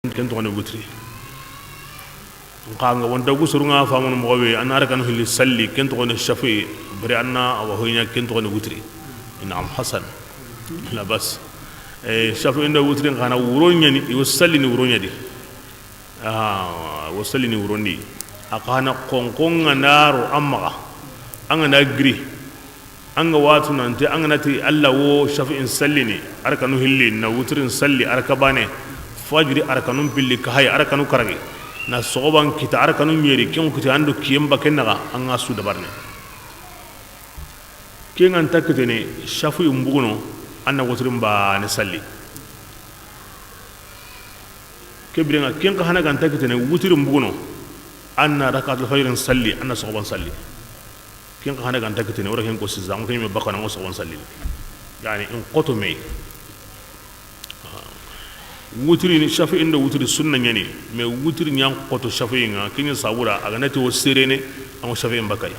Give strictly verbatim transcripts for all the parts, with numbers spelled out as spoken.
ken toxo ni wutiri. Nxa nga wonta gu soron ŋa famunu moxo be, a na rakanu hilli salli, ken toxo ni shafi'i, bari a na a wa hoyna, ken toxo ni wutiri. Naam, hasan. La bas. Eh, shafi'i ndo wutiri nxa na wuro ɲa ni, i wo salli ni wuro ɲa di. Ah, wo salli ni wuron di. A xa na xonxon ŋa na ro a maxa. An ga na giri. An ga watu nante, an ga na ti Alla wo shafi'in sallini, a rakanu hilli, na wutirin salli, a raka baane, fajiri a rakanun pilli ka hayi, a rakanu karagi, na soxoban kita, a rakanu ɲeri, ken kita, an do kiyen ba ken naxa, an ga su dabarini. Ken ga nta kitene, shafi'in buguno, an na wutirin baane salli. Ke biren ŋa, ken xa hana ga nta kitene, wutirin buguno, an na rakatul fajirin salli, an na soxoban salli. Ken xa hana ga nta kitene, wora ken ko sisa, an ken me bakana, an ŋa soxoban salli. Yani, in xoto me. Wutiri ni, shafi'i ndo wutiri sunna ɲa ni, mais wutiri ɲa n xoto shafi'i ŋa, ken ɲa sabura, a ga na ti wo serene, an ŋa shafi'i n bakay.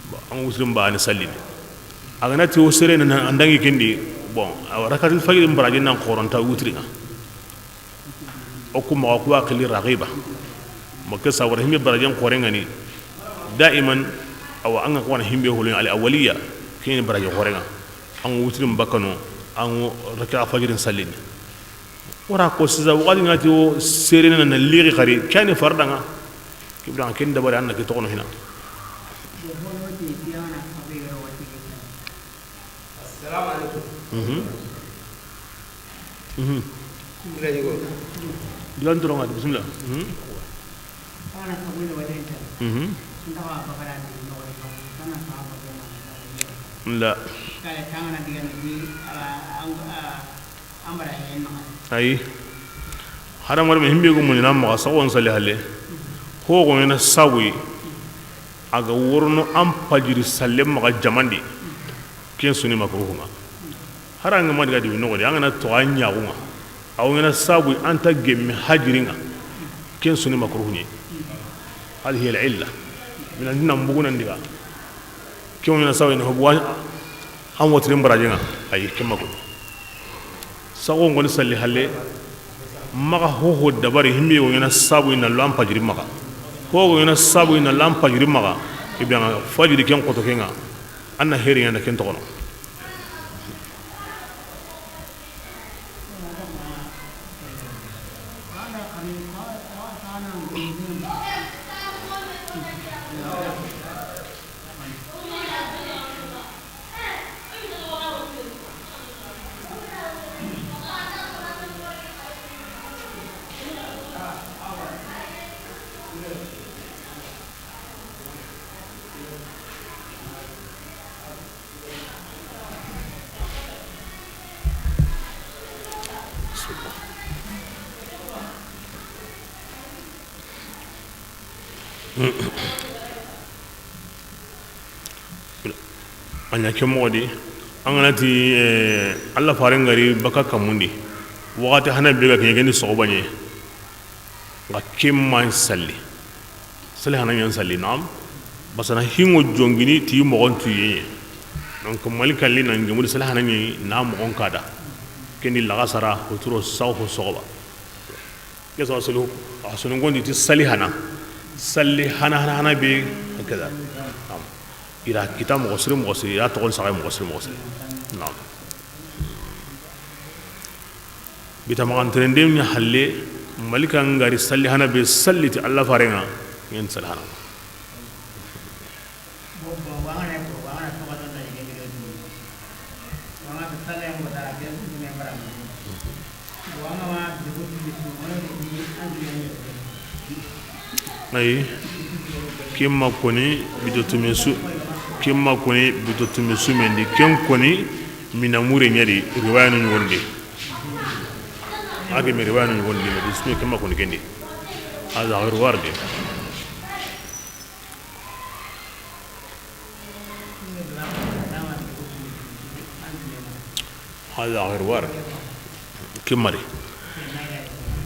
Bon, an ŋa wutirin baane sallini. A ga na ti wo serene na an dangi ken di, bon, awa rakatul fajiri n baraji nan xoronta wutiri ŋa. O ku maxa ku wa xili raxiba. Ma ke sabara himbe barajen xoren ŋa ni. Daiman, awa an ga ko na himbe holo al awaliya, ken baraje xoren ŋa. An ŋa wutirin bakano, an ŋa raka fajirin sallini. Wora ko sisa, waxati ŋa ti wo serene na lixi xari, ken ni farda ŋa. Ke biren ŋa ken dabari an na ke toxono hina. Assalamu alaikum. Mhm. Mhm. Digan toron ŋa di, bismillah. Mhm. Mhm. La. Ayi. Hadamarenme himbe go muɲina maxa saxon salli halle. Ho go ɲana sabuyi. A ga worono an pajiri salle maxa jamandi. Ken suni makruhu ŋa. Hari an ga ma diga dibi noxo di, an ga na toxo a ɲaxu ŋa. A wo ɲana sabuyi an ta gemme hajiri ŋa. Ken suni makruhu ɲi. Hadi hiya al illa. Mina dina mbugu nan diga. Ke wo ɲana sabu ni hobu an wotiri n baraji ŋa. Ayi, ke ma ko. Saxo ŋoni salli halle. Maxa hoho dabari himbe wo ɲana sabu na lo an pajiri maxa. Ho wo ɲana sabu na lo an pajiri maxa. Ibe ŋa fajiri ken xoto ke ŋa. An na heri ɲana ken toxono. A ɲa ke moxo di, an ga na ti, eh, Alla faren ga ri baka kamundi, waxati hana be ga kiɲe, ken ni soxoba ɲe, nga ke ma salli. Sali hana ɲan salli, naam. Basana hingo jongini ti moxon tuye. Donc, Mali kalli nan jomudi sali hana ɲi na moxon kada. Ken di laxasara, hoturo, saw ho soxoba. Ke sa sulu, a sunu gondi ti sali hana. Salli hana, hana, hana be, hakada. Naam. Ira kita moxo siri, moxo siri, ira toxon saxay moxo siri, moxo siri. Naam. Bita maxan terende ɲa halle, malika ngari salli hana be salli ti Alla faren ŋa, ɲen salli hana. Ayi, ken ma koni bito tume su, ken ma koni bito tume sumen di, ken koni mina mure ɲa di, riwaya nu ɲogondi. A ke me riwaya nu ɲogondi, ma bito tume ken ma koni ken di. Hada ghairu warid. Hada ghairu warid. Ken ma ri.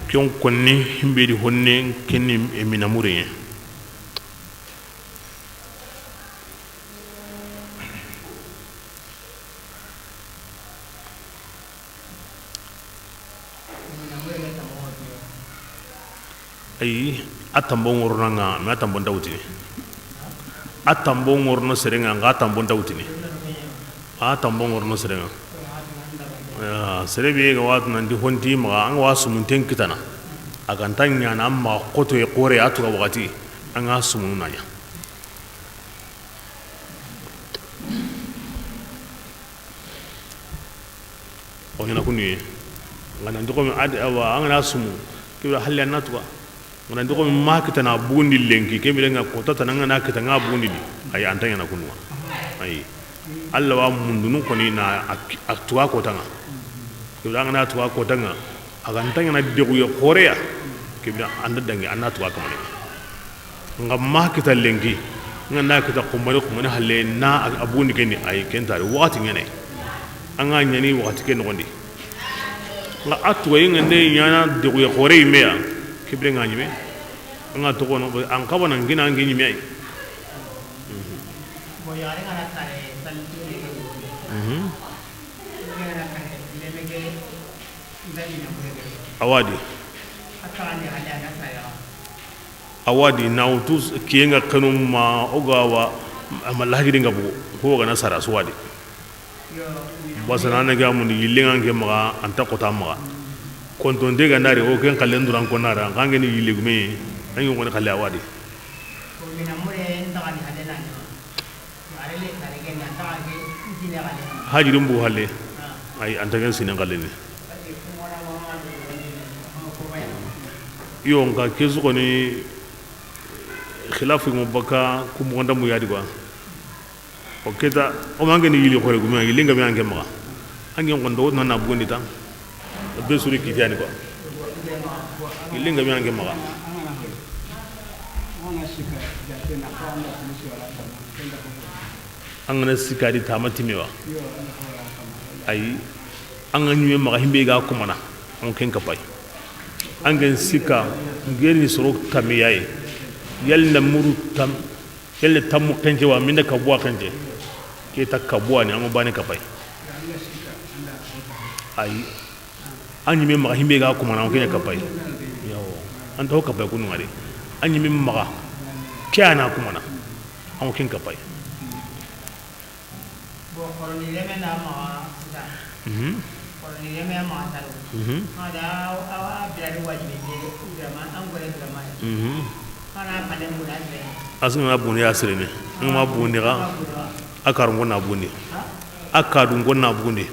Ken koni himbe di honne, ken ni mina mure ɲa. Ayi, a tambo ŋorona ŋa, mais a tambo nta wutini. A tambo ŋorono sere ŋa, ŋa a tambo nta wutini. A tambo ŋorono sere ŋa. Ya, sere be ga watu nanti honti maxa, an ga wa sumunten kitana. A ga nta ɲaana an maxa xotoye xoore, a tuga waxati, an ga sumunu na ɲa. O ɲaana kunu ye. Ŋa na ndoxo mi adi awa, an ga na sumu. Kebe halle an na tuga. Ŋa na ndoxo mi ma kitana bugundi lenki, kebe ŋa kota tana ŋa na kita ŋa bugundi di. Ayi, an ta ɲaana kunu. Ayi. Alla wa mundunu koni na a, a tuga kota ŋa. Kebe an ga na tuga kota ŋa. A ga nta ɲaana dexuye xoore ya. Kebe an da dangi, an na tuga kamane. Ŋa ma kita lenki, ŋa na kita xumane, xumane halle na a bugundi kendi, ayi, ken ta ri waxati ɲaana. An ga ɲaani waxati ke noxondi. Ŋa a tugaye ŋa nde ɲaana dexuye xoore yi me ya, kebe ŋa ɲi me. An ga toxo no, an xaba na ŋa na ŋa ɲi me ayi. Mhm. Awa di. Awa di, na wutu kiye ŋa xenu ma, o ga wa, a ma lahajiri ŋa bugu, ko ga na sara su wa di. Basana na ga mundi yille ŋa nke maxa, an ta kota maxa. Kontonte ga na ri, o ken xallen duran ko na ra, xa nke ni yille gume, an yi ko ni xalle awa di. Hajirin bu halle. Ayi, an ta ken sinen xalle ni. Yo, nka ke su xoni, xilafu ŋo baka, ku moxo nda mu ya di quoi. O keta, o ma nke ni yille xoore gume, yille ŋa me an ke maxa. An ke ŋo ndo na bugundi tan. Be suri kitiyani quoi. Yille ŋa me an ke maxa. An ga na sikka di tama timme wa? Ayi. An ga ɲi me maxa, himbe ga kumana, an ken kapay. An ken sikka, ngeni soro tamiyaye. Yalla na muru tam, yalla tammu xence wa, minda kabuwa xence. Keta kabuwa ni, an ga bane kapay. Ayi. An ɲi me maxa, himbe ga kumana, an ken kapay. Yawo. An ta ho kapay kunu ŋa di. An ɲi me maxa, ke a na kumana, an ken kapay. Bon, xoroni reme na maxa sita. Mhm. Xoroni reme maxa salo. Mhm. Ada awa biladi wajibi de, vraiment, an gore vraiment. Mhm. Ana kalen buna de. Asuna buni ya sirene. An ma buni ga. A karungo na buni. Ha? A kadungo na buni.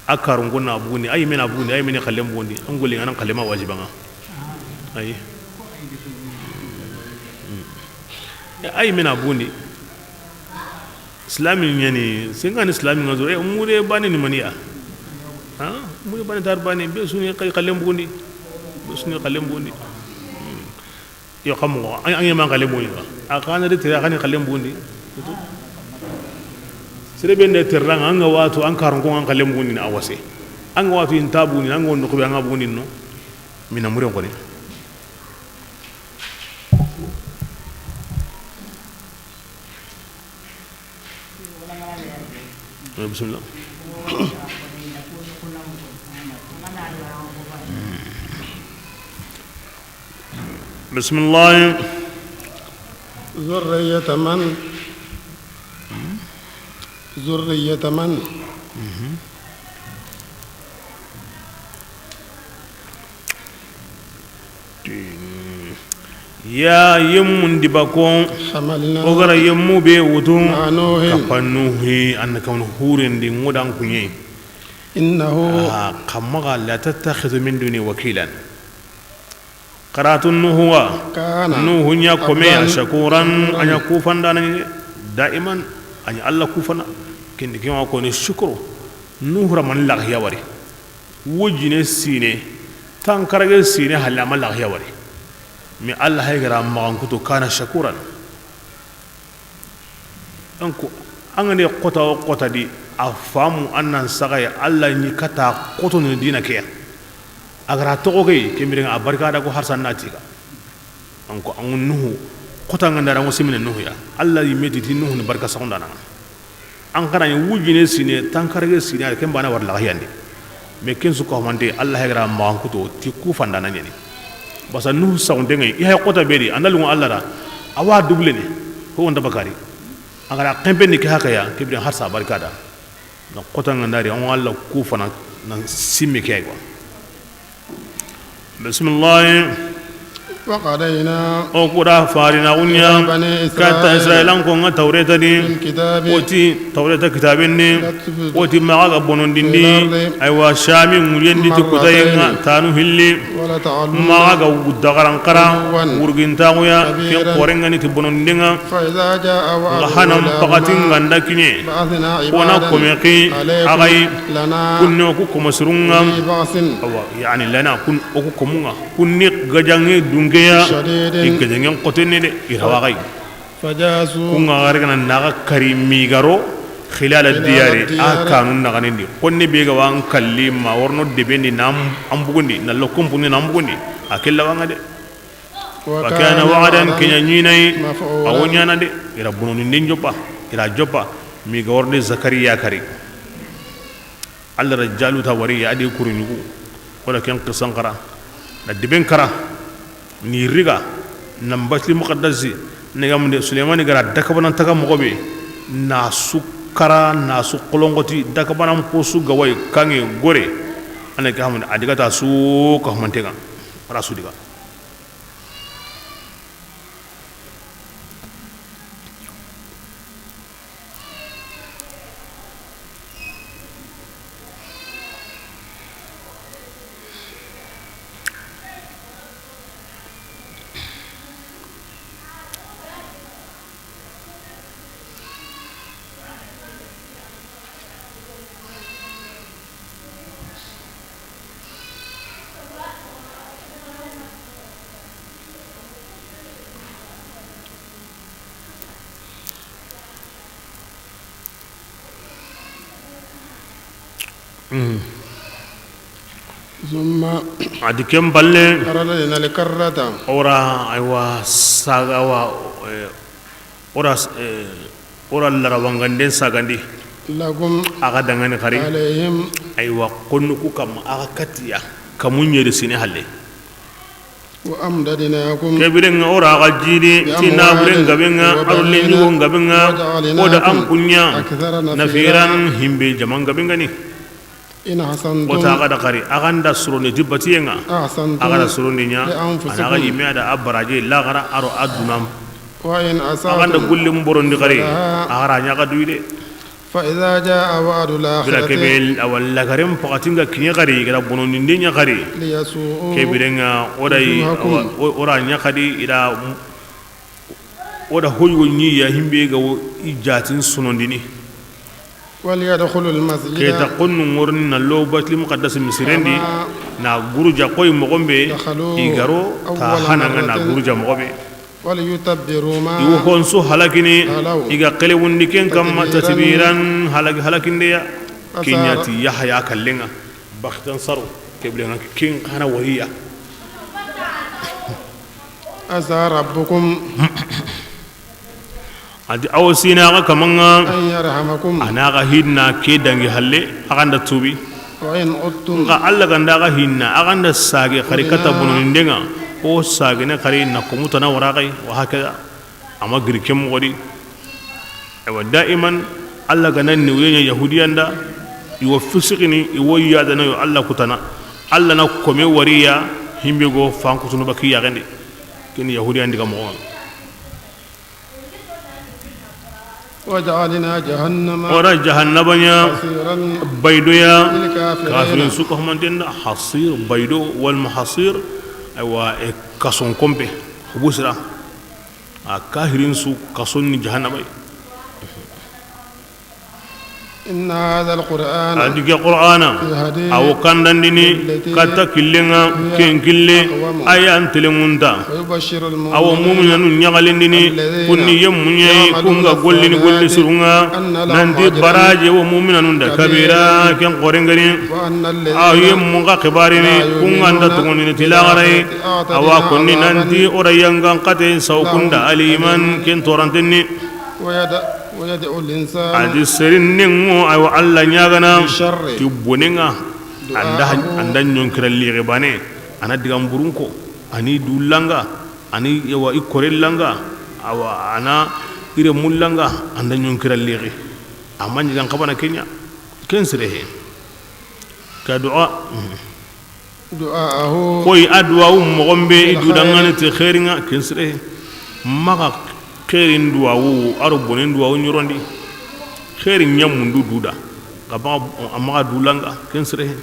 A karunko na bugundi, a yime na bugundi, a yime ni xallen bugundi, an golli ŋa nan xalle ma wajiba ŋa. Ayi. A yime na bugundi. Silami ɲani, sengani silami ŋa zoro, e, mure bane ni maniya. Ha? Mure bane tar bane, be suni xallen bugundi. Be suni xallen bugundi. Yo, xa moxo, an, an ɲi ma xalle bugundi ŋa. A xa na ri tere, a xa ni xalle bugundi. Sere be nde tere ŋa, an ga watu, an karunko ŋa xalle bugundi na a wase. An ga watu, i nta bugundi, an ga wono xube, an ga bugundi no. Mina muren xoni. Eh, bismillah. Bismillah. Zurriyata man. Zurriyata man. Ya yemmun di ba ko, hamalna, o ga ra yemmu be wutu, ma'a Nuhin, kappa Nuhi, an na kawnu huren di ŋodan kuɲe. Innahu, ah, kamma ga la tattakhidhu min duni wakilan. Karatu Nuhu wa, kana, Nuhu ɲa kome ya, abdan, shakuran, a ɲa kufandana ni, daiman, a ɲa Alla kufana, kindi kima ko ni shukru. Nuhu ra man lahiya wari. Wujine sine, tankarage sine, halle a ma lahiya wari. Mais Alla hay ga ra maxan kutu, kana shakuran. Donc, an ga ne xota o xota di, a famu an nan saxaye, Alla ɲi kata xoto ni dina ke ya. A ga ra toxo ke, ke mire ŋa a barika da ko harsa na tiga. Donc, an Nuhu, xota ŋa ndara ŋo simine Nuhu ya. Alla yi meti ti Nuhu ni barika saxundana ŋa. An xara ɲi wujine sine, tankarage sine, ken bana war laxiyandi. Mais ken su ko mante, Alla hay ga ra maxan kuto, ti kufandana ɲani. Basa Nuhu saxunte ŋa yi, i hay xota be di, a na lunŋa Alla da, a wa dublene, ho wonta bakari. A ga ra xenpe ni ke haqe ya, ke biren harsa barika da. Na xota ŋa ndari, an Alla ku fana na simme ke ay quoi. Bismillahi. وقضينا O ku da farina gunya إلى بني إسرائيل katta Israilan ko ŋa Tawreta di. في الكتاب O ti Tawreta kitaben ni. لتفسدن O ti maxa ga bonondindi. في الأرض Aywa, Shami ŋuyendi ti kutayen ŋa مرتين tanu hilli. ولتعلن Maxa ga dagaran xara علوا wurgintaxuya ken كبيرا xoren ŋa ni ti bonondinde ŋa. فإذا جاء وعد Nga hanan pakati أولاهما nga nda kiɲe. بعثنا Kona عبادا kome xi عليكم axa yi. لنا Kunne o ku koma surun ŋa. أولي بأس Awa, yani lana kun o ku komun ŋa. Kunni gajanŋe dunkeya. شديد I gajanŋen xotenne de, i rawa xa yi. فجاسوا Kun ŋa gare gana naxa kari migaro, خلال الديار, الديار a kanun naxanendi. Konne be ga wa an kalli ma worno debendi na an bugundi, na lokkum punni na an bugundi. A kella wa ŋa de. وكان وعدا Keɲa ɲinayi, مفعولا a wo ɲana de. I ra bonondinde joppa, i ra joppa, miga wornde Zakariya kari. Alla da Jaluta wari ya, a di kuru ɲugu. Wala ken qisan xara. Na deben kara. Ni riga. Nan Batil Muqaddasi. Ni ga munde Suleymani ga ra dakabanan taga moxo be. Na su kara, na su xolonxoti, dakabanan posu ga wa yi, kanŋe gore. A na ke hamunde, a diga ta su ka humanten ŋa. A ra su diga. ثم A di ken palle, رددنا الكرة o ra, aywa, saga wa, eh, o ra, eh, o ra larawanganden sagandi. لكم Axa dangani xari. عليهم Aywa, konnu ku kamma, axa katiya. Kamu ɲeri sine halle. وأمددناكم Ke biren ŋa o ra axa jidi, ti بأموال naburen gaben ŋa, aro وبنين lenyugo gaben ŋa, وجعلناكم o da an kuɲa, أكثر نفيرا nafiran himbe jaman gaben ŋa ni. إن أحسنتم O ta axa da xari, axa nda surondi ti batiyen ŋa, أحسنتم axa da surondi ɲa, لأنفسكم a na axa yimme a da a baraje, laxara aro a dunan. وإن أسأتم Axa nda gullin borondi xari, فلها axa ra ɲa xa duyi de. فإذا جاء وعد Bila الآخرة kebe, awa lagaren pakati nga kiɲe xari, i ga da bonondinde ɲa xari. ليسوءوا Ke biren ŋa, o da yi, وجوهكم awa, o, o ra ɲa xadi, i da, o da hoyugo ɲi ya himbe ga wo i jatin sonondini. وليدخلوا المسجد Ke ta konnu ŋorni na lo Batil Muqaddas misirendi, كما na guruja koy moxo be, دخلوه i ga ro ta أول hana nga na مرة guruja moxo be. وليتبروا ما I wo honsu halakini, علوا i ga xelewundi ken kamma تتبيرا tatbiran, halaki, halakindeya. Ke ɲa ti Yahaya kallen ŋa, baxtan saro, ke biren ŋa ken xana wariya. عسى ربكم A di awo sina axa kaman ŋa, أن يرحمكم a na axa hinna ke dangi halle, axa nda tubi. وإن عدتم Nxa Alla ga nda axa hinna, axa nda sage xari kata عدنا bononinden ŋa, o sagene xari na komu tana wara xay, wa hakada. Ama giri ke moxo di. Ewa, daiman, Alla ga na niwuye ɲa Yahudiyan da, i wo fisikini, i wo yadana yo Alla kutana. Alla na kome wariya, himbe go fankutunu baki yaxendi. Kini Yahudiyan diga moxo. وجعلنا جهنم O ra jahannaba ɲa حصيرا baydoya, للكافرين kafirin su ko hamanten da, hasir, baydo, wal muhasir, aywa, e kason kompe, hubusira. A kafirin su kason ni jahannaba yi. إن هذا القرآن A di ke Qur'ana, يهدي a wo kandandini للتي katta killen ŋa, هي ken kille, أقوم a ya an telenŋunta. ويبشر A wo المؤمنين muminanu ɲaxalindini, الذين kunni yemmu ɲa yi, يعملون kun ga gollini golli الصالحات sirun ŋa, أن لهم nanti أجرا baraje wo muminanu nda كبيرا kabira, ken xoren gani. وأن الذين A yemmu ga xibarini, لا kun ga nda يؤمنون tugundini ti laxaray, بالآخرة أعتدنا a wa konni عذابا nanti o ra yangan xate saw kunda لهم aliman, أليما ken torantenni. ويد-، ويدعو الإنسان A di serinne ŋo, aywa, Alla ɲagana بالشر ti bonen ŋa, anda, دعاءه anda ɲonkira lixe bane, a na digan burun ko, A ni du langa, a ni, yawa, i kore langa, awa, a na i remu langa, an da ɲonkira lixi. A ma ɲigan xabana ke ɲa, ken sire he. Ka du'a. Du'aahu. Koy a duwawu moxon be i du dangane ti xeerinŋa, ken sire he. Maxa xeerin duwawu a ro bonen duwawu ɲorondi. Xeerin ɲa mundu du da, a maxa, a maxa du langa, ken sire he.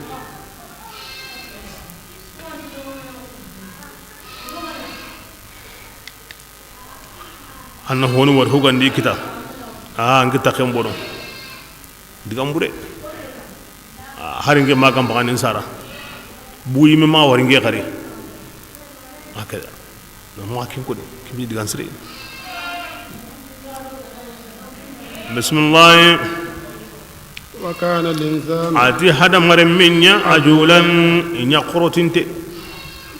An na honi wari hugandi kita. A, an kita ken bono. Digan bure. A, hari nke ma kan baganin sara. Bu yime ma wari nke xari. Akada. Na ma kin ko de. Kibi digan sire. Bismillah. Wa kana al-insanu. A ti hadamarenmen ɲa ajulan, i ɲa xorotinte.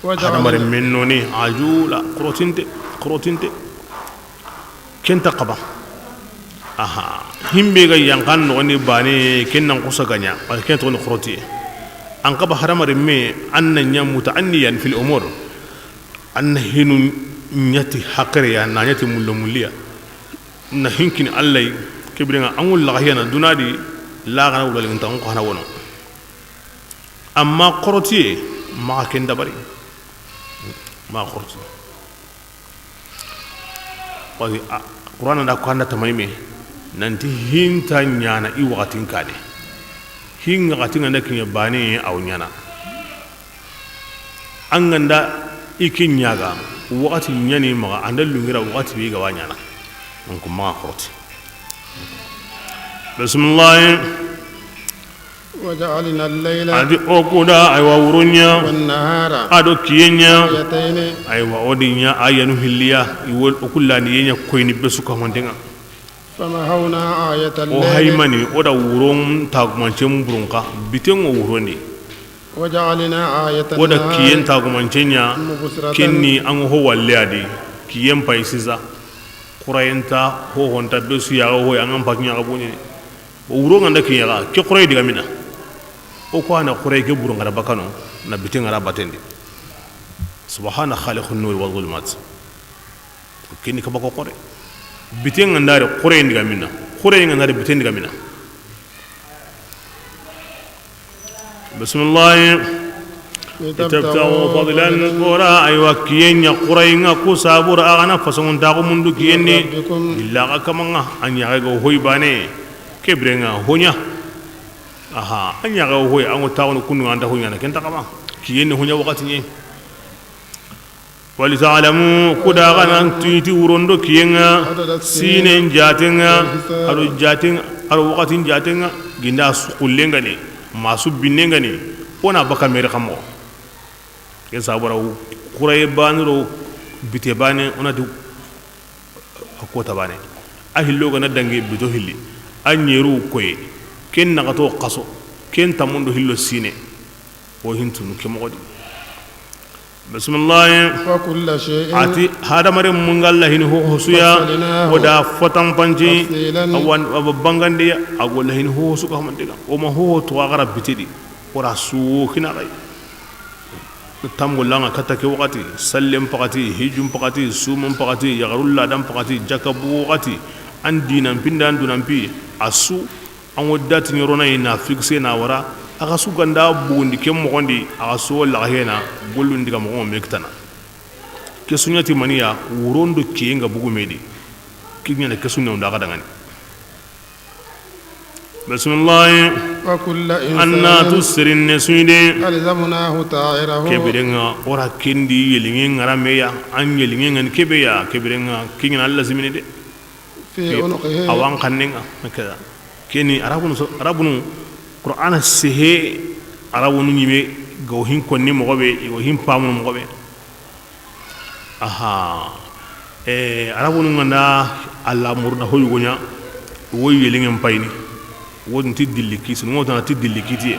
Hadamarenmen noni ajula, xorotinte, xorotinte. Ken ta xaba. Aha, himbe ga yankan noxondi bane, ken nan xusa ga ɲa, parce que ken toxoni xorotiye. An xaba hadamarenme, an na ɲa muta'anniyan fil umur. An na hinu ɲa ti haqireya, na ɲa ti mullo mulliya. Na hinkini Alla yi, ke birenŋa an ŋa laxahiyana duna di, laxana wulalinta an xana wono. Amma xorotiye, maxa ken dabari. Maxa xoroti. Parce que, a, Qur'ana da ko an da tamay me, nanti hinta ɲana i waxatin kane. Hin waxatin ŋa nda kiɲe bane, aw ɲana. An ga nda i ke ɲaga, waxati ɲani maxa, an da lungira waxati be ga wa ɲana. Donc, maxa xoroti. Bismillah. Wa ja'alna al-layla. A di o kuda, aywa, wuron ɲa. Wan-nahara. A do kiyen ɲa. Ayatayni. Aywa, o di ɲa ayanu hilliya, i wol o kullani yen ɲa koyni be su ka mantenŋa. Famahawna ayata al-layli. O haymani, o da wuron tagumancen burun ka, biten ŋo wuron di. Wa ja'alna ayata an-nahari. O da kiyen tagumancen ɲa, mubsiratan. Kenni an ho walle a di, kiyen pay sisa. Xurayen ta, hohon ta, be su ya ga hoy, an ga n patu ɲa ga boni. O wuron ga nda kiyen ɲa ga, ke xuraye diga mina. O ko a na xuraye ke burun ŋa ra bakano, na biten ŋa ra batendi. Subhana khaliqun nuri wa zulumat. Keni kaba ko xore. Biten ŋa ndare xore ndiga mina. Xore ŋa ndare biten ndiga mina. Bismillah. Litabtaghu fadlan, kora aywa kiyen ɲa xore ŋa ku sabura a ga na fasongun taxu mundu kiyen ni. Min rabbikum. Illa ga kamanŋa, a ɲa ga hoy bane. Ke birenŋa hoɲa. Aha, a ɲa ga hoy, an ŋo taxunu kundu ŋa an ta hoɲa na, ken ta kama. Kiyen ni hoɲa waxati ɲe. Walita'lamu, ku da ga nan tuyi ti wuron do kiyen ŋa, sinen jaten ŋa, a do jaten, a do waxatin jaten ŋa, ginda su xullen ga ni, ma su binnen ga ni, o na baka meri xa moxo. Ken sabura xuraye bane do bite bane, o na ti a kota bane. A hillo ga na dangi bito hilli, a ɲeru koye, ken naxato xaso, ken tamundo hillo sine. O hintunu ke moxo di. Bismillahi. Wa kulla shay'in. A ti hadamaren mun ga lahini hoho su ya, fassalnahu, o da fotan panci, tafsilan, a wa bangandiya, a go lahini hoho su ga mantiga. O ma hoho to a ga ra bitedi, o ra su wo kina xay. Tamgo langa kata ke waxati, sallen paxati, hijjun paxati, sumun paxati, yaxarun ladan paxati, jakabu waxati, an dinan pi nda an dunan pi, a su. An ŋo dati ɲorona yi na fixe na wara, a ga su ga nda bugundi ke moxon di, a ga su wo laxahena, gollun diga moxo me kitana. Ke su ɲa ti maniya, wuron do kiyen ga bugu me di. Ke ɲa na ke su ɲa nda ga dangani. Bismillahi. Wa kulla insanin. An na tu serinne su yi de. Alzamnahu ta'irahu. Ke birenŋa, o ra ken di yelingen ŋa ra me ya, an yelingen ŋa ni ke be ya, ke birenŋa, ke ɲa na lazimini de. Fi unuqihi. A wa an xannen ŋa, keda. Keni, Arabunu so, Arabunu, Qur'ana sehe, Arabunu ɲime, go hin konni moxo be, go hin pamunu moxo be. Aha. E, Arabunu ŋa nda Alla murda hoyugo ɲa, wo yelingen payini. Wo nti dilli kisi, ŋo tana ti dilli kitiye.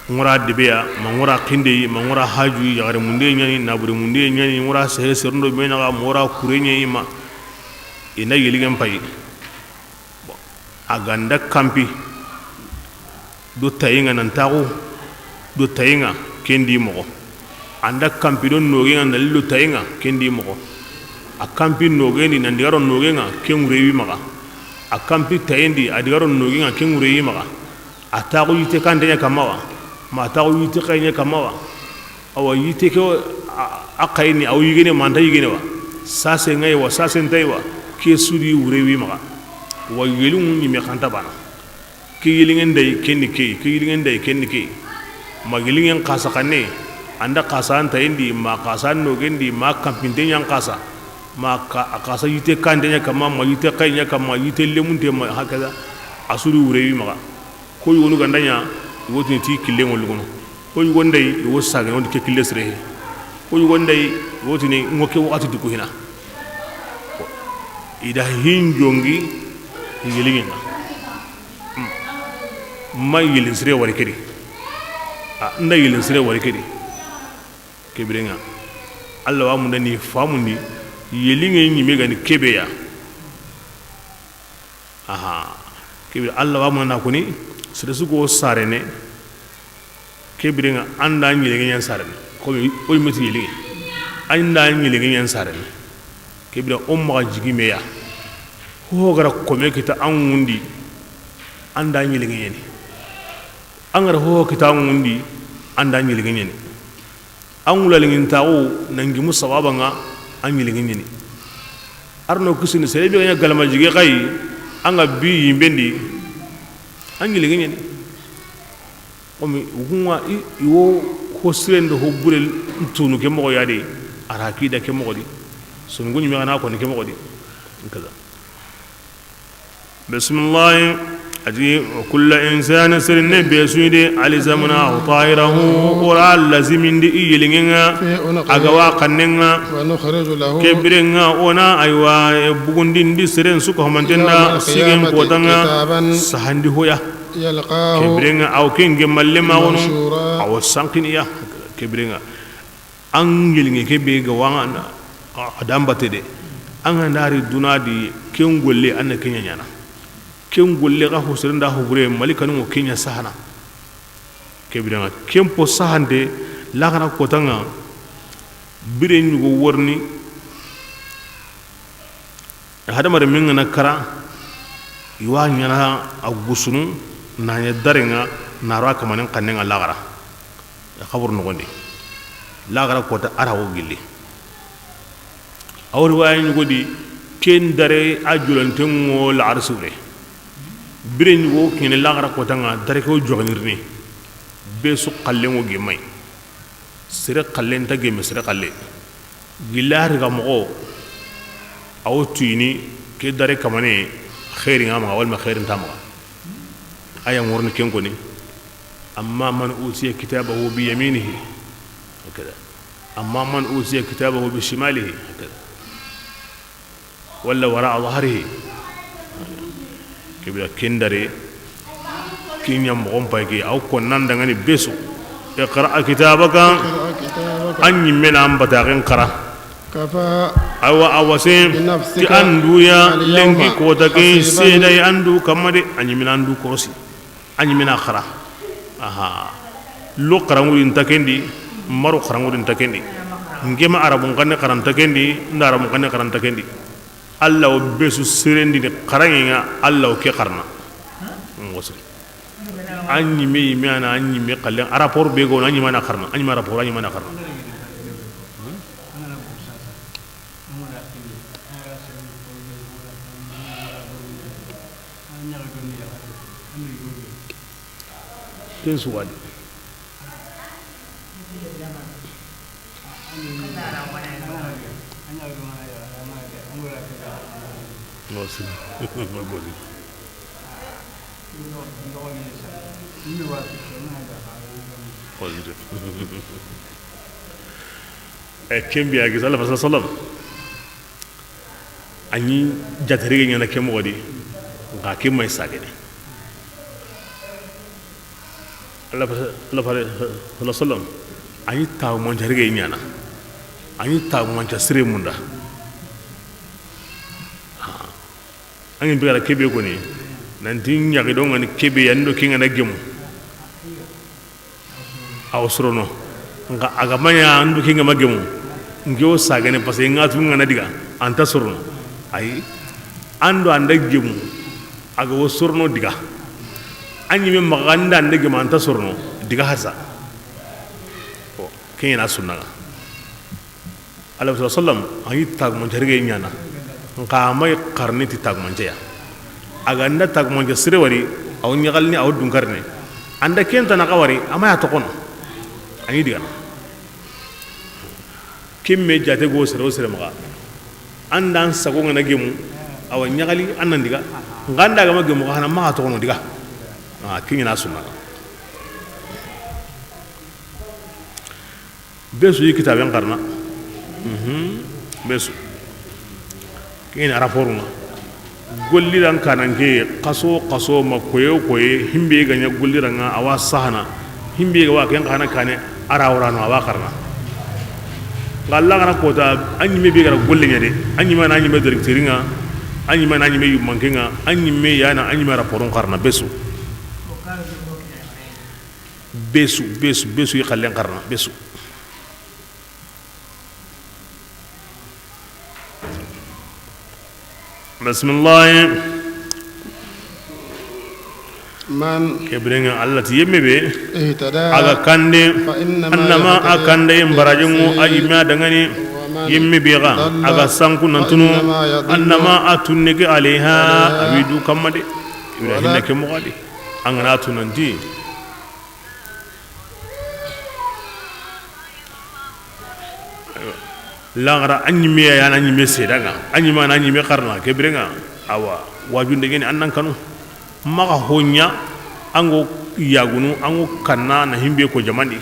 Ŋora debeya, ma ŋora xindeyi, ma ŋora hajuyi, yaxare munde ɲani, nabure munde ɲani, ŋora sehe serundo me naxa, ma ŋora kure ɲeyi ma. I na yeligen payi. Bon, a ga nda kampi do tayi ŋa nan taxu, do tayi ŋa ken di moxo. An da kanpi do nogen ŋa na li lo tayen ŋa, ken di moxo. A kanpi nogen di nan diga ro nogen ŋa, ken ŋure wi maxa. A kanpi tayen di, a diga ro nogen ŋa, ken ŋure wi maxa. A taxu yitte kante ɲa kanma wa, ma a taxu yitte xaye ɲa kanma wa. Awa yitte ke, a, a xayini, a wo yigene, ma a nta yigene wa. Sase ŋa yi wa, sase nta yi wa, ke su di wure wi maxa. Wa yeliŋu ɲime xa nta bana. Ke yeliŋen da yi, ken ni ke yi, ke yeliŋen da yi, ken ni ke yi. Ma yeliŋen xasa xanne, an da xasa an tayen di, ma xasa an nogen di, ma kanpinte ɲa an xasa. Ma ka, a xasa yitte kante ɲa kanma, ma yitte xaye ɲa kanma, yitte lemunte ma, hakaza. A su di wure wi maxa. Ko yogonu ga nda ɲa, i wo tini ti killen ŋa lugono. Ko yogon da yi, i wo sagene, wo ti ke kille sire he. Ko yogon da yi, i wo tini ŋo ke waxati dugu hina. I da hin jongi yeliŋen ŋa. Ma yelin sire wari ke di. A, n da yelin sire wari ke di. Ke biren ŋa, Alla wa munda ni famundi, yeliŋe ɲime ga ni ke be ya. Aha. Ke bire Alla wa munda na koni, sere su go sarene, ke biren ŋa an da ɲeleŋe ɲa sarene. Komi o yi meti yeliŋe. An da ɲeleŋe ɲa sarene. Ke bire o maxa jigi me ya. Ho ga ra kome kita an ŋundi, an da ɲeleŋe ɲeni. An ga ra ho kita an ŋundi, an da ɲeleŋe ɲeni. An wula liŋintaxu na ŋimu sababa ŋa, an ɲeleŋe ɲeni. Arno kisini sere be ga ɲa galama jige xayi, an ga bi yimben di, an ɲeleŋe ɲeni. Komi wuxunŋa i, i wo ho siren do ho bure tunu ke moxo ya di, a ra kida ke moxo di, soninko ɲime xa na koni ke moxo di. Kaza. Bisimilahi. A ti, wa kulla insani, seren be su yi de, alzamnahu ta'irahu, o ra lazimindi i yeliŋen ŋa, a ga wa xannen ŋa. Ke biren ŋa o na, aywa, bugundindi seren su ko hamanten da, sigen kotan ŋa, sahandi hoya. Ke biren ŋa a wo ken gemalle ma wono, a wo sankiniya. Ke biren ŋa. An yeliŋe ke be ga wa ŋa na, a, a da n bate de. An ga na ri duna di, ken golle an na ke ɲa ɲaana. Ken golle xa ho sere nda ho bure, malikanu ŋo ke ɲa sahana. Ke biren ŋa, ken po sahante, laxara kotan ŋa, bire ɲugo worini. Hadamaren min ga na kara, i wa ɲaana a gusunu, na ɲa daren ŋa, na ro a kamanen xannen ŋa laxara. Xaburu noxon di. Laxara kota a ra wo gilli. A wo riwaya ɲugo di, ken dare a jolanten ŋo laxara siwre. Bire ɲugo kiɲene laxara kotan ŋa, dare ke wo joxenirini. Be su xallen ŋo gemay. Sere xalle nta gemme, sere xalle. Gilla ri ga moxo, a wo tuyini, ke dare kamane, xeeri ŋa maxa, walma xeeri nta maxa. A ya ŋorni ken koni. Amma man utiya kitabahu bi yaminihi. Hakada. Amma man utiya kitabahu bi shimalihi. Hakada. Walla wara'a zahrihi. Ke bire ken dare, ken ɲa moxon pay ke, a wo ko nan dangani be su. Iqra kitabaka. An ɲimme na an bataxen xara. Kafa. Awa, a wase ti an du ya, lenki kota ke, seedaye an du kamma de, an ɲimme na an du korosi. A ɲimina xara. Aha. Lo xaranŋuri nta ken di, maro xaranŋuri nta ken di. N ke ma arabun xanne xara nta ken di, n da arabun xanne xara nta ken di. Alla wo be su sirendini xaranŋen ŋa, Alla wo ke xarana. Moxo siri. A ɲime, yime a na a ɲime xalle, a rapport be ga wono, a ɲime a na xarana, a ɲime a rapport, a ɲime a na xarana. Ken su wa di. E, ken biya gisa, Alla faare sallam, a ɲi jaterege ɲaana ke moxo di, nxa ke may sagene. Alla faare, Alla faare sallam, a ɲi tagumancarege ɲaana, a ɲi tagumanca sire munda. An ŋa n pigara kebe koni, nanti ɲaxi do ŋa ni kebe ya, n do ke ŋa na gemu. Awa sorono. Nxa a ga ma ɲa an do ke ŋa ma gemu, n ke wo sagene, parce que n ŋa tu ŋa na diga, an ta sorono. Ayi, an do an da gemu, a ga wo sorono diga. A ɲi me maxa an da an da gemu, an ta sorono diga hasa. Bon, ke ɲa na sunna ŋa. Alayhi sallam, a yi tagumance rege ɲaana, nxa a ma yi xarni ti tagumance ya. A ga nda tagumance sire wari, a wo ɲaxalini, a wo dunkarne. An da ken tana xa wari, a ma ya toxono. A ɲi digana. Ken me jaate go sere wo sere maxa. An da an sago ŋa na gemu, a wa ɲaxali, an nan diga. Nxa an da ga ma gemu, xa na maxa toxono diga. A, ke ɲa na sunna. Be su yi kitaaben xarana. Mhm. Be su. Ke ni a rapport ŋa. Golliran kanan ke, xaso, xaso ma koye, koye, himbe ga ɲa golliran ŋa, a wa sahana. Himbe ga wa ken xana kane, a ra warano, a wa xarana. Nxa Alla gana kota, a ɲi me be ga ra golle ɲa de. A ɲi me na ɲi me directeur ŋa, a ɲi me na ɲi me yummanke ŋa, a ɲi me ya na, a ɲi me rapport xarana, be su. Be su, be su, be su yi xallen xarana, be su. Bismillahi. Man. Ke biren ŋa Alla ti yemme be. Ihtada. A ga kande. Fa innama. Annama a yahtadi. Kande yen barajungu a yimma dangani. Wa man. Yemme be ga. Dalla. A ga sanku nan tunu. Fa innama yadillu. Annama a tunne ke alayha. Alayha. A wi du kamma de. Ke biren. Wala. Hinna ke moxo di. An ga na tunandi. Laxara, a ɲi me ya na, a ɲi me seedaŋa, a ɲi me na, a ɲi me xarana, ke biren ŋa, awa, wajunde ɲeni, an nan kanu. Maxa ho ɲa, an ŋa o yagunu, an ŋa o kanna, na himbe ko jamandi.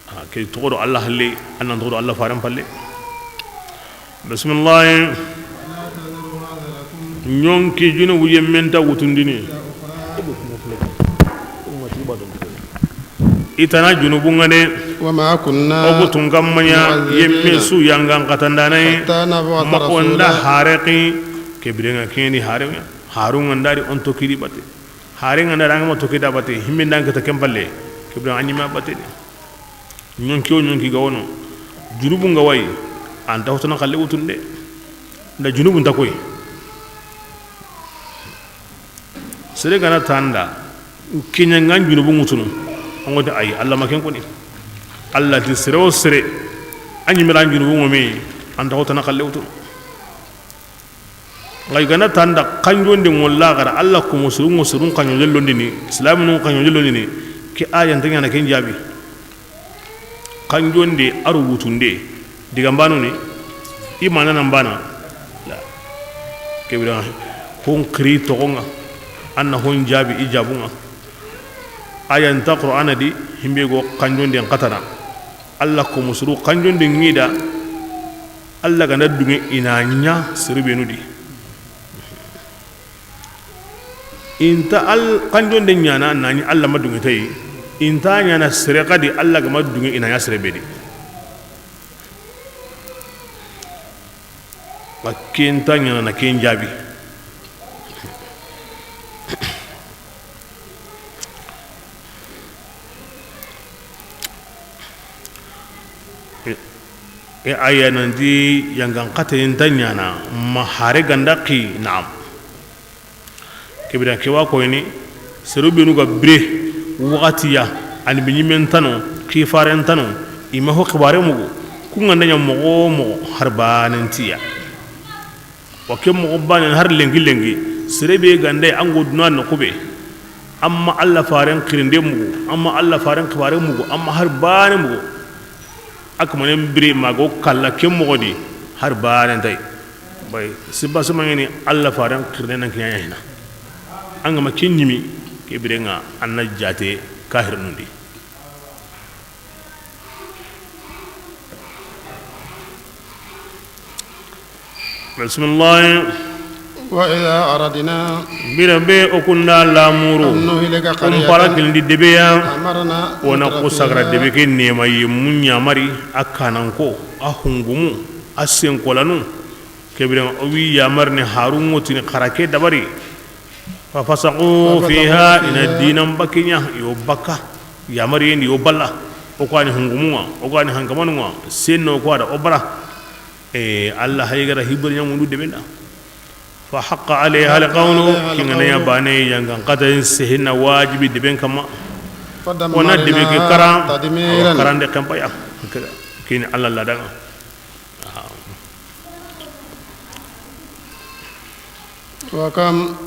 A, ke toxo do Alla halle, an nan toxo do Alla faren palle. Bismillahi. Ɲonki junubu yemme nta wutundini. I tana junubu ŋa de. Wa ma kunna. O ku tun kamma ɲa. Mu'azzibina. Yemme su yangan xatandanayi. Hatta nab'atha rasula. Ma o nda hare xi. Ke biren ŋa ke ni hare ŋa. Harun ŋa nda ri o n toxo di batte. Hare ŋa nda ri an ga ma toxo da batte. Himbe nda n kata ken palle. Ke biren ŋa a ɲi me batte de. Ɲonki wo ɲonki ga wono, junubu ŋa wa yi, an ta hotana xalle wutunde, nda junubu nta koyi. Sere ga na tanda, ke ɲa ŋa junubu ŋutunu, an ŋa ti ayi, Alla ma ken koni. Alla ti sere wo sere, a ɲi me ra junubu ŋa me, an ta hotana xalle wutunu. Nxa i ga na tanda xanjonde ŋo laxara, Alla komo soro ŋo, soron xanjonde londini, silaminu xanjonde londini, ke aaya nta ɲaana ken jaabi. Xanjonde a ro wutunde, digan banu ni, i mana nan bana. La. Ke biren ŋa, hon xiri toxo ŋa, an na hon jaabi i jaabu ŋa. Aaya nta Qur'ana di, himbe go xanjonde n xatana. Alla komo soro xanjonde ŋi da, Alla ga na duŋe i na ɲa sere benu di. I nta al-, xanjonde ɲaana na ɲi Alla ma duŋe ta yi. I nta ɲaana sere xadi Alla ga ma duŋe i na ɲa sere be di. Wa ke nta ɲaana na ken jaabi. E, e aaya nanti yangan xate nta ɲaana ma hare ga nda xi, naam. Ke biren ke wa koyini, sere benu ga bire waxati ya, annabi ɲimen tano, xifaren tano, i ma ho xibaare mugu, ku ŋa nda ɲa moxo wo moxo, hari baane nti ya. Wa ke moxo baane hari lenki lenki, sere be ga nda an ŋa o duna noqu be, an ma Alla faren xirinde mugu, an ma Alla faren xibaare mugu, an ma hari baane mugu. A kamanen bire ma ga o kalla ke moxo di, hari baane nta yi. Bay, siba sima ŋeni Alla faren xirinde nan kiɲa ɲa hina. An ga ma ke ɲimi, ke biren ŋa an na jaate kahirinun di. Bismillahi. Wa idha aradna. Bire be o kunda lamuru. An nuhlika qaryatan. Kun para kilindi debe ya. Amarna. O na ku sagara debe ke nema yi mun yamari a kananko, a hungumu, a senkolanu. Ke biren ŋa o wi yamari ni Harun ŋa o tini xara ke dabari. Fa fasaqu fiha, i na diinan bakke ɲa, i wo bakka, yamariyen di i wo balla. O ko a ni hungumunŋa, o ko a ni hankamanunŋa, senno ko a da o bara. E, Allah hay gara hibir ɲamundu debenda. Fa haqqa alayha alqawlu, kingana ya bane yangan kata sehinna wajibi deben kama. Wana debe ke kara, karande kampaya. Kini Allah ladanga. Wa kam.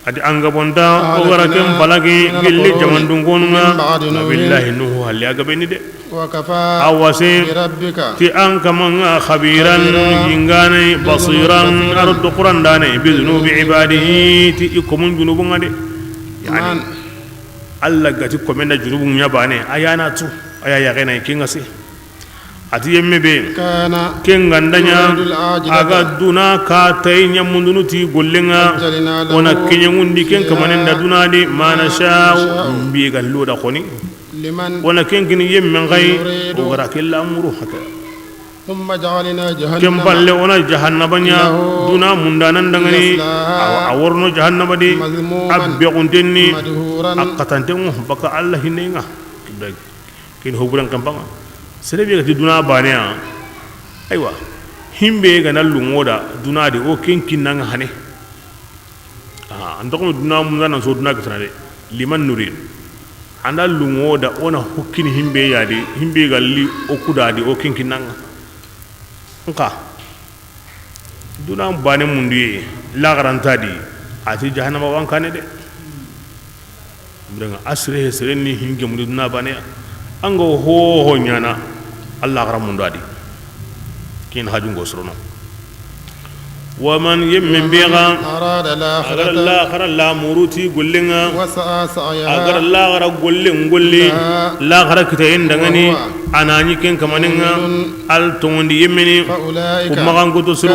Adi an gabonda o gara ken balagi gilli jamandun gonunga. Nabillahi Nuhu halli a gabeni de. Wa kafa. A wase. Bi rabbika. Ti an kamanga khabiran, yingane, basiran, ar do Qur'an dane bi dhunubi ibadihi, ti i komun junubunga de. Yani, Allah gati komenda junubun ɲa bane, ayana tu, aya yagena kinga se. Ati yemme be ken ganda ɲa, a ga duna ka tay ɲamundunu ti gollenga, wona kenyangundi ken kamanen da duna di, ma nasha'u, mbi ga loda xoni. Wona ken kini yemme ngai, o gara kella muru haka. Ken palle wona jahannaba ɲa duna mundanan dangani, a worno jahannaba di, a beguntenni, a katantengo baka Allah hinenga. Kin hoburen kampanga. Sere be ga ti duna baneya. Aywa. Himbe ga na lungo da duna di, o ken kinnanga hane. Ah, an toxo duna munda nan so duna kitana de. Liman nurid. Anda lungo da, wona hukkini himbe ya di, himbe ga li o kuda di, o ken kinnanga. Nka. Duna bane munduye, laxaranta di, ati jahannama wankane de. Birenga asire sere ni hinge mundi duna bane ya. Anga hoho ɲana, Allah xara mundu adi. Kin hajungo sorono. Wa man yemme be ga, a gara laxara la muruti gollenga, a gara laxara gollen golli, laxara kitayen dangani, anani ken kamanenga, al tongondi yemmeni, ku magan goto siro,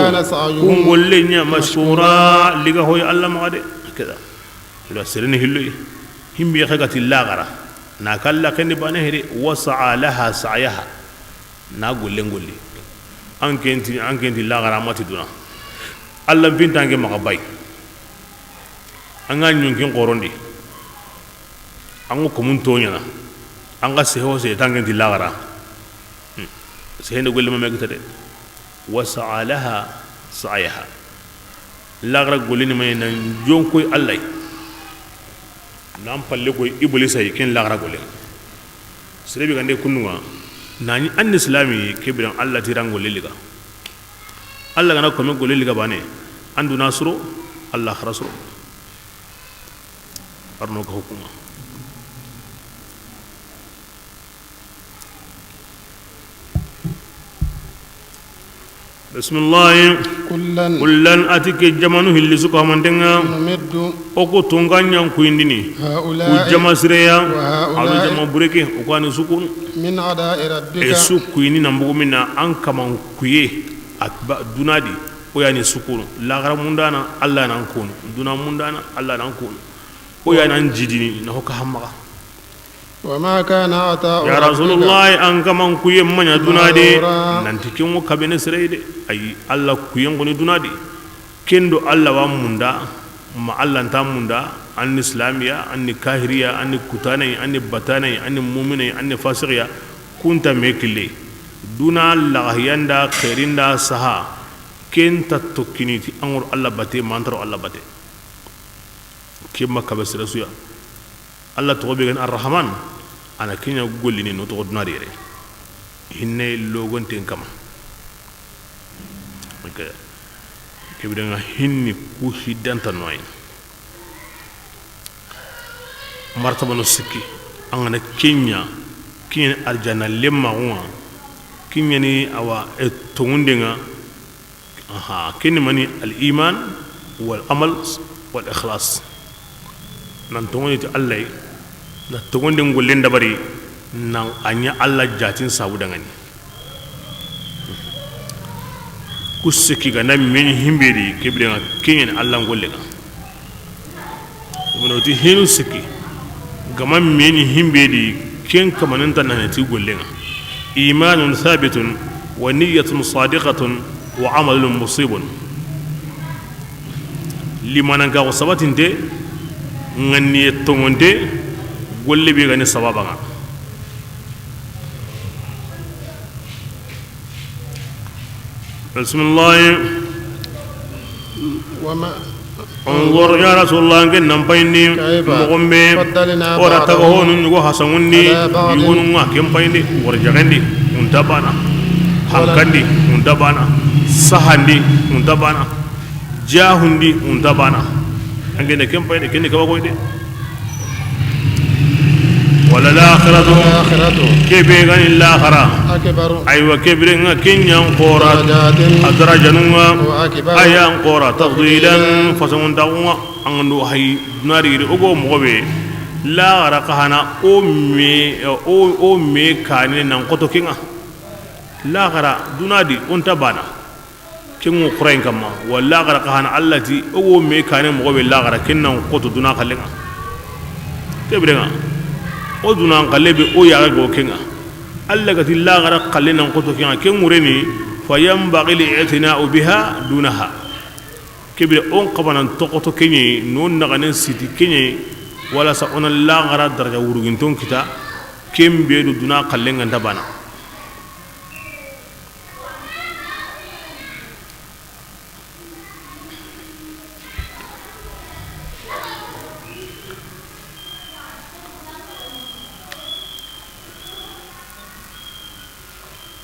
ku golle ɲa mashkura, liga hoy Allah maxa de. Keda. Ila sereni hilloy. Himbe xa gati laxara. Na kalla kendi bane hede, wa sa'a laha sa'yaha. Na gollen golli. An kenti, an kenti laxara mati duna. Allah pintange maxa bay. An ga ɲonkin xorondi. An ŋo komun toɲana. An ga seho se tangenti laxara. Sehende golle ma megita de. Wa sa'a laha sa'yaha. Laxara gollini maye nan jonkoy Allah. Nan palle koy Iblisa yi ken laxara golle. Sere be gande kunnunga nani an islami ke biran Allah tiran golle liga. Allah gana kome golle liga bane. An duna suro, Allah xara suro. Arno ka hukuma. Bismillahi. Kullan. Kullan, ati ke jamanu hilli su ko hamantenga. Numiddu. O ko tunga ɲan kuyindini. Haula'i. Ku jama sireya. Wa haula'i. Ado jama bureke, o ko ani sukun. Min ada'i rabbika. E su kuyini nan bugu minna an kaman kuye. Akba dunadi. O yani sukun. Laxara mundana, Allah nan kunu. Duna mundana, Allah nan kunu. O yani an jidini, na hoka hammaga. وما كان عطاء Ya ربك Rasulullahi, an kaman kuyen maɲa duna de, محظورا. Nanti ken wo kabene sere de. Ayi, Allah kuyen koni duna de. Ken do Allah wa munda, ma Allah nta munda, an ni islamiya, an ni kahiriya, an ni kutanay, an ni batanay, an ni muminay, an ni fasiqiya, kunta me kille. Duna laxahiyanda, xerinda, saha, ken ta tokkini ti an ŋoro Allah bate, ma an ta ro Allah bate. Ken ma kabe sere suya. Allah toxo be gani Arrahman, a na ken ɲa gollini no toxo duna di yere. Hinne logonten kama. Ke, ke bidanga hinni ku hiddanta noy. Martaba no sikki, an ga na ken ɲa, ken ɲa ni arjana lemma ŋa, ken ɲa ni awa e tongundenga, Aha, ken ni mani al iman wal amal wal ikhlas. Nan tongondi ti Allah, na tongondi ngollen dabari, nan a ɲa Allah jatin sabu dangani. Ku sikki ga na meni himbe di, ke bire ŋa ken ɲa ni Allah ngolle ŋa. Ibn uti hinu sikki gama meni himbe di ken kamanin ta nane ti gollen ŋa. Imanun thabitun wa niyyatun sadiqatun wa amalun musibun. Limanan ka ko sabatinte ŋanniye tongonte golle be gani sababa ŋa. Bisimilahi. وما Unzur, ya Rasulullah, n ke nan payindi, كيف moxo be, فضلنا o ra taga بعضهم honu ɲugo hasanŋundi, على بعض. Yugunun ŋa ken payindi, warjaxendi, unta bana, hankandi, unta bana, sahandi, unta bana, jahundi, unta bana. An ke na ken payindi, ken ni kaba koy de. وللآخرة. والآخرة. Ke be ga ni laxara. أكبر. Aywa, ke bire ŋa ken ɲa n xoora. درجات. A darajanun ŋa. وأكبر. A ya n xoora. تفضيلا. Fasanŋuntaxun ŋa. An ga ndo hay duna di giri o go moxo be. Laxara xa hana o me, o, o me kane nan xoto ke ŋa. Laxara duna di o nta bana. Ken ŋo xurayen kamma, wa laxara xa hana Allah ti, o wo me kane moxo be laxara, ken nan xoto duna xalle ŋa. Ke bire ŋa, o duna xalle be o yaxe go ke ŋa. Allah ga ti laxara xalle nan xoto ke ŋa, ken ŋure ni, فينبغي الاعتناء بها دونها. Ke bire o n xabanan toxoto ke ɲa yi, no naxanen siti ke ɲa yi, walasa o na laxara daraja wuruginton kita, ken be do duna xalle ŋa nta bana.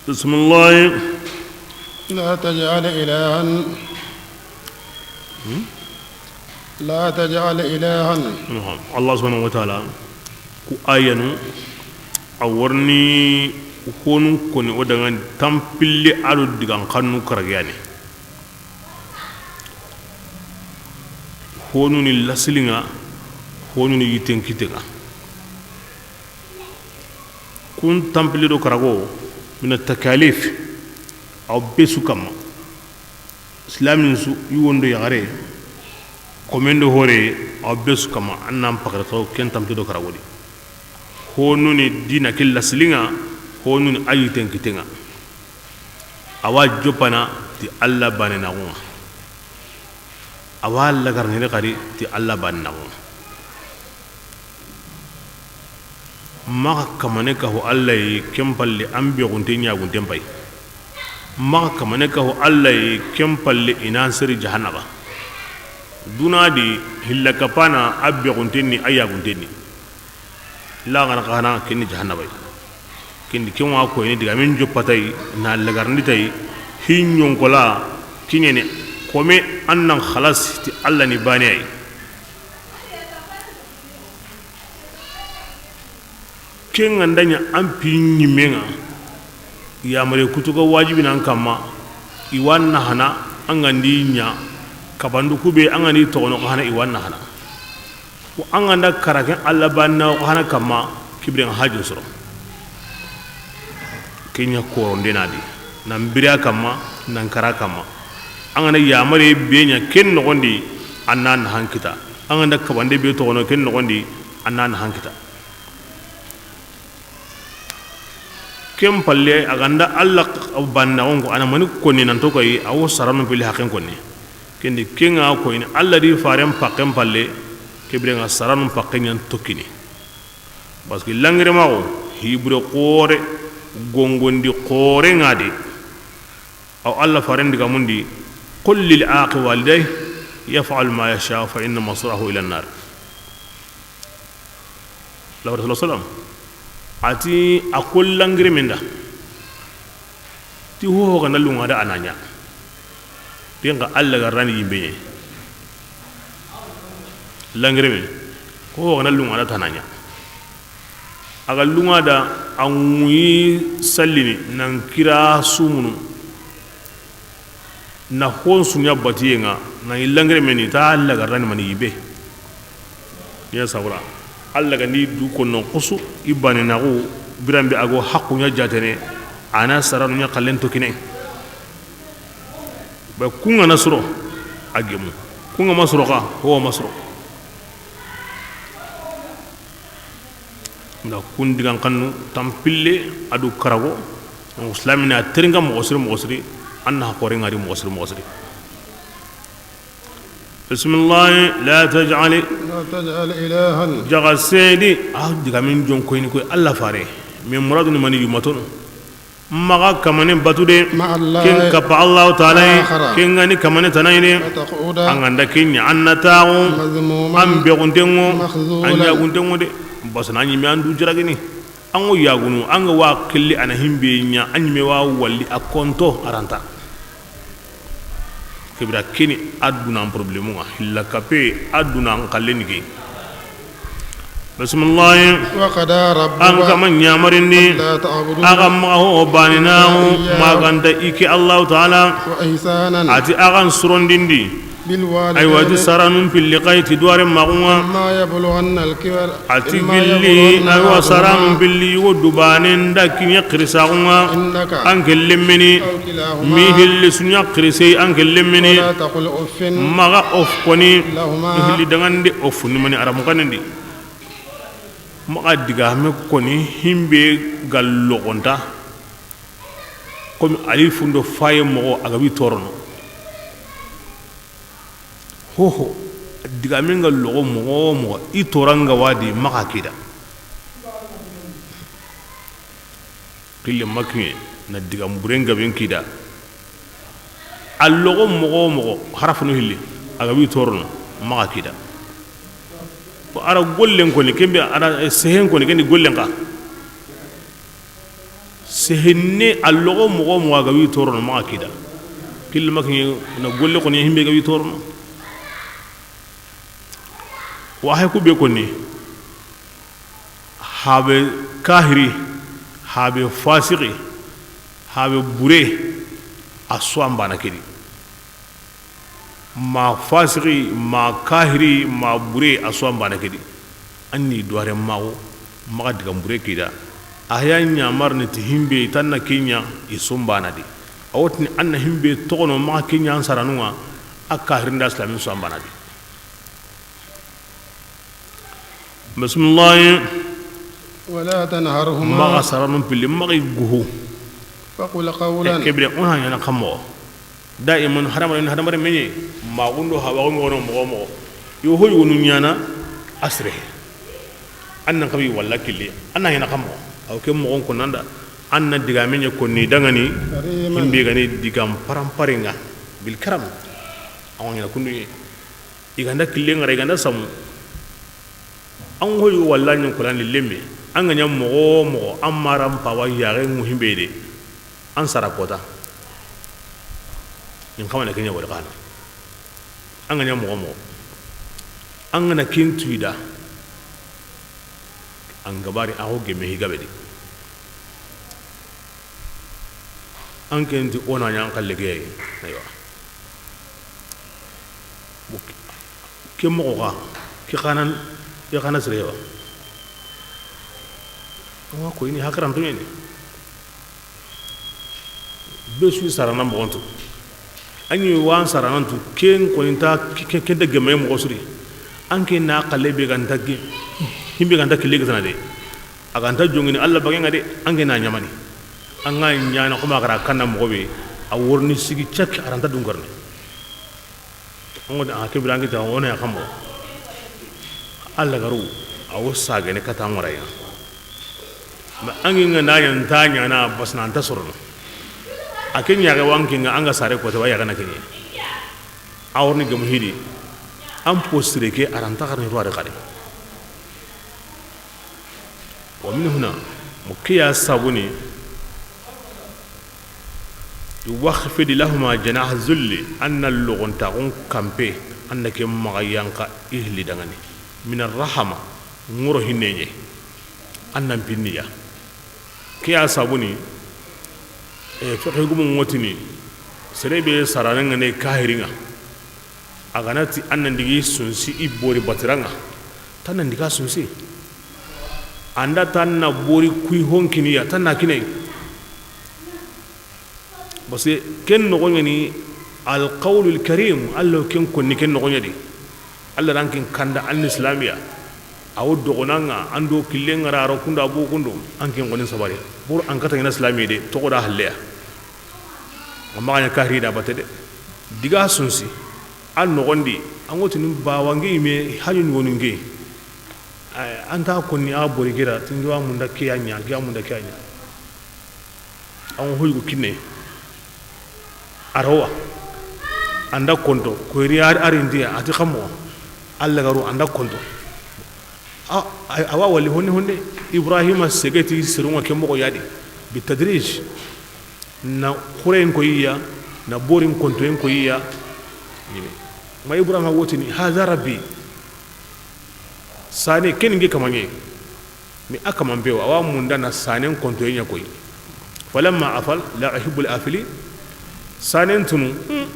بسم الله. لا تجعل إلها، لا تجعل إلها. Naam. Allah subhanahu wa ta'ala ku ayanu a warni honu koni o dangan tampille ado digan xannu karagiyani. Honu ni lasiliŋa, honu ni yitten kiteŋa. Kun tampille do karago mina takalif, aw be su kamma. Silamin su, yugo ndo yaxare, komen do hore, aw be su kamma, an nan pakara taw ken tampille do karago di. Honu ni dina ke lasiliŋa, honu ni a yitten kiteŋa. Awa joppana ti Allah banenaxu ŋa. Awa lagarnini xadi ti Allah banenaxu ŋa. Maxa kamane kahu Allah yi ken palle an bexunte ɲagunten pay. Maxa kamane kahu Allah yi ken palle i nan seri jahannaba. Duna di hilla kapana a bexunten ni a yagunten ni. Laxara xa hana ken ni jahannaba yi. Ken di ken wa koyini digamen joppatay na lagarnditay. Hi ɲonkola kiɲene kome an nan xalas ti Allah ni baneyayi. Ken ga nda ɲa an pi ɲimmen ŋa, yamare kutu ga wajibi nan kamma, i wa nahana, an ga ndi ɲa kabandu kube, an ga ndi toxono xa hana, i wa nahana. Ko an ga nda kara ken Allah banna xa hana kamma, ke bire ŋa hajun soro. Ken ɲa koronde na di, nan biriya kamma, nan kara kamma. An ga na yamare be ɲa ken noxon di, an na nahan kita. An ga nda kabande be toxono ken noxon di, an na nahan kita. Ken palle, a ga nda Allah bannaxun ko, a na mani konni nan to koyi, a wo saranu pili haqen konni. Ken di ken ŋa koyini Allah di faren pakken palle, ke bire ŋa saranu pakken ɲan tokkini. Parce que langiremaxu, hibure xoore, gongondi xoore ŋa di. Aw Allah faren digamun di, قل للعاق والديه يفعل ما يشاء فإن مصيره إلى النار. Lawra sallallahu alaihi wasallam a ti, a ko langiremen da ti, hoho ga na lunŋa da a na ɲa. Ken xa Allah ga rani yimbe ɲe. Langiremen, hoho ga na lunŋa da ta na ɲa. A ga lunŋa da a ŋuyi sallini nan kira sumunu. Na hon sunya batiye ŋa, na i langiremeni ta lagarani mani yibe. Ya sabura, Allah ga ni du konno xusu, i banenaxu, biranbe a go haqqu ɲa jatene, a na saranu ɲa xallen to kine. Ba kun ŋa na soro, a gemu. Kun ŋa ma soro xa, ho ma soro. Nda kun digan xannu tampille a do karago. Donc, silamina terinka moxo siri moxo siri, an na xore ŋari moxo siri moxo siri. Bismillahi, la taj'ali. La taj'al ilahan. Jaga sedi, a digamin jon koyni koy Allah fare. Mais muradu ni mani yumatono. Maxa kamane batu de. Ken kappa Allahu Taala yi. Ken ga ni kamane tana yi de. An ga nda ken ɲa, an na taxu. An bexunten ŋo, an ɲagunten ŋo de. Basana ɲi me an du jaragini. An ŋo yagunu, an ga wa xilli a na himbe ɲa, an ɲi me wa walli a konto aranta. Kebira keni aduna problème ŋa, hilla kape aduna xalle ni ke. Bismillahi. Wa qada rabbuka, an kama ɲamarindi, alla ta'budu, a ga maxa ho baninaxu, illa iyyahu, ma ga nta i ke Allahu Taala. Wa ihsanan, a ti a ga n surondindi. Bil walidayni, aywa, ti saranun pilli xa yi ti duware maxu ŋa. Imma yablughanna al-kibara, a ti gilli, aywa, saranun pilli yugo du baane nda kiɲe xirisaxu ŋa. An ke lemmeni. Mi hilli su ɲa xirise, an ke lemmeni. Maxa of koni. Hilli dangande of ni mani aramu xannen di. Maxa digame koni himbe ga loxonta. Komi alifu ndo faye moxo a ga bi torono. Hoho, digamen ga loxo moxo wo moxo, i toranga wadi maxa kida. Xille makiɲe na digam buren gaben kida. A loxo moxo wo moxo, harafunu hilli, a ga wi torono, maxa kida. Ko ara gollen koni, kembe ara sehen koni, kendi gollen xa. Sehenne a loxo moxo moxo a ga wi torono maxa kida. Kille makiɲe na golle koni himbe ga wi torono. Wa hay ku be koni. Habe kahiri, habe fasiki, habe bure, a so an bana kedi. Ma fasiki, ma kahiri, ma bure, a so an bana kedi. An ni duware maxo, maxa digan bure kida. A ya ɲamarni ti himbe tanna kenya i so n bana di. A wotini an na himbe toxono maxa kenya an saranun ŋa, a kahirinda islamin so an bana di. Bismillahi. Wala tanharhuma. Maxa saranun pilli, maxa i guhu. Faqul qawlan. E, kebire, o na ɲana xa moxo. Daiman, hadamaren, hadamaren meɲe, maxundo hawaxu moxono moxo moxo. Yo, ho yogonu ɲana, a sire. An nan xabi walla killi, an na ɲana xa moxo. Aw ke moxon ko nanda, an na diga meɲe ko ni dangani, himbe gani digam paramparenga, bil karam. Awa ɲana kundu ye. I ganda kille ŋara, i ganda samu. An hoyi walla ɲin kulani lemme. An ga ɲa moxo moxo, an maran pawa yaxe ŋu himbe de. An sara kota. In xamane kenya wori xana. An ga ɲa moxo moxo. An ga na kin tuyida. An gabari a ho gemme hi gabe di. An ken ti o na ɲa an xalle ge. Aywa. Ke moxo xa, ke xanan, ke xana sire wa. Wa ko ini hakaran to ɲene. Be su sarana moxon tu. An ɲi wan sarana tu, ken koni ta, ke, ke, ke de gemme moxo suri. An ke na xalle be ganta ge, himbe ganta kille gitana de. A ganta jongini Alla bagenga de, an ke na ɲamani. An ga ɲana xoma gara kanna moxo be, a worni sigi cak aranta dungarne. An ŋo da a ke birangi ta wona ya xamo. Alla garu a wo sagene kata ŋoraya. Ma an ŋi ŋa na ɲa nta ɲana basna nta sorono. A ke ɲa ga wanki ŋa an ga sare ko ta waya ga na kenye. A worni gemu hidi. An po sire ke aranta xarni ruwa de xari. Wa min huna, mo ke ya sabuni, yuwakhfid lahuma janaha zulli, an na logontaxun kanpe, an na ke maxa yanqa i hilli dangani. Min arrahama, ŋoro hinneɲe, an nan pinniya. Ke ya sabuni, e, fexe gumu ŋotini, sere be sarane ŋa ne kahiriŋa. A ga na ti an nan digi sunsi i bori batiraŋa, tan nan diga sunsi. An da tan na bori kuy honkiniya, tan na kinai. Parce que ken noxo ɲani alqawlul karim, Alla ken konni ken noxo ɲadi. Alla ran ken kanda an islamiya. A wo dogonaŋa, an do kille ŋara ro kunda bo kundo, an ken koni sabari. Bor an kata ina islamiya de, toxo da halleya. Amma ɲa kahiri da bate de. Diga sunsi. An noxondi, an ŋotini bawa ngi me haju ɲoni ngi. An ta konni a bori gira, tingi wa munda ke ya ɲa, ke ya munda ke ya ɲa. An hoygu kinne. Arawa. Anda konto. Koyri ar-, arindiya. Ati xamo. Alla garu anda konto. A, a, awa wali honne honne. Ibrahima segeti sirunga ke moxo yadi. Bi tadrij. Na xuren ko yiya. Na borin kontoyen ko yiya. Ma Ibrahima wotini. Hadha rabbi. Sane ken nge kamaŋe. Mi a kaman pewo, awa munda na sanen kontoye ɲa koyi. Falamma afal, la uhibbul afili. Sanen tunu, hmm,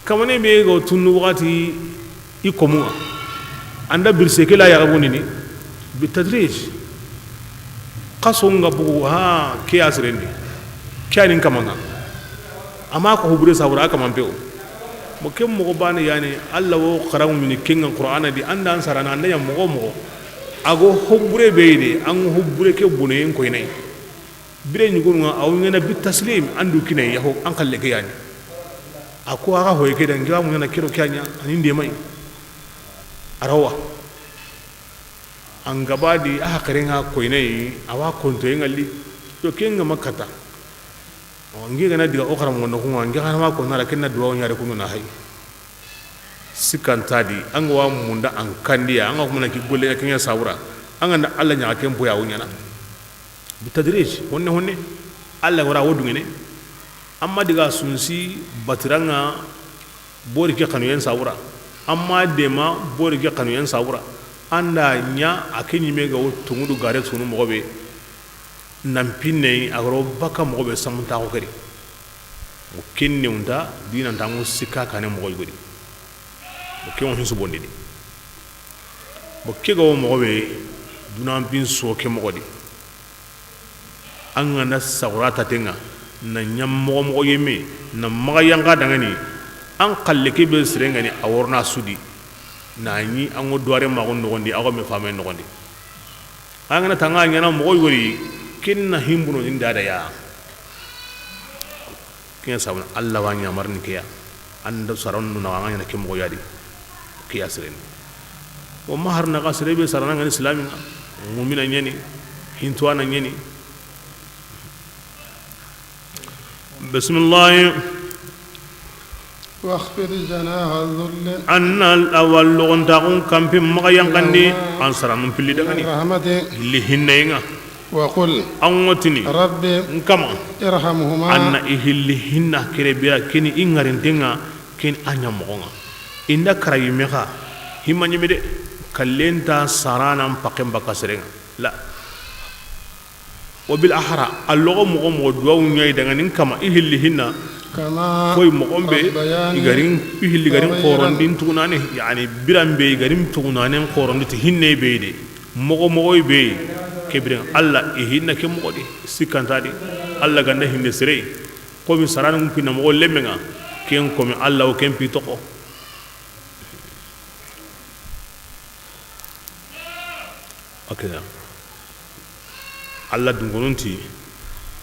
kamane be go tunu waxati i komuŋa. Anda birse ke la yaxa bonini, bi tadrij. Xaso nga bugu, ha, ke ya sirendi. Ke ya nin kamaŋa. Ama ko hubure sabura a kaman pewo. Mo ken moxo bane yani, Alla wo xaraŋu mini kenŋa Qur'ana di, anda an sarana, anda ɲa moxo moxo. A go hobure be yi de, an hobure ke bonoyen koyini. Bire ɲugonu ŋa, aw ɲana bi taslim, an du kine yaho, an xalle ke yani. A ko a ga hoye ke da, ngira mu ɲana kero ke ɲa, ani ndemay. Arawa. An gaba di, a haqiren ŋa koyini, awa kontoye ŋa li. Yo, ken ŋa ma kata. Ngi gana diga o xaramoxo noxu ŋa, ngi xana ma ko nara, ken na duwawu ɲare kunu na hay. Sikanta di, an ga wa munda an kandiya, an ga kuma na ki golle ɲa ken ɲa sabura, an ga na Alla ɲaxa ken boya wo ɲana. Bi tadrij, honne honne, Alla wara wo dungene. Amma diga sunsi batiraŋa bori ke xanuyen sabura. Amma dema bori ke xanuyen sabura. Anda ɲa a ke ɲime ga wo tungudu gare sunu moxo be. Nan pinne a garo baka moxo be samuntaxo keri. Mo kenne unta dinanta ŋo sikka kane moxo yogodi. Mo ke ŋo hinsu bondini. Mo ke ga wo moxo be dunan bin so ke moxo di. An ga na saxura tatenŋa na ɲam moxo moxo yemme na maxa yanxa dangani. An xalle ke be sirengani a worna sudi. Na ɲi an ŋo duware maxo noxondi, a xo me fame noxondi. An ga na tanga ɲana moxo yori, ken na himbuno ni ndada ya. Ken sabana Alla wa ɲamarini ke ya. Anda sarannu na wa ɲana ke moxo yadi. Ke ya sireni. O ma har na ga sere be sarana ngani islami ŋa. Mumina ɲeni, hintuwana ɲeni. Bisimilahi. واخفض جناح الذل. An na a wa logontaxun kanpi maxa yanqandi, ليوم, an saranun pilli dangani. من الرحمة. Hilli hinneyen ŋa. وقل. An ŋotini. رب. N kama. ارحمهما. An na i hilli hinna kere bira kini i ŋarinten ŋa, kini a ɲa moxon ŋa. I nda kara yimme xa, himma ɲime de, kallen ta saranan pakken bakka seren ŋa. La. Wa bil ahra, a loxo moxo moxo duwawu ɲa i dangani n kama i hilli hinna. كما. Koy moxon be, ربياني. I garin, i hilli garin صغيرا. Xorondin tugunane, yani biran be i garin tugunanen xorondi ti hinne be de. Moxo moxo be, ke biren Alla i hinna ke moxo di, sikkanta di. Alla ganda hinne sere, komi sarani ŋu pinna moxo lemmen ŋa, ken komi Alla wo ken pi toxo. Akida. Alla dunkononti,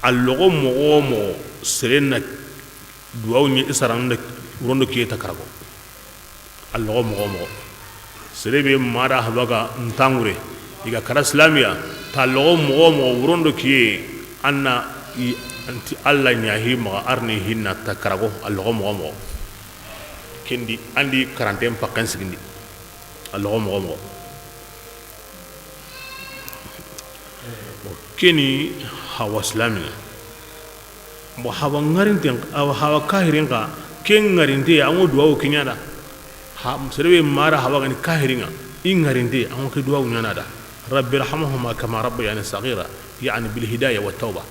a loxo moxo wo moxo, seren na duwawu ɲa i saranun da wuron do kiye ta karago. A loxo moxo wo moxo. Sere be ma da haba ga ntangure, i ga kara silamiya, ta loxo moxo wo moxo wuron do kiye, an na i, an ti Alla ɲa hi maxa arni hinna ta karago, a loxo moxo wo moxo. Kendi, an di karanten pakken sigindi. A loxo moxo wo moxo. Bon, keni hawa silami ŋa. Bon, hawa ŋarinten, hawa, hawa kahirin xa, ke ŋarinte, an ŋo duwawu ke ɲa da. Ha, sere be ma da hawa gani kahirin ŋa, i ŋarinte, an ŋo ke duwawu ɲana da. رب ارحمهما كما ربياني صغيرا، يعني بالهداية والتوبة.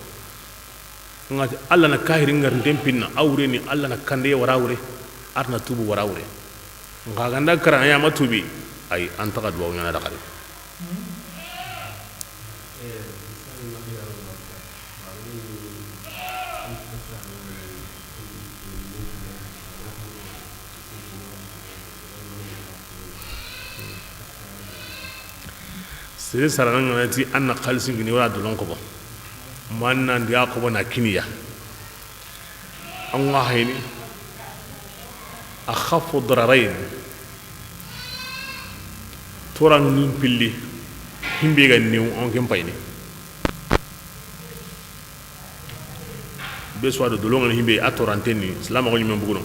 Ŋa ti Alla na kahirin ŋarinten pinna, a wure ni Alla na kandeye wara wure, ar na tubu wara wure. Nxa ganda karana ya ma tubi, ay, an taxa duwawu ɲana da xari. Sere sarana ŋa na ti an na xalisi gini wala dolon xobo. Ma an na ndi a xobo na kiniya. An ŋa hayini. Axaffu dararayn. Toran ŋin pilli. Himbe ga niw an ken payini. Be suwa do dolonŋa ni himbe a toranten ni, silamaxu ɲimen buguno.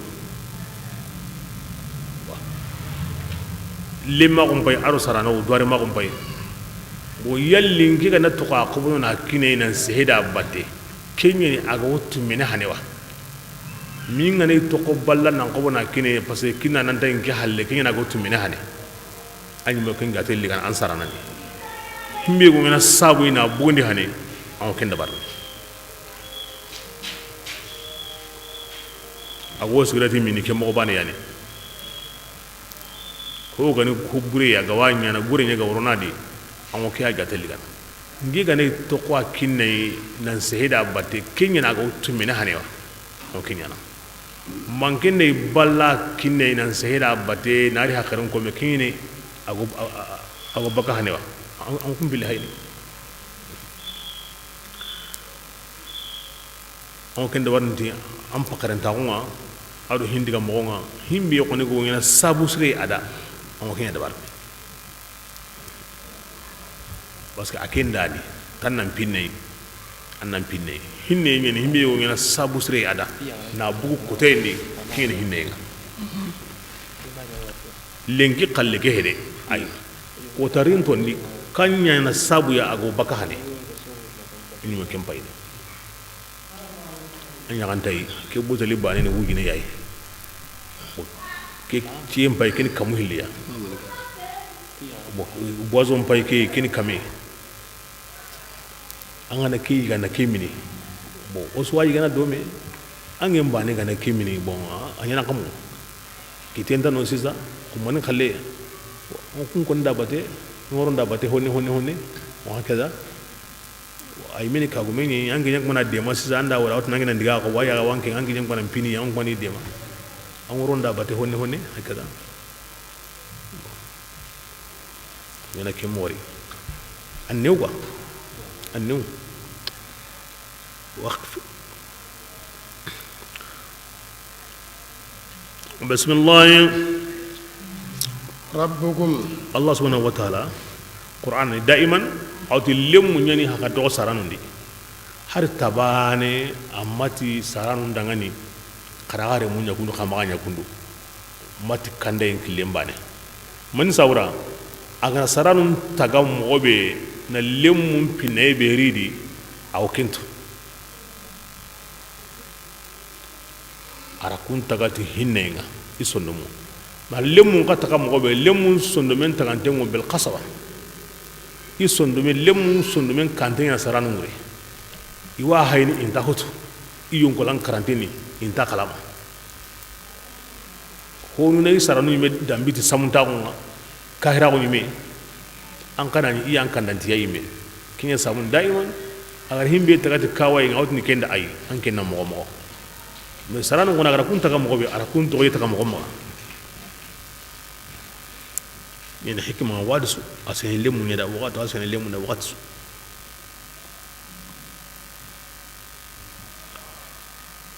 Lemmaxu n pay, a do saranaxu, duwaremaxu n pay. Bon, yalli n ke ga na toxo a xobono na kine nan sehe da batte, ke ɲeni a ga wo tummene hane wa? Mi n ga na i toxo balla nan xobo na kine, parce que kina nan ta n ke halle, ke ɲeni a ga wo tummene hane. A ɲi mo ken ga te ligan an saranani. Himbe go ŋena sabu i na bugundi hane, an ken dabar. A go sigirati mini ke moxo bane yani. Ho gani ko bure ya ga wa ɲana, bure ɲa ga worona di, an go ke ya ga te ligana. N ke ga na i toxo a kinne nan sehe da batte, ke ɲeni a ga wo tummene hane wa? An ke ɲana. Ma n ke na i balla kinne nan sehe da batte, na ri haqilen ko me, ke ɲeni a go, a, a, a go baka hane wa? An, an kun bili hayni. An ken dabarinti, an pakarentaxu ŋa, a do hindiga moxo ŋa, himbe xoni go ŋena sabu sire a da, an ke ɲa dabarini. Parce que a ken dani, tan nan pinne, an nan pinne. Hinne ɲeni, himbe go ŋena sabu sire a da, na bugu kotendi, ken hinne ŋa. Lenki xalle ke hede, ay. Kotarin tondi, kan ɲana sabu ya a go baka hane. Ni ma ken payini. A ɲaxantayi, ke botali bane ni wujine yayi. Bon, ke tiyen pay, ke ni kamu hilliya. Bon, boison pay, ke, ke ni kame. An ga na ke, ga na ke mini. Bon, o suwa yi ga na dome. An ŋen bane ga na ke mini. Bon, a, a ɲana kamu. Kiten tano sisa, kumani xalle. Bon, kun kon da bate, ŋoron da bate, honne, honne, honne. Wa kaza. Ay mini kagume ɲi, an ke ɲa kumana dema sisa, an da wala, watu nangi nan diga ko, waya wanke, an ke ɲa kumana pini, an kumani dema. An woron da bate honne honne, hakada. Yana ke mori. An new quoi. An new. Waqf. Bisimilahi. Rabbukum. Allah subhanahu wa ta'ala, Qur'an ni daiman, a wa ti lemmu ɲani haka toxo saranundi. Hari tabane, a ma ti saranun dangani, xaraxare mu ɲa kundu, xa maxa ɲa kundu. Ma ti kandayen killen bane. Mani sawura, a ga na saranun taga moxo be na lemmun pinaye be ridi, a wo kentu. A ra kun taga ti hinneŋa, i sondomu. Ma lemmun xa taga moxo be, lemmun sondomen taganten ŋo bel xasaba. I sondome, lemmun sondomen kanten ŋa saranu ŋure. I wa hayini i nta hotu. I yonkolan karanteni, i nta kalama. Honu na i saranu yime dambiti samuntaxun ŋa. Kahiraxu ɲime, an xa na ɲi i yan kandantiya yime. Kiɲe samun daiman, a ga ra himbe taga ti kawaye ŋa, a wa tini kenda ayi, an kenna moxo moxo. Mais saranu ŋo na a ga ra kun taga moxo be, a ra kun toxoye taga moxo maxa. Ɲene hikima wadi su, a sene lemu ɲeda waxati, a sene lemu ɲeda waxati su.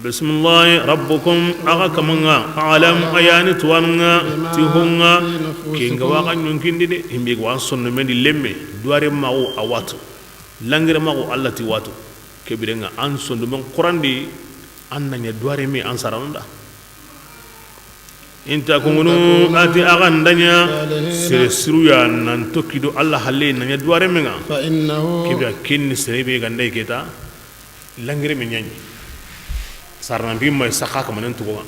Bisimilahi, rabbukum, axa kamanŋa, alam, a yani tuwanuŋa, ti honŋa, kenga waxa ɲonkindi de, himbe ga wa sonno mendi lemme, duware maxu a watu, langire maxu Allah ti watu, kebirenŋa an sondomen xurandi, an na ɲa duware me an saranunda. Inta kungunu ati axa nda ɲa sere siruya nan tokki do Allah halle na ɲa duware menŋa. Kebe a kenni sere be ganda i keta langire me ɲaɲi. Sarana bi ma saxa kamanen tugo.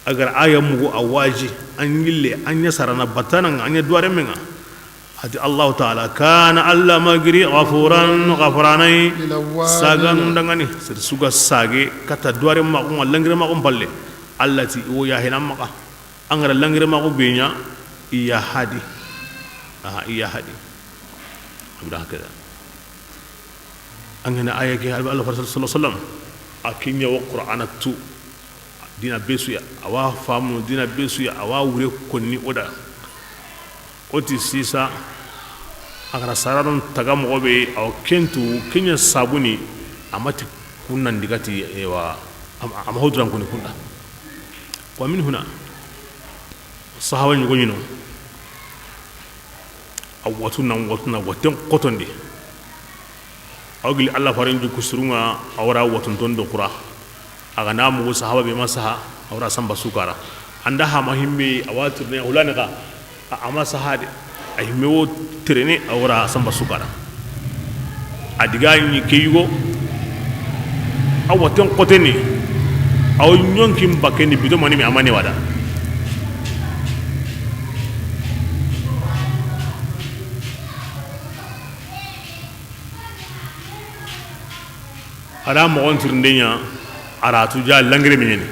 A ga ra aya mugu a waji an yille an ɲa sarana batana ŋa an ɲa duware menŋa. Ati Allahu Taala, kana Allah ma giri ghafuran, ghafuranay, saganun dangani, sir suga sage, kata duware maxu ŋa, langire maxu n palle. Allah ti, i wo yahina maxa. An ga ra langire maxu be ɲa, i ya hadi. Aha, i ya hadi. Abda hakada. An ga na aya ke, Allah Faare sallallahu alaihi wasallam, a ke ɲa wo Qur'ana tu. Dina be su ya, a wa famu dina be su ya, a wa wure konni o da. O ti sisa, a ga ra saranun taga moxo be, a wa kentu, ke ɲa sabuni, a ma ti kunnan digati, ewa, a ma, a ma hoduran koni kunda. Wa min huna, sahaba ɲugo ɲino, a watu nan watu na waten xotondi. Awa gili Alla faaren jikku sirun ŋa, a wara watunton do xura. A ga na mugu sahaba be ma saha, a wara samba sukara. An da hama himbe a wa tirne hulane xa, a, a ma saha de. A himme wo terene, a wara samba sukara. A diga ɲi ke yugo, a waten xoteni, a wo ɲonkin bakkeni bito mani me a ma ne wada. A da moxon tirinde ɲa, a ra tu ja langire miɲeni.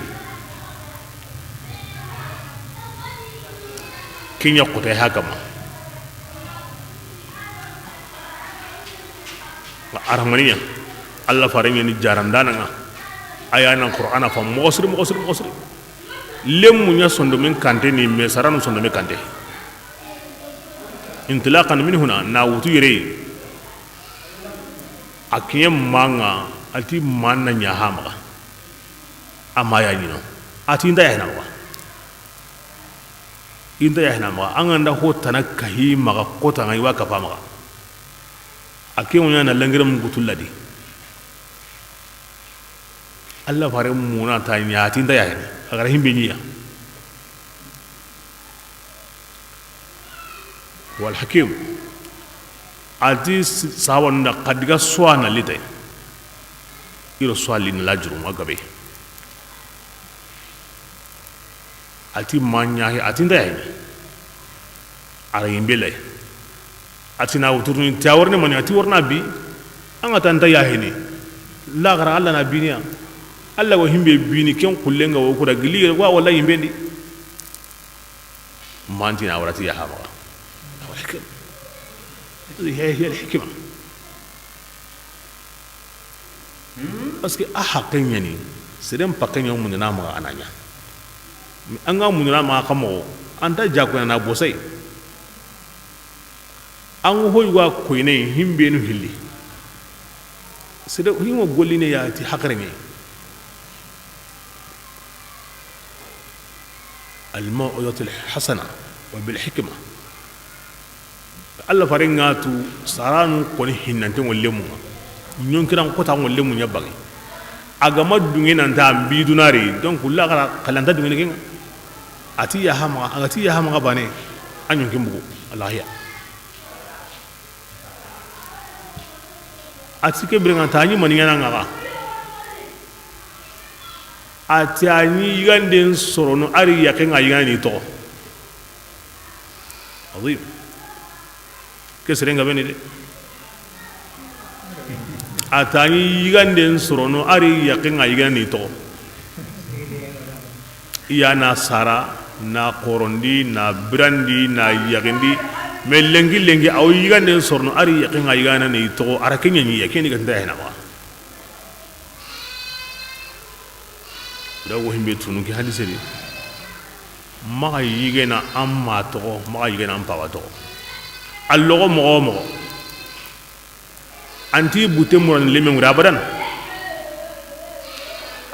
Ke ɲa xote ha kama. Arhamaniya, Alla faaren ɲa ni jarandana ŋa. A ya nan Qur'ana fa moxo siri, moxo siri, moxo siri. Lemmu ɲa sondomen kante ni, me saranu sondomen kante. Intilaqan min huna, na wutu yere. A kiɲe ma ŋa, a ti ma na ɲa ha maxa. A ma ya ɲi no. A ti nta ya hina maxa. I nta ya hina maxa. An ga nda ho tana kahi maxa, ko tana i wa kafa maxa. A ke ŋo ɲa na langire mu gutu ladi. Alla faare muna ta ɲa, a ti nta ya hini. A ga ra himbe ɲi ya. Wal Hakim. A ti s-, sahabanu nda xa diga suwa na lite. I ro suwa li na la juru ma gabe. A ti ma ɲa he, a ti nta ya hini. A ra yimbe lay. A ti na wuturni, ti a warne mani, a ti warna bi. An ga ta nta ya hini. Laxara Alla na biniya. Alla wo himbe bini, ken xullen ga wo kuda gili, wa wala yimbe ndi. Mantina a wara ti ya ha maxa. Walakin. Hiya, hiya al-hikma. Parce que a haqqe ɲa ni, seren pakke ɲa mundana maxa a na ɲa. An ga mundana maxa xa moxo, an ta jakoyana na bosay. An ga hoy wa koyne himbenu hilli. Sere himo golline ya ti haqare ɲa. Al maw'izatul hasana wa bil hikma. Alla faaren ŋa tu saranu koni hinnante ŋo lemu ŋa. Ɲonkiran kota ŋo lemu ɲa bange. A ga ma dunge nan ta an bi dunari, donc laxara kalanta dunge ne ke ŋa. A ti ya ha maxa, a ga ti ya ha maxa bane. A ɲonkin bugu, Alla ya. A ti ke biren ŋa ta ɲi mani ɲana ŋa xa. A ti a ɲi yiganden sorono, a ri yaqen ŋa yigana ni toxo. Azim. Ke seren ga beni de. A ta ɲi yiganden sorono, a ri yaqen ŋa yigana ni toxo. I ya na sara, na xorondi, na birandi, na yaxindi. Mais lenki lenki, a wo yiganden sorono, a ri yaqen ŋa yigana ni toxo, a ra ke ɲa ɲi ya, ke ni ga nta ya hina maxa. Da wo himbe tunu ke hadise di. Maxa yigena an ma toxo, maxa yigena an pawa toxo. A loxo moxo wo moxo. An ti butte murani lemme ŋure abadan.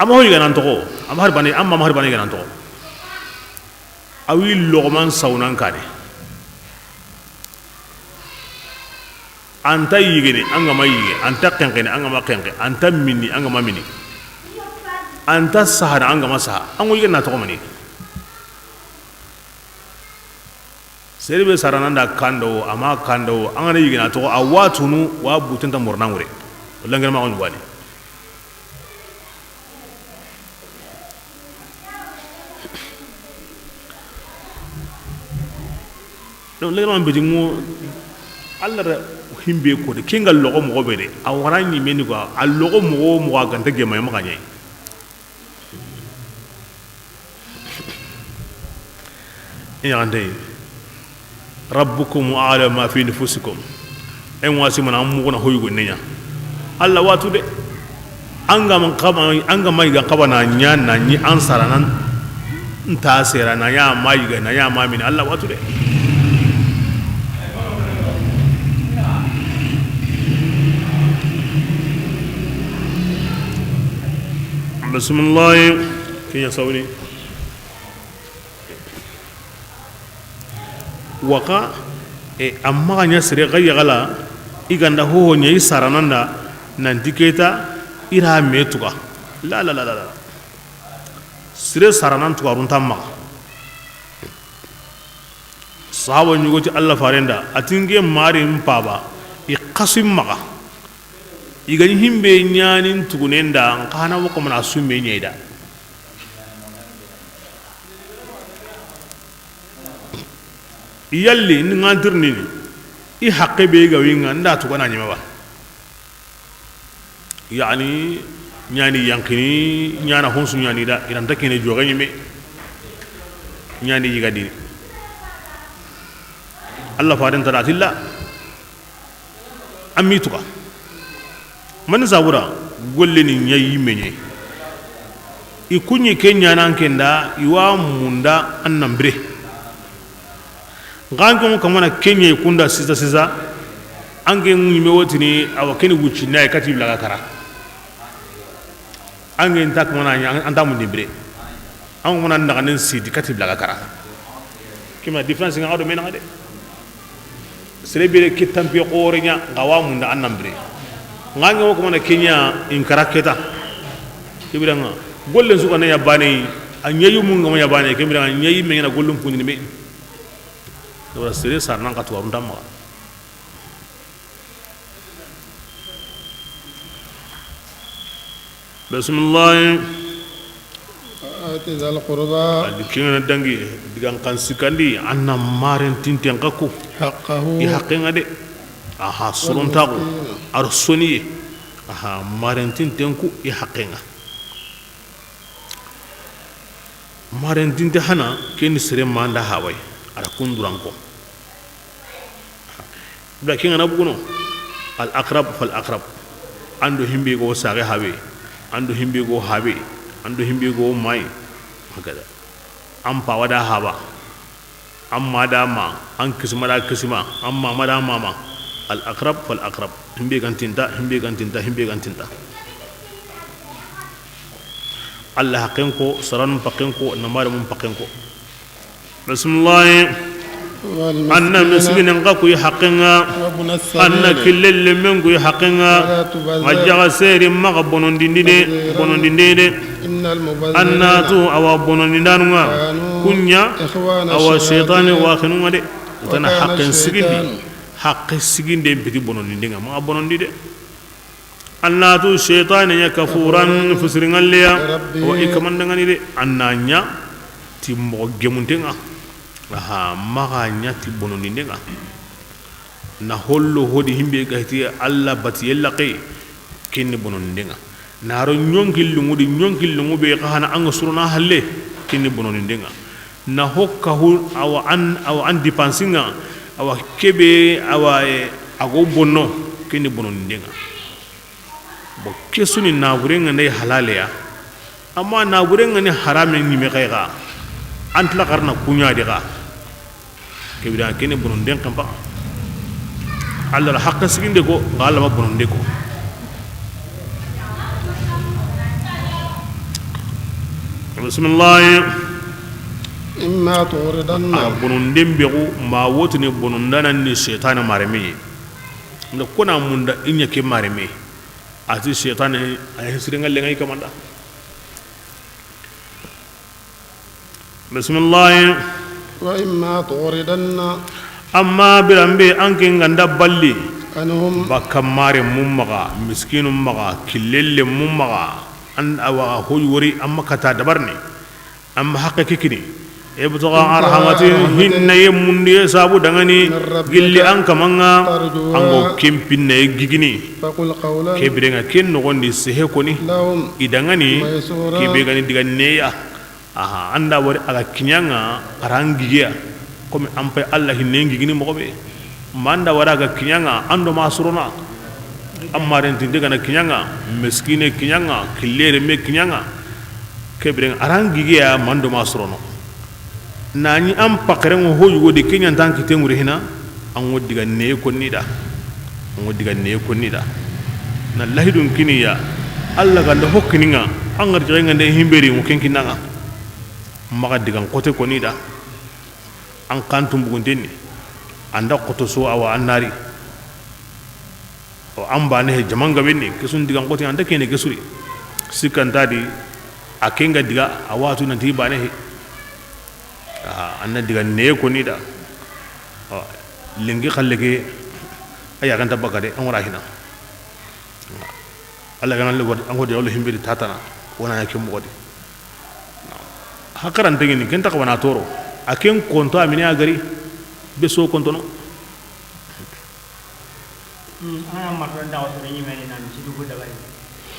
A ma ho yigana an toxo, a ma hari bane, a ma hari bane yigana an toxo. A wi loxoman sawunan kane. An ta yigene, an ga ma yige, an ta xenqene, an ga ma xenqe, an ta minni, an ga ma mini, an ta sahana, an ga ma saha, an ŋo yigena toxo mani. Sere be sarana nda kando, a ma kando, an ga na yigena toxo, a wa tunu, wa butenta morna ŋure. Wala ngere ma on wani. Donc, legrama beti ŋo, Alla da himbe ko de, ke ŋa loxo moxo be de, a wara ɲi meni quoi, a loxo moxo wo moxo a ga nta gema maxa ɲa. I ɲaxante, rabbukum a'lamu ma fi nufusikum. En wasi mana an muxuna hoyugo neɲa. Alla wa tu de. An ga ma xaba, an ga ma yiga xaba na ɲa na ɲi an saranan. Nta sera na ɲa ma yiga na ɲa ma mini Alla wa tu de. Bismillah. Kiɲa sawni. Waxa, e, amma ga ɲa sere ga yaxala, i ganda hoho ɲa i sarananda, Nanti keta ira me tuga. La, la, la, la, la. Sire saranan tugarun ta maxa. Sahaba ɲugo ti Allah farenda, a ti n ke mari n paba, i xasu maxa. I ga ɲi himbe ɲanin tugunen da, n xana wo ko mana sumbe ɲeyda. Yalli ni ngantirnini, i haqqe be ga winga nda tugana ɲima ba. Yani, ɲani yankini, ɲana honsu ɲani da, i ranta kine joxe ɲime, ɲani yigadini. Allah faden tara tilla, an mi tuga. Mani sabura, golle ni ɲa yimme ɲe. I kuɲi ke ɲanan kenda, i wa munda an nan bire. Nxa an ke ŋo kamana ke ɲa i kunda sisa sisa, an ke ɲime wotini, awa keni wucci na kati blaga kara. An ke nta kamana ɲa, an ta mundi bire. An ŋo na naxanen sidi kati blaga kara. Kima différence nga do menaŋa de. Sere bire ke tampi xoore ɲa, nxa wa munda an nan bire. Nxa an ke ŋo kamana ke ɲa in kara keta. Kibiranga, gollen su ga na ɲa bane, a ɲa yimu nga ma ɲa bane, kibiranga ɲa yimme ɲana gollum punini me. Wala sere sar nan xatu warun tamma. Bisimilahi. Ati zal qurba. Adi kengana dangi, digan kan sikandi, anna maren tinten kaku. Haqqahu. I haqqenga de. Aha, sorontaku. Wal miskin. Ar soniye. Aha, maren tinten ku, i haqqenga. Maren tinte hana, keni sere manda hawai, ara kunduranko. Bla kengana buguno, al akrab fal akrab. Ando himbe go sare habe, ando himbe go habe, ando himbe go mai. Hakada. An pawa da haba. An ma da ma, an kisima da kisima, an mama da mama. Al akrab fal akrab. Himbe gantinta, himbe gantinta, himbe gantinta. Allah haqqen ko, saranun paqqen ko, namare mun paqqen ko. Bisimilahi. Anna miskinen ka kuyi haqqenga. Anna killelle men kuyi haqqenga. Ma jaga seri maga bonondindine, bonondindine. Annatu awa bonondindanunga. Kunya awa shaytani waxinunga de. Utana haqqen sigindi. Haqqe siginde piti bonondindenga. Maga bonondi de. Annatu shaytani ya kafuran fisiringalleya. Wa i kamandangani de. Anna ɲa ti moxo gemuntenga. Aha, maxa ɲa ti bonondindenga. Na hollo hodi himbe gahiti Allah bati yella kay. Kinni bonondindenga. Na ro ɲonkillungu di, ɲonkillungu be xa hana anga suruna halle. Kinni bonondindenga. Na hokka hu awa an, awa an dipansinga. Awa kebe awa, eh, ago bonno. Kinni bonondindenga. Bon, ke suni naburenga ndey halaleya. Amma naburenga ni harame ɲime xay xa. Antla xarna kuɲa di xa. Kebira kene bononden xampa. Allah la haqqe siginde ko, nga Allah ma bononde ko. Bismillah. Imma tu'ridanna. A bononden bexu ma wotini bonondanan ni shaytana mareme. Nda kona munda i ɲa ke mareme. Ati shaytane a yi sirenga lenga i kamanda. Bismillah. Wa imma tu'ridanna. Amma biranbe an ke nganda balli. Anhum. Bakka mare mun maxa, miskinun maxa, killelle mun maxa. An awa hoy wori amma kata dabarni. Amma haqqe kikini. Ibtigha rahmatin, hinna ye mundiye sabu dangani, min rabbika, gilli an kamanga, tarjuha, ango kempinna ye gigini. Faqul qawlan. Kebirenga ken nogondi sehe koni. Lahum. I dangani, maysura. Kebe gani diga neya. Aha, anda wari aga kiɲanga, aran gigiya. Comme an pay Allah hinne gigini mogobe. Manda wara ga kiɲanga, ando ma surona. Amma rentinde gana kiɲanga, meskine kiɲanga, killere me kiɲanga. Kebiren aran gigeya mando ma surono. Nani an pakerengo ho yugo de kiɲantan kite ŋure hina, an ŋo diga neye konni da. An ŋo diga neye konni da. Na lahidun kiniya, Allah ganda hokkininga, an gar jigengande himberi ŋo kenkinanga. Maga digan kote konni da. An kantum buguntenni. Anda koto so awa annari. An baane he, jaman gabe ni, ke su n digan xoti, an nta kene ke su ri. Sikka nta di, a ke nga diga, a watu nanti baane he. A, an na diga ne ko ni da. A, lenki xalle ke, a ya ga nta baka de, an wara hina. Alla ga na le wadi, an ko de, wala himbiri tatana, wona ya ke moxo di. Hakaran tegini, ken ta xawa na toro. A ken konto, a mini a gari, be so kontono. Hmm, an ga na marto nda wato ni meni na misi du ko dabari.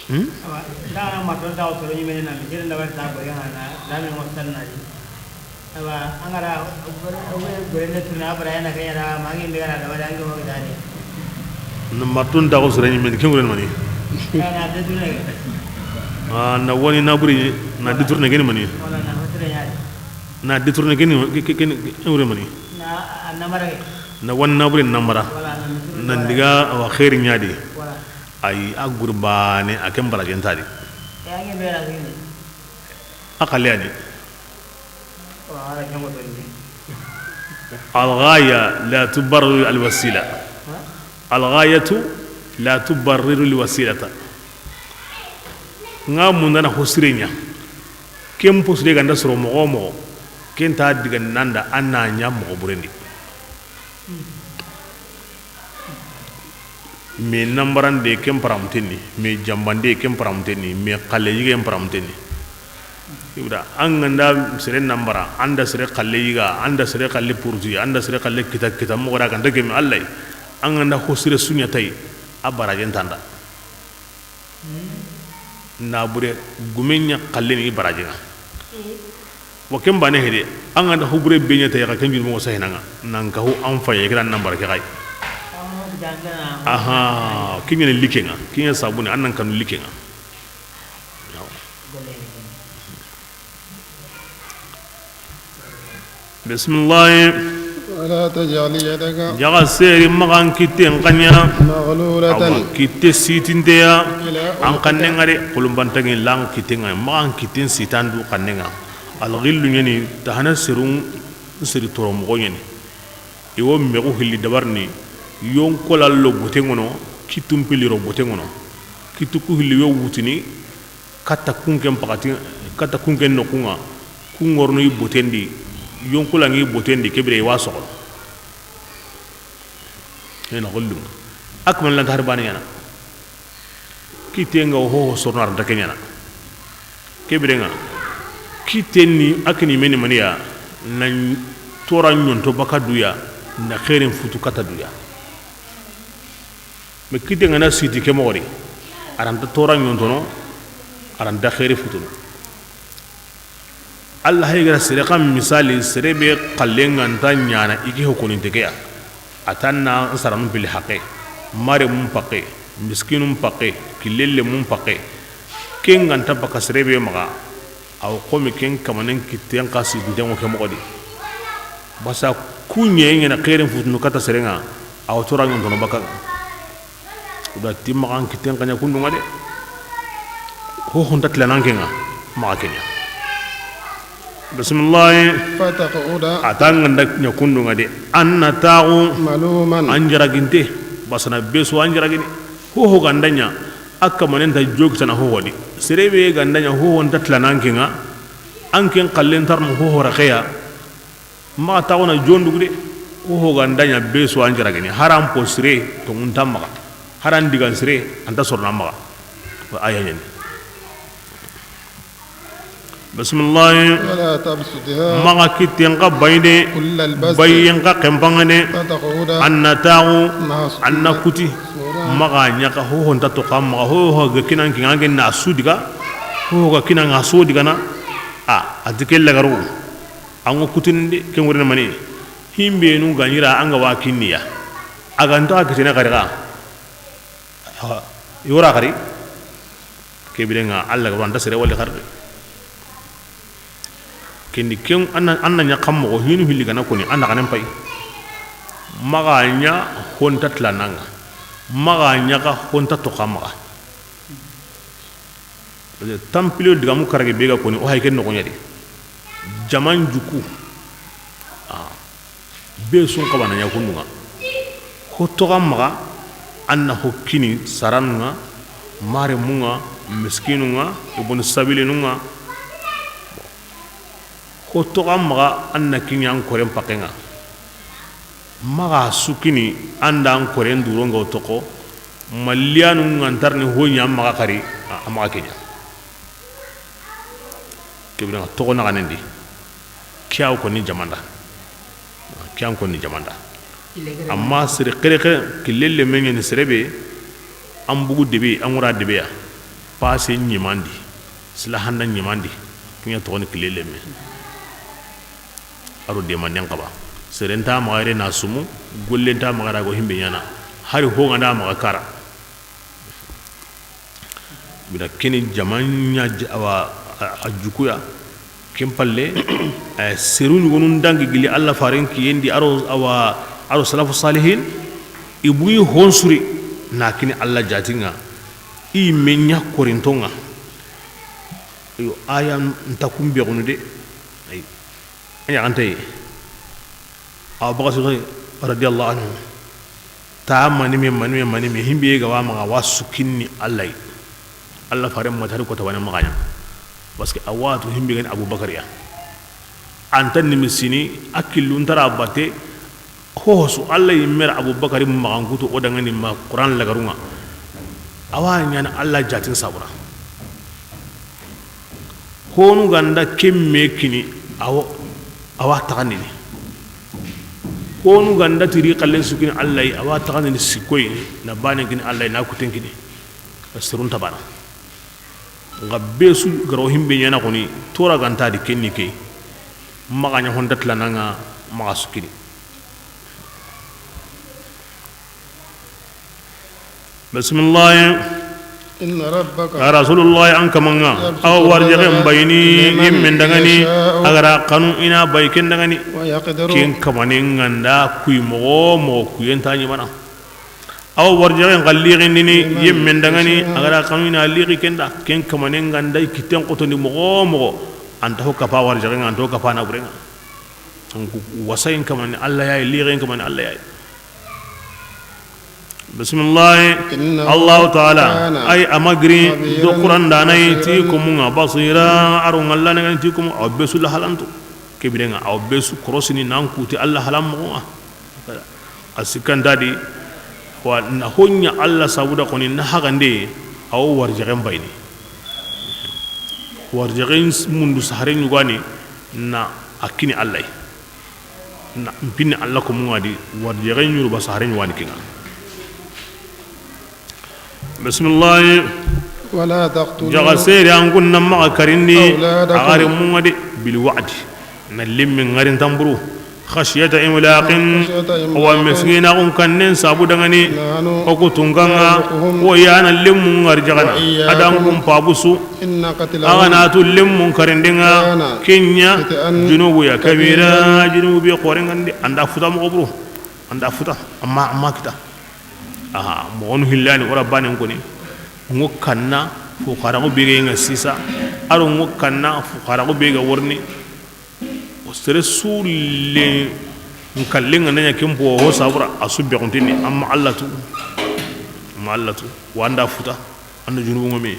Hmm? Awa, nda an ga na marto nda wato ni meni na misi du dabari ta boy ga na, da mi mo sanna di. Awa, an ga ra, o, o, o, ne turna bara yana ke yara, ma ngi be ga na dabari, an ngi mo gidani. Na marto nda ko sura ni meni, ken wure mani. Na de turne. Ah, na wani na buri, na de turne geni mani. Wala na hotre ya. Na de turne geni, ke, ke, ke, ke wure mani. Na, na mara. Na wan na buri na mara. Wala na mutu. Nan diga wa khairi ɲa di. Wala. Ay, a gurbane, a ken barajen ta di. Ya ngi be ra gini. A xalle ya ni. Wala, a ra ken ko ni. Al ghaya la tubarriru al wasila. Ha? Al ghayatu la tubarriru al wasilata. Nga mundana ho sire ɲa. Ken po sire ganda soro moxo moxo. Ken ta diga nanda an na ɲa moxo burendi. Mais nambarande ken paramutenni, mais jambande ken paramutenni, mais xalle yigen paramutenni. Ibra, an ganda sere nambara, an da sere xalle yiga, an da sere xalle purti, an da sere xalle kita kita, moxo da ganta gemi Alla yi. An ganda ho sire su ɲa tay, a barajen tanda. Nabure gumeɲa xalle ni barajen ŋa. Wa ken bane hede, an ganda hubure be ɲa tay xa ken jurmo sahinanga. Nan ka hu an faye kira nambara ke xay. Aha, kiɲene likenga, kiɲe sabuni, an nan kanu likenga. Bisimilahi. ولا تجعل يدك Jaxa seri maxan kitten xaɲa. مغلولة Awa, kitte sitinteya. إلى An xannen ŋa de, xulumbantangi lan kitten ŋa, maxan kitten sitandu xannen ŋa. Alxillu ɲani, tahana serun seri toro moxo ɲani. I wo mexu hilli dabarini, yonkola lo boten ŋono, kittun piliro boten ŋono. Kittu ku hilli yo wutini, katta kunken pakati, katta kunken noxunga, kun ŋorno i botendi, yonkulangi botendi, kebire i wa soxono. Ena gollum. Akman lan tahar bani ɲana. Kitenga ho ho sornar da kenyana. Kebirenga. Kitenni akini meni maniya, na tora ɲonto baka duya, na xeerin futu kata duya. Mais kite ngana siti ke moxori, a ranta tora ɲontono, a ranta xeeri futuno. Allah hay gara sere kan misali, sere be xallen ga nta ɲana i ke ho koninte ke ya. A tan na saranu pili haqe, mare mun paqe, miskinu paqe, kilelle mun paqe. Ken ga nta baka sere be maxa. Aw komi ken kamanen kitten xa sitinten ŋo ke moxo di. Basa kuɲe ɲena xeerin futunu kata serenga, aw tora ɲontono baka. Uda ti maxan kitten xa ɲa kundunga de. Ho honta tilanan kenga, maxa kenya. Bismillahi. فتقعد A tanga nda ɲa kundunga de. An na taxu. ملوما An jaraginte. Basana besu an jaragini. Ho ho gandanya. A kamanen ta jokitana ho ho di. Sere be gandanya ho honta tilanan kenga. An ken xallen tarno ho ho raxeya. Maxa taxuna jondugu de. Ho ho gandanya besu an jaragini. Haran po sire to ngunta maxa. Haran digan sire anta sorna maxa. Wa aya ɲani. Bismillahi. ولا تبسطها Maxa kitten xa bayi de. كل البسط Bayen xa kempanga de. فتقعد An na taxu. ملوما An na kuti. محسورا Maxa ɲaxa ho honta to xa maxa ho ho ga kinan kinga na su diga. Ho ho ga kinan so digana. A, a ti ke lagaru. An ŋo kutinde ke ŋurina mani. Himbenu ga ɲira an ga wa kinniya. A ga nta kitene xariga. Yora xari. Kebirenga Allah ga wanta sere wali xarde. Kendi ken an na, an na ɲa xam moxo hinu hilli gana koni an na xanen pay. Maxa ɲa honta tilananga. Maxa ɲaxa honta toxa maxa. Tampilo digamu karage be ga koni o hay ken noxo ɲa di. Jaman juku. Ah. Be sun xabana ɲa kundunga. Ho toxa maxa, An na ho kini saranun ŋa, maremun ŋa, miskinun ŋa, ibun sabilinun ŋa. Ho toxo an maxa, an na kiɲa an koren paxen ŋa. Maxa su kini an da an koren duron ga wo toxo, maliyanun ŋa ntarini ho ɲa an maxa xari, a, an maxa ke ɲa. Ke bire ŋa toxo naxanen di, ke ya wo koni jamanda, ke ya wo koni jamanda. Amma sere xeere xeere, kille lemme ɲa ni sere be, an bugu debe, an wura debe ya, passe ɲimandi, silahanda ɲimandi, ke ɲa toxoni kille lemme. A ro demanden xaba. Sere nta maxa yere na sumu, golle nta maxa yere a ga wo himbe ɲaana, hari ho ŋa nda maxa kara. Bira keni jama ɲa j-, awa, a, a jukuya. Ken palle, eh, seru ɲugonu ndangi gili Alla faren kiyen di, a ro, awa, a ro salafu salihin, i bugi honsuri na kini Alla jatin ŋa, i me ɲa korinton ŋa. Yo, aya nta kun bexunu de. Ay. A ɲaxantaye, Abubakar Siddiq radiyallahu anhu, ta manime, manime, manime, himbe ga wa maxa wa su kini Alla yi. Alla faren ma tari ko ta wane maxa ɲa. Parce que a watu himbe ga ni Abubakar ya. An ta nimisini, a killu ntara batte, ho su Alla yi mera Abubakar maxankutu o dangani ma Quran lagarun ŋa. A wa ɲaana Alla jatin sabura. Honu ga nda ke me kini, a wo, a wa taxandini. Honu ga nda tiri xallen su kini Alla yi, a wa taxandini sikko yi, na banen kini Alla yi, na kuten kini. Serun ta bana. Nga be su ga ro himbe ɲaana xoni, tora ga nta di kenni ke. Maxa ɲa honda tilana ŋa, maxa su kini. Bisimilahi. Inna rabbaka, ya Rasulullahi, an kaman ŋa, yabsutu, a wa warjaxen bayini, liman, yimmen dangani, yasha'u, a ga ra xanu i na bayi ken dangani. Wa yaqdiru. Ken kamanen ŋa nda kuyi moxo moxo kuyen ta ɲimana. A wa warjaxen xa lixindini, liman, yimmen dangani, yasha'u, a ga ra xanu i na lixi ken da. Ken kamanen ŋa nda i kitten xotondi moxo moxo. An ta ho kapa warjaxen ŋa, an ta ho kapa na buren ŋa. Donc, wasayin kamani Alla ya yi, lixen kamani Alla ya yi. Bisimilahi. Innahu, Allahu taala, kana, ay, a ma giri, khabiran, do Quran dana yi, ti, basira, komun ŋa, basira, a ro ŋalla ne ti komu, a wa be su la halantu. Ke bire ŋa, a wa be su korosini nan kuti Alla halan moxo ŋa. A sikkanta di, wa na ho ɲa Alla sabuda xoni na hagande, a wo warjaxen bayini. Warjaxen mundu sahare ɲugani na a kini Alla yi. Na mpini Alla ko mungadi, warjaxen ɲuru ba sahare ɲugani kinga. Bisimilahi. Wala taqtulu. Jaxa seri an kunna maxa karindi, awladakum, a gari mungadi, bil wa'di. Na limmi ngarin tamburu. Khashyata imlaqin. Khashyata imlaqin. Wa miskina kun kannen sabu dangani. Nahnu. O ku tunganga. Narzuquhum. O yana limmu ngar jaxana. Wa iyyakum. Adan kun pabusu. Inna qatlahum. Aganatu limmu karindenga. Kana. Kinya. Khit'an. Junubu ya kabira. Kabira. Junubu bi qorengandi. Anda futa mo buru. Anda futa. Amma, amma kita. Aha, moxonu hillani, o ra banen koni. Ŋo kanna fuxaraxu be ga ŋa sisa, a ro ŋo kanna fuxaraxu be ga worni. O sere su le nkalle ŋa na ɲa ken bo ho sabura, a su be xuntini, amma Alla tu, amma Alla tu, wanda futa, anda junubu ŋome.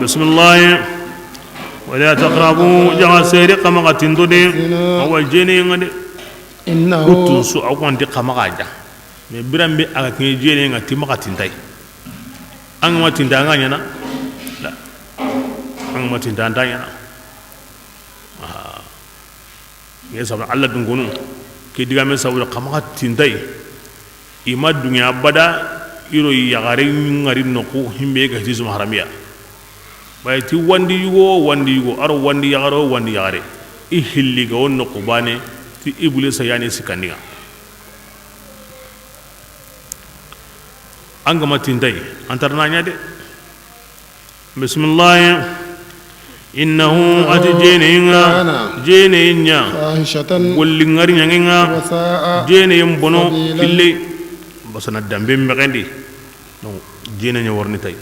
Bisimilahi. Wala taqrabu, jaxa seri xa maxa tinto de. Zina. Awa jene ŋa de. Innahu. Kutun su a kwanti xa maxa ja. Mais biran be a ga kiɲe jene ŋa ti maxa tintay. An ga ma tinta an ga ɲana. La. An ga ma tinta an ta ɲana. Aha. Ye sabu Alla dun kono, ke digame sabu xa maxa tintay. I ma dunya bada, i ro yaxare ŋari noxu, himbe ga ti suma haramiya. Bay ti wandi yugo, wandi yugo, a ro wandi yaxare, wandi yaxare. I hilli ga wo noxu bane, ti Iblisa yani sikandinga. An ga ma tintay, an tarna ɲa de. Bisimilahi. Innahu, ati jeneyen ŋa, kana, jeneyen ɲa, fahishatan, golli ŋari ɲangen ŋa, wa sa'a, jeneyen bono, sabilan, kille, basana dambe mexendi. Donc, jene ɲa warni tay.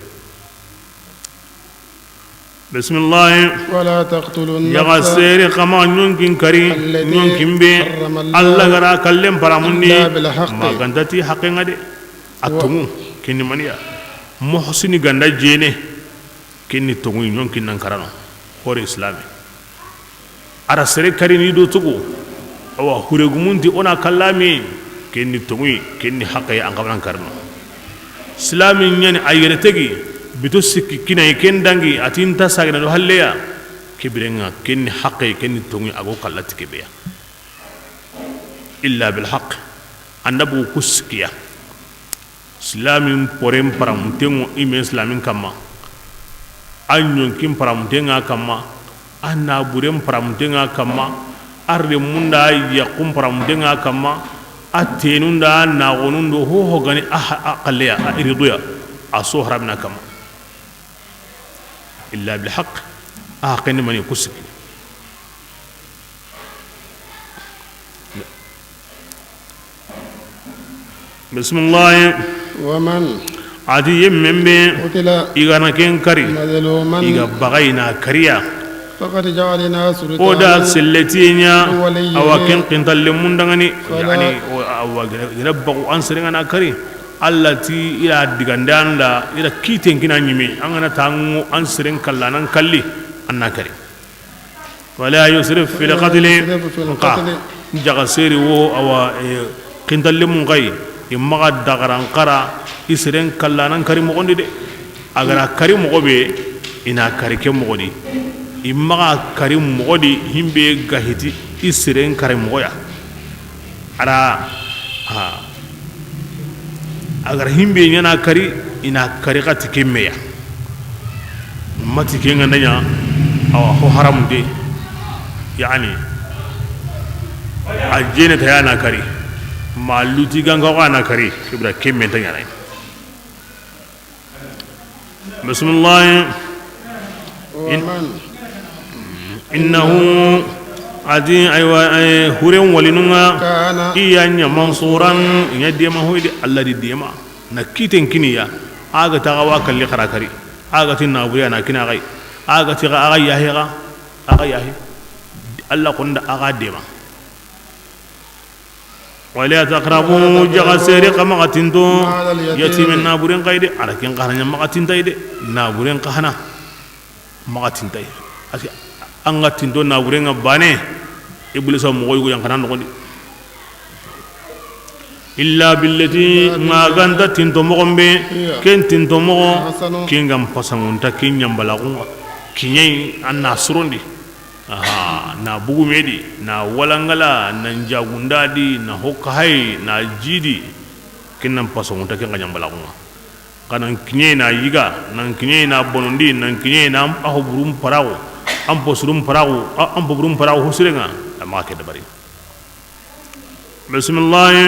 Bisimilahi. ولا تقتلوا النفس. Yaxa sere xa maxa ɲonkin kari, التي ɲonkin be, حرم الله Alla ga da a kallen paramundi, إلا بالحق. Ma ga nta ti haqqen ŋa de. A tonŋu, ken ni maniya. Muhsini ga da jeene, ken ni tonŋu, ɲonkin nan karano. Hore Islami. A ra sere karini do togo, awa, huregumunti o na kallami, ken ni tonŋuyi, ken ni haqqe, an xa ba nan karino. Silami ɲa ni a yere tegi, bito sikki kinayi ken dangi, a ti nta sagene do halleya, ke biren ŋa, ken ni haqqe, ken ni tonŋuyi, a go kallati ke be ya. Illa bil haqq, an da bugu ku sikkiya. Silamin poren paramunten ŋo i me silamin kamma, a ɲonkin paramunten ŋa kamma, a naburen paramunten ŋa kamma, a remunda yaxun paramunten ŋa kamma, a tenunda a naxonundo hoho gani a, a xalleya, a iriduya, a so haramina kamma. Illa bil haqq, a haqqen ni mani ku sikki. Bisimilahi. ومن A ti yemmen be, قتل i ga na ken kari, مظلوما i ga baga i na kariya. فقد جعلنا سلطانا O da selletiye ɲa, لوليه awa ken kintalle mundangani, فلا yani, o, awa, gira, gira bagu an seren ŋa na kari. Alla ti i ra digande an da, i ra kiten kina ɲime, an ga na tango an seren kalla nan kalli, an na kari. ولا يسرف في القتل. ولا يسرف في القتل. Nxa, jaxa seri wo, awa, e, kintalle mun xa yi, i maxa dagaran xara, i seren kalla nan kari moxon di de. A ga ra kari moxo be, i na kari ke moxo di. I maxa kari moxo di, himbe ga hiti, i seren kari moxo ya. A ra, ha. A ga ra himbe ɲa na kari, i na kari xa ti ke me ya. Mati ke ŋa na ɲa, awa, ho haramunte. Yani, a jene ta ya na kari. Ma luti ganga xa na kari, ke bira ke me nta ɲa na. Bisimilahi. In-, ومن innahu, a ti, aywa, ay, huren walinun ŋa, كان i ya ɲa mansuran, i ɲa dema hoyde, Alla di dema. Na kiten kiniya, a ga ta xa wa kalli xara kari, a ga ti naburiya na kina xa yi, a ga ti xa, a ga yahi xa, a ga yahi. Alla konda a ga dema. ولا تقربوا, jaxa sere xa maxa tinto, مال اليتيم. Yatimen naburen xa yi de, a ra ken xa na ɲa maxa tinta yi de, naburen xa hana maxa tinta yi. Parce que an ga tinto naburen ŋa bane, Iblisa moxo yugo yan xa na noxon di. إلا بالتي, ma ga nta tinto moxon be, هي ken tinto moxo, أحسن. Ken ga n pasangunta, ken ɲambalaxun ŋa, kiɲeyi, an na surondi. Aha, na bugume di, na walangala, na njagunda di, na hokka hay, na jidi. Ken nan pasongunta, ken ga ɲambalaxun ŋa. Xa nan kiɲe na yiga, nan kiɲe na bonondi, nan kiɲe na an ho burun paraxu, an posurun paraxu, a-, an poburun paraxu hosiren ŋa, a maxa ke dabari. Bisimilahi.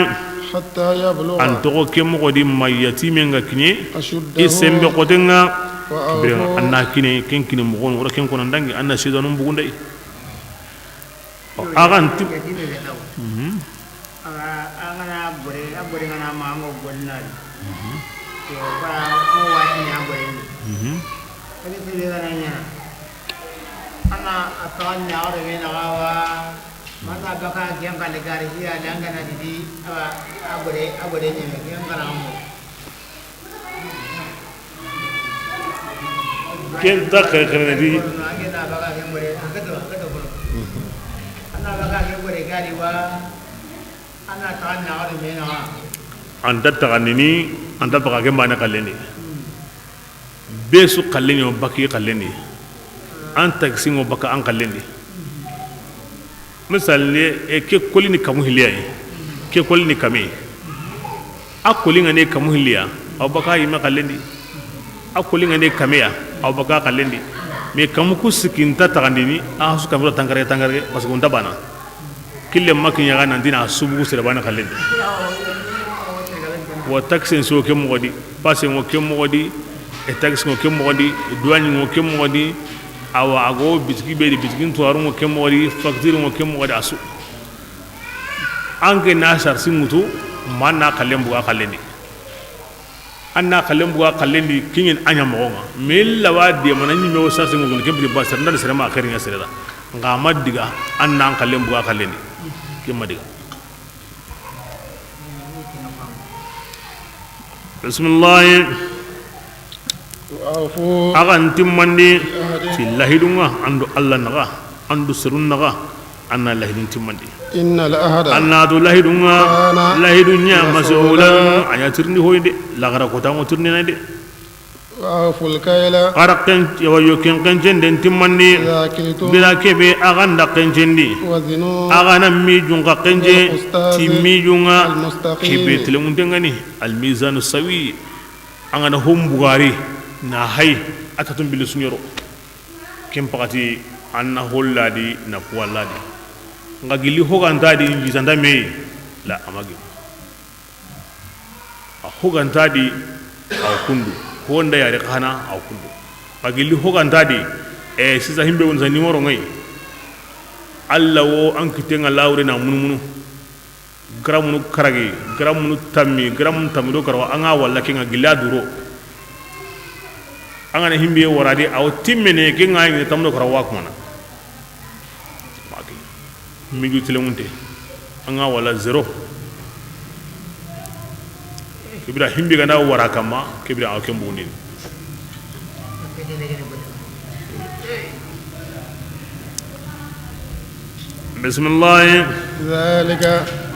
حتى يبلغ An toxo ke moxo di ma yatimen ga kiɲe, أشده i senbe xoten ŋa, وأوفوا. Biren an na kiɲe, ken kiɲe moxon, wara ken konan dangi, an na sidanun bugunde. Axa nti. Mhm. Axa, an ga na bore, a bore ga na ma, an ga golli na di. Mhm. Yo, ba, an wa ni a bore ni. Mhm. Ani tele ga na ɲa. An na a taxan na a wara ga na wa. An na baka ken kale gari, iya, an ga na di, a, a bore, a bore ni, ken ga na mo. Ken ta xerexerene di. An ta taxandini, an ta baxa ken bane xallendi. Be su xallen ɲo baki xallendi. An taxi ŋo baka an xallendi. Misali, e, ke kolini kamu hilliya yi, ke kolini kame. A koli ŋa ne kamu hilliya, aw baka yime xallendi. A koli ŋa ne kameya, aw baka xallendi. Mais kamu ku sikki nta taxandini, a su kamiro tankarage tankarage, parce que o nta bana. Kille ma kiɲa ga nanti na subugu sere bane xallendi. Wa taxen so ke moxo di, passe ŋo ke moxo di, e taxe ŋo ke moxo di, douane ŋo ke moxo di, awa a go bitiki be di, bitiki ntuwaru ŋo ke moxo di, facture ŋo ke moxo di, a su. An ke na sarsi ŋutu, ma na xallen buga xallendi. An na xallen buga xallen di, kiɲen a ɲa moxo ŋa. Mais lawa de mana ɲi me o sarse ŋo ken biri ba sere nda sere ma xeeri ɲa sere da. Nga ma diga an na xallen buga xallen di. Ke ma diga. Bismillahi. وأوفوا A ga n timmandi بعهد ti lahidun ŋa, an do Alla naxa, an do serun naxa, an na lahidun timmandi. إن العهد An na do lahidun ŋa, كان lahidun ɲa مسؤولا masulan, a ɲa tirindi hoyde, laxara kota ŋo tirindina de. وأوفوا الكيل Xa ra ken, yawa yo ken xencenden timmandi. إذا كلتم Bira kebe a ga n da xencendi. وزنوا A ga na mijun xa xence بالقسطاس ti mijun ŋa. المستقيم Kebe telemunte ŋa ni, almizanu sawi. An ga na hon bugari na hay, a ta tun bili suɲoro. Ken paxati an na holladi na kuwalladi. Nga gilli hogantadi jisanta me la amagi. A hogantadi aw kundu. Honda yari xana aw kundu. Nga gilli hogantadi, e sisa himbe won sa numéro ngai. Alla wo an kitenga lawre na munumunu. Gramunu karagi, gramunu tammi, gramunu tammi do karawa, an ga walla ke nga gilla duro. An ga na himbe waradi, aw timmene ke nga ni tammi do karawa kumana. Maki. Miju telemunte. An ga walla zéro. Kibira himbe ganda wara kama, kibira aw kembundini. Bisimilahi. ذلك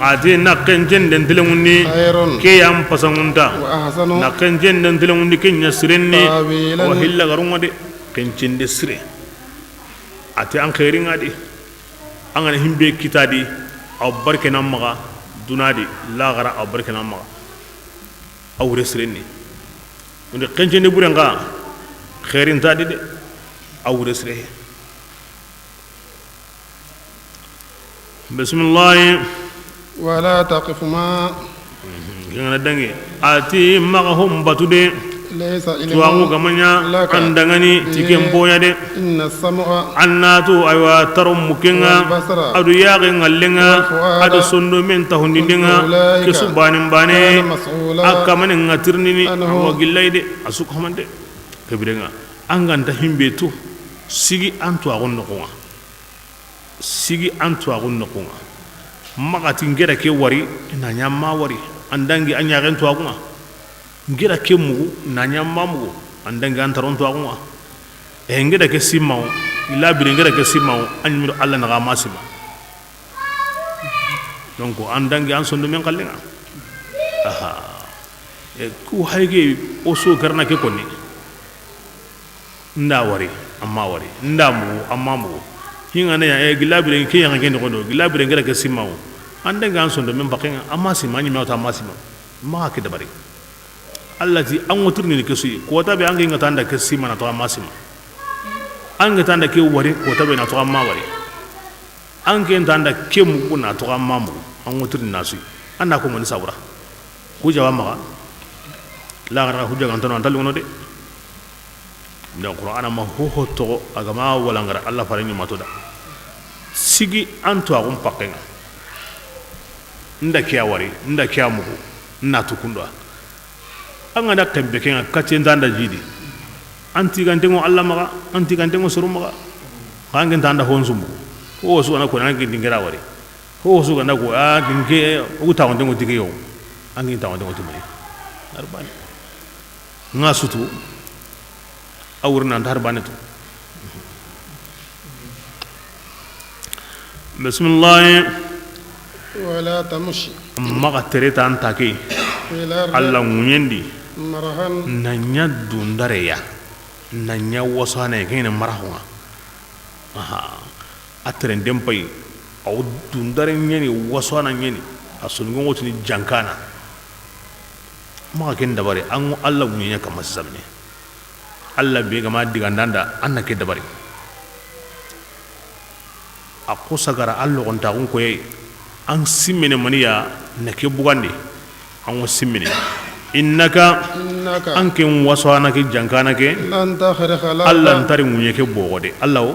A ti na kencenden telemundi, خير ke yan pasangunta. وأحسن Na kencenden telemundi, ke ɲa sirenni, تأويلا wa hilla garunga de, kencende sire. A ti an xeeringa di, an ga na himbe kitadi, aw barke na maxa, dunadi, laxara aw barke na maxa, aw wure sirenni. Undi kencende burenga, xeerintadi de, aw wure sire. Bisimilahi. ولا تقف ما Kengana dangi. A ti maxa hon batu de. ليس علم Tuwaxu gamaɲa لك an dangani به ti ken boya de. إن السمع An na tu aywa taron mukenga. والبصر Adu yaxe ngallenga. والفؤاد Adu sondomen tahundindenga. كل أولئك Kesu banen bane. كان مسؤولا A kamanen nga tirnini. عنه Awa gillay de. A su kamande. Kebirenga. An ganta himbe tu. Sigi an tuwaxun noxunga. Sigi an tuwaxun noxunga. Maxati ngeda ke wari, na ɲa ma wari. An dangi an ɲaxen tuwaxunga. Ngeda ke mugu, na ɲa ma mugu. An dangi an taron tuwaxunga. E ngeda ke simmawo, illa bire ngeda ke simmawo, an ɲimiro Alla naxa ma simma. Donc an dangi an sondomen xallenga. Aha. E ku hayge o so garna ke konni. Nda wari, amma wari. Nda mugu, amma mugu. Hinga ne ya, e, gilla bire ke yanga ke noxondo. Gilla bire ngera ke simmawo. An dangi an sondomen paxenga, amma simma, ɲi mewta amma simma. Maxa ke dabari. Alla ti, an ŋo tirnini ke suyi. Kota be an ke nga tanda ke simma na to amma simma. An ke tanda ke wari, kota be na to amma wari. An ke tanda ke mugu na to amma mugu. An ŋo tirnini na suyi. An da ko mani sabura. Ku jaba maxa. La gara ku jaga antano antal wono de. Nda Qur'ana ma ho ho toxo, a ga ma walangara Alla fare ɲumato da. Sigi an tuwaxun paxenga. Nda ke ya wari, nda ke ya mugu, na tu kundo. An ga na kembe kenga, katiye nta an da jidi. An tigantengo Alla maxa, an tigantengo soru maxa. Xa an ke nta an da hon sumbu. Ho su ga na ko na an ke dingera wari. Ho su ga na ko, a, dinke, o taxontengo tige yo. An ke taxontengo timani. Arbani. Nga sutu, a wurina nta hari bane tu. Bisimilahi. ولا تمش Maxa tere ta an ta ke. في الأرض Alla ŋuɲendi. مرحا Na ɲa dundareya. Na ɲa wasane kene maraxunga. Aha. A terenden pay, aw dundare ɲeni, wasana ɲeni, a soninko ŋotini jankana. Maxa ken dabari, an ŋo Alla ŋuɲeɲa kama sisamine. Alla be gama digandanda, an na ke dabari. A xo sagara a loxontaxun koye, an simmene maniya na ke bugandi. An ŋo simmini. Innaka, إنك an ke wasana ke jankana ke. لن تخرق الأرض Alla ntari ŋuɲe ke bogo de. Alla wo.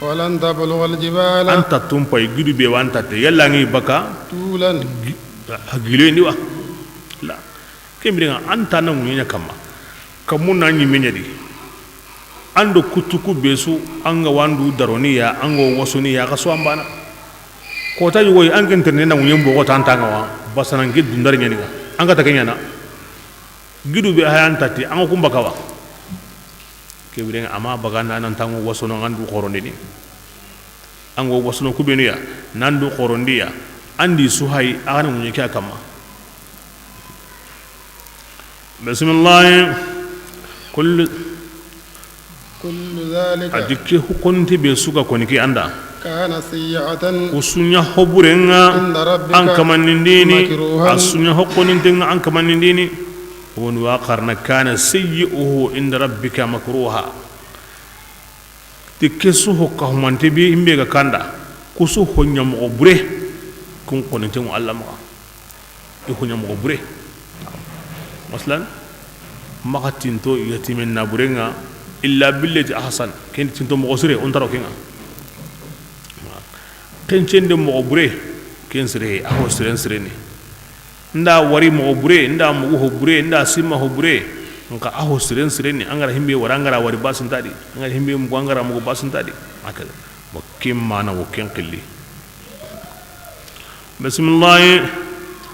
ولن تبلغ الجبال An ta tumpa gidu be wa an ta te. Yalla ngi baka. طولا Gi-, a gile ndi wa. La. Ken biren ŋa, an ta na ŋuɲe ɲa kamma. Kammu na ɲimme ɲa di. An do kutuku be su, an ga wa an du daroni ya, an ga wa wasoni ya, xa su an bana. Kota yogo yi, an ken terene na ŋuɲen bogo ta an ta ŋa wa, basana n ke dundar ɲani ŋa. An ga ta ke ɲana. Gidu be haya an tati, an ga kumba kawa. Ke biren ŋa, a ma baga na nan ta ŋa wasono, an du xorondini. An ga wa wasono ku benu ya, nan du xorondiya, an di su hayi, a ga na ŋuɲe ke a kamma. Bisimilahi. Kullu, كل ذلك a di ke hukonte be su ga koni ke an da. كان سيئة Ku su ɲa hoburen ŋa عند ربك an kamanindini, مكروها a su ɲa hokoninten ŋa an kamanindini. Woni wa xarana كان سيئه عند ربك مكروها. Ti ke su ho ka humante be, himbe ga kanda, ku su ho ɲa moxo bure, kun xoninten ŋa Alla maxa. I ho ɲa moxo bure. Masalan, maxa tinto yatimen na buren ŋa, illa billati ahsan, ken tinto moxo sire, o n taro ken ŋa. Ken cende moxo bure, ken sire, a ho siren sireni. Nda wari moxo bure, nda mugu ho bure, nda simma ho bure, nxa a ho siren sireni, an ga ra himbe wara, an ga ra wari basintadi, an ga ra himbe mugu, an ga ra mugu basintadi. Akada. Mo ken mana wo ken xilli. Bisimilahi.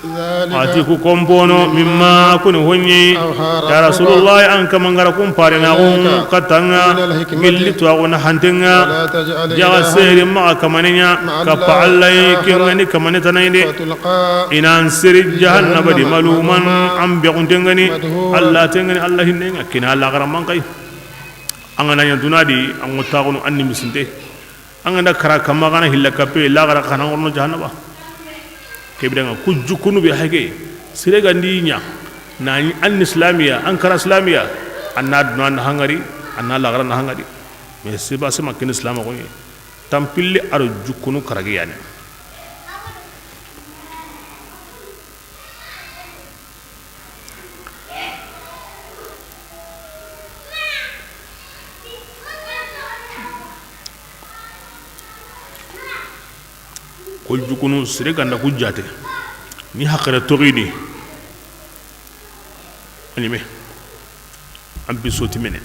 ذلك A ti ku kompono, مما mimma kuni honyi, أوحى ya ربك Rasulullahi, an kaman ga ra kun pare na إليك kun katanga, من الحكمة gilli to agona hantenga, ولا تجعل jaga إلها seri maxa kamaneya, مع kappa الله Alla yi, آخر ken ga ni kamane tana yi de. فتلقى I na an seri في jahannaba di جهنم maluman, ملوما an be kun tengani, مدحورا Alla tengani, Alla hinnenga, kina Alla garaman kai. An ga na ɲa duna di, an ŋo taxunu an ni misinte. An ga na kara kamma, xa na hilla kappe, laxara xa na ŋorono jahannaba. Ke biren ŋa ku jukkunu be hake, sire ga ndi ɲa, na ɲi an islamiya, an kara islamiya, an na duna na hangari, an na laxara na hangari. Mais c'est pas seulement ken islama ko ni. Tampille a do jukkunu karagi yani. Ko jukunu sere ganda ku jate ni hakkere toxidi. A ɲime an bi soti mene.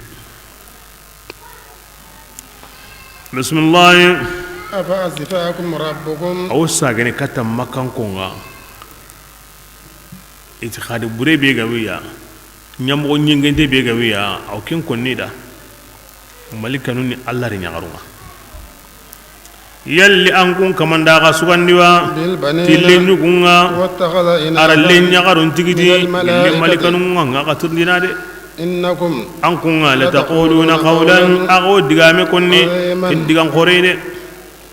Bisimilahi. أفأصفاكم ربكم. Awo sagene kata makanko ŋa. Itixadi bure be ga wiya, ɲamoxo ɲengente be ga wiya, aw ken konni da. Malikanu ni Alla ri ɲaxarun ŋa. Yalli an kun kamanda xa sugandi wa? بالبنين Tille ɲugun ŋa. واتخذ إناثا A ra le ɲaxarun tigiti. من الملائكة Gilli malikanun ŋa, ŋa xa tirindina de. إنكم An kun ŋa, لتقولون قولا Axa wo digame konni, عظيما ken digan xore de.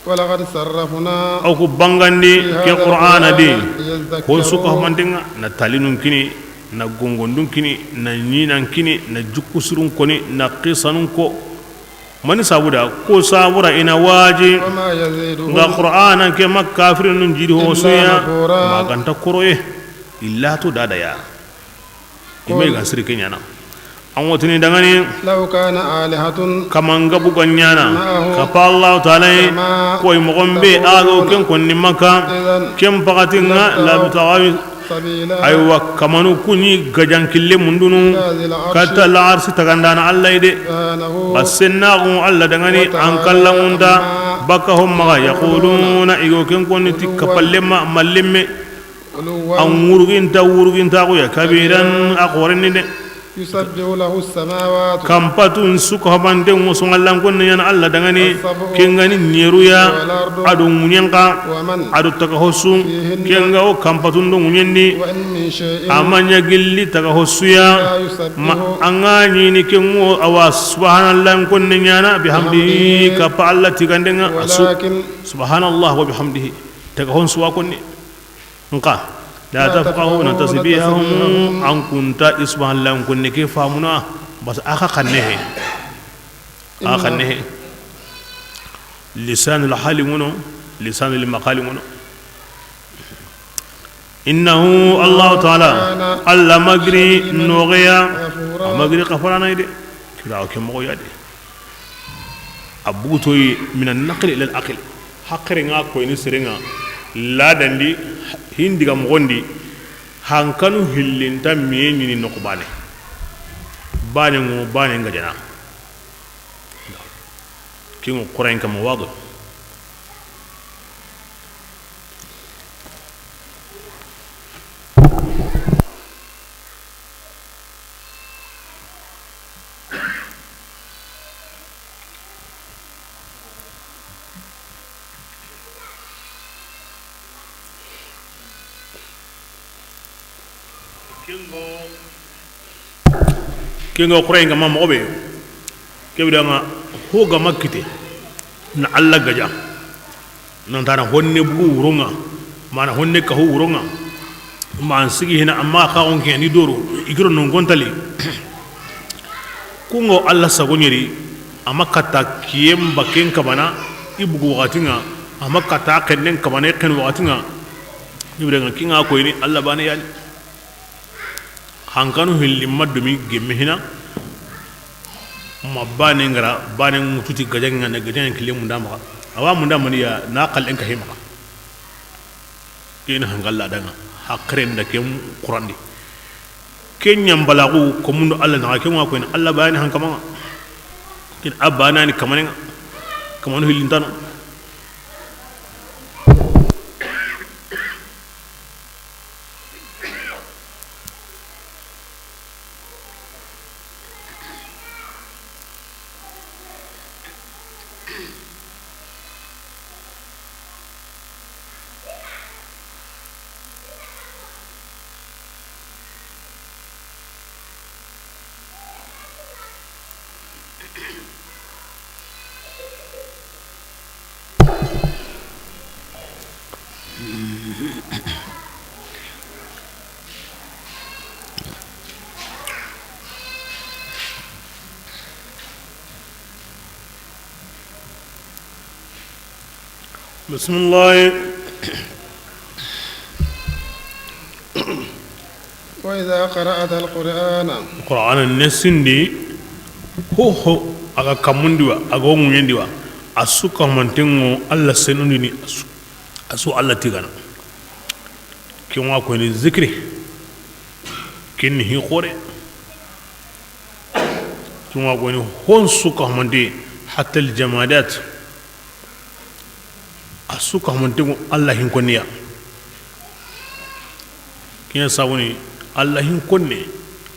ولقد صرفنا Aw ku bangandi في ke هذا Qur'ana di, القرآن ليذكروا ko su ka mantenga, na talinun kini, na gongondun kini, na ɲinan kini, na jukku surun koni, na qisanun ko. Mani sabuda, ko sabura ina waji, وما يزيدهم nga Qur'ana ke ma kafirinun jidi ho إلا suya, نفورا ma ganta koroye, illa to dadaya. I me ga siri ke ɲana. An wotini dangani. لو كان آلهة Kaman ga buga ɲana. معه Kapa Allahu Taala yi. لما Koy moxon be a ga wo ken konni Makka. إذا Ken paxati ŋa لابتغوا labtaxaw. سبيلا Aywa, kamanu ku ni gajan kille mundunu. إلى ذي العرش Kata la arsi tagandana Alla yi de. سبحانه Ba sennaxu Alla dangani an وتعالى kallamunta. عما Baka ho maxa يقولون yaquluna i ga wo ken konni ti علوا kapallema mallemme. علوا An wurginta wurgintaxuya كبيرا a xorenni de. يسبح له السماوات Kampatun su ka habanten ŋo songallan konne ɲana Alla dangani. السبع Kengani ɲeruya. والأرض A do ŋuɲen xa. ومن A do taga hosu. فيهن Kenga o kampatun do ŋuɲen di. وإن من شيء A ma ɲa gilli taga hosuya. إلا يسبح Ma an ga ɲini ken ŋo awa subhanallah konne ɲana bihamdihi بحمده kapa Alla tiganden ŋa a su. ولكن Subhanallah wa bihamdihi. Taga honsu wa konni. Nka, لا تفقهون تسبيحهم an kunta i subhanallah konne ke famuna, bas a xa xanne he. A xa xanne he. Lisanul hali ŋono, lisanul maqali ŋono. Innahu, Allahu Taala, Alla magri noxeya, a magri xafarana de. Kira o ke moxo ya de. A bugutoyi mina naqli ila al aql. Hakkere ŋa koyini sere ŋa ladandi, hindiga moxondi, Hankanu hillinta miye ɲini noxo baane. Baane ŋo, baane ŋa jana. Ken ŋo Quraanen kama wado. Ken ŋo Quraanen kama moxo be, ke be da ŋa ho ga ma kite na Alla gaja. Nantana honne bugu wuron ŋa, mana honne kahu wuron ŋa, ma an sigi hina, amma xa on ke ni doro, i giro non gontali. Kun ŋo Alla sago ɲeri, a ma katta kiyen bakken kabana i bugu waxati ŋa, a ma katta xennen kabana i xen waxati ŋa. Ibra ŋa ken ŋa koyini Alla baane yani. Hankanu hilli ma domi gemme hina, ma baane ŋa ra, baane ŋutu ti gajaŋe ŋa, na gajaŋe kille munda maxa. Awa munda maniya, na xallen kahi maxa. Ken hankalla da ŋa, haqilen da ken xurandi. Ken ɲa n balaxu ko mundu Alla naxa, ken ŋa koyini Alla baane hankama ŋa. Ken a baane ni kamane ŋa, kamanu hillintano. بسم الله. وإذا قرأت القرآن. Qur'ana ne sindi, ho ho, a ga kamundi wa, a ga ŋuɲendi wa, a su kamanten ŋo Alla senundini, a su, a su Alla tigana. Ken ŋa koyini zikiri, ken ni hi xoore. Ken ŋa koyini hon su kamanten, hatta al jamadat. A su kamanten ŋo Alla hin konniya. Ken ɲa sabuni Alla hin konne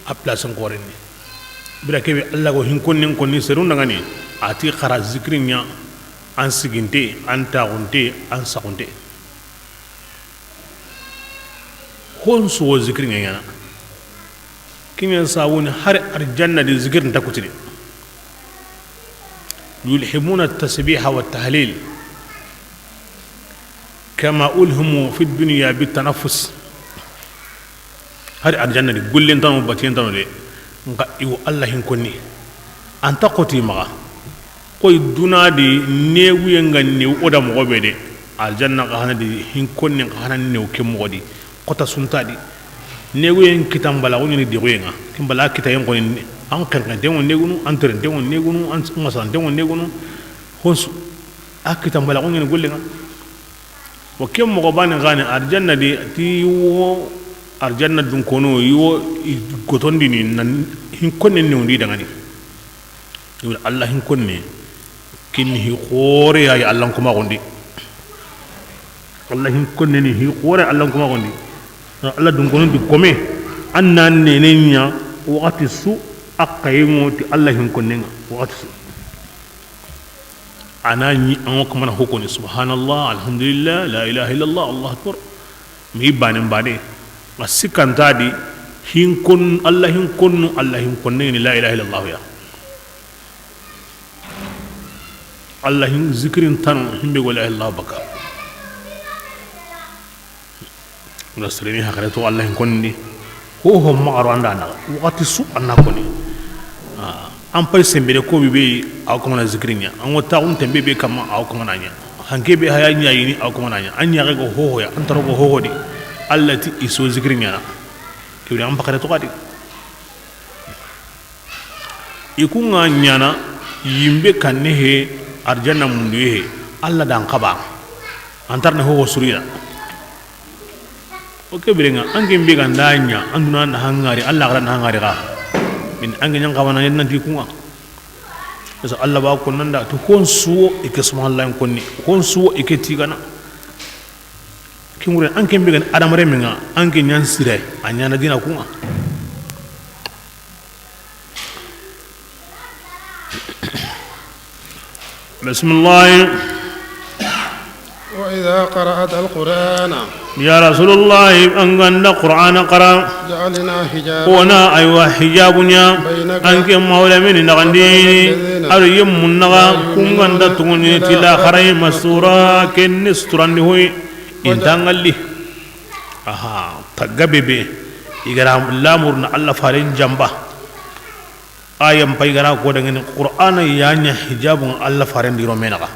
a place n xooren ni. Bira ke be Alla ga hin konnen konni serun daŋani, a ti xara zikiri ɲa an siginte, an taxunte, an saxunte. Hon su wo zikiri ɲa ɲaana. Ken ɲa sabuni hari arjanna di zikiri nta kutini. يلهمون التسبيح والتهليل كما ألهموا في الدنيا بالتنفس. Hari arjanna di gollentano, batiyentano de, nxa i wo Alla hin konni. An nta xoti maxa. Koy duna di neguye ŋa new o da moxo be de, arjanna xa hana di hin konnen xa hana new ke moxo di, xota su nta di. Neguyen kitan balaxu ɲini dexuye ŋa, ken bala kitayen xoni, an xenxenten ŋo negunu, an terenten ŋo negunu, an ŋasanten ŋo negunu, hon su a kitan balaxu ɲini golle ŋa. Wo ken moxo baane xa ni arjanna di, ti wo arjanna dunkono, i wo i gotondini nan hin konnen newndi daŋani. Alla hin konne, ken ni hi xoore ya, ya Alla n kuma gondi. Alla hin konne ni hi xoore, Alla n kuma gondi. Alla dunkono di kome, an na nene ɲa waxati su, a xaye ŋo ti Alla hin konne ŋa waxati su. A na ɲi an ŋo kamana ho koni, subhanallah, alhamdulillah, la ilaha illallah, Allahu akbar. Mi baane baane, a sikanta di, hin kon, Alla hin konnu, Alla hin konne ni la ilaha illallah ya. Alla hin zikirin tano, himbe go la ilaha illallah baka. Na sireni hakare to Alla hin konni. Ho ho ma aro anda na. Waxati su an na koni. Ah, an pay sembe de ko be be, aw kamana zikiri ɲa. An ŋo taxun tembe be kama, aw kamana ɲa. Hanke be haya ɲa yini, aw kamana ɲa. An ɲa go ho ho ya, an taro go ho ho di. Alla ti i so zikiri ɲaana. Kewri an bakare to kadi. I ku ŋa ɲaana yimbe kanne he, arjanna mundu he, Alla dan xaba. Antarne ho ho surina. O ke biren ŋa, an ke be ga nda ɲa, an duna na hangari, Alla ga na hangari ga. Min an ke ɲan xawa na nanti ku ŋa. Parce que Alla ba ko nanda, to hon suwo i ke subhanallah konni, hon suwo i ke tigana. Ke ŋure, an ke be ga adamare men ŋa, an ke ɲan sire, a ɲana dina ku ŋa. Bisimilahi. وإذا قرأت القرآن. Ya Rasulullahi, an ga nda Qur'ana xara. جعلنا حجابا. O na, aywa, hijabu ɲa. بينك. An ke mawla mini naxandi. وبين الذين. Ado yemmun naxa, لا يؤمنون. Kun ga nda tuguni ti laxara. مستورا. Ken ni suturandi hoyi. Inta ŋalli. Aha, tagga bebe. I ga ra lamuru na Alla faren jamba. Ayan pay ga ra ko dangini Qur'ana ya ɲa hijabun Alla faren di ro me naxa.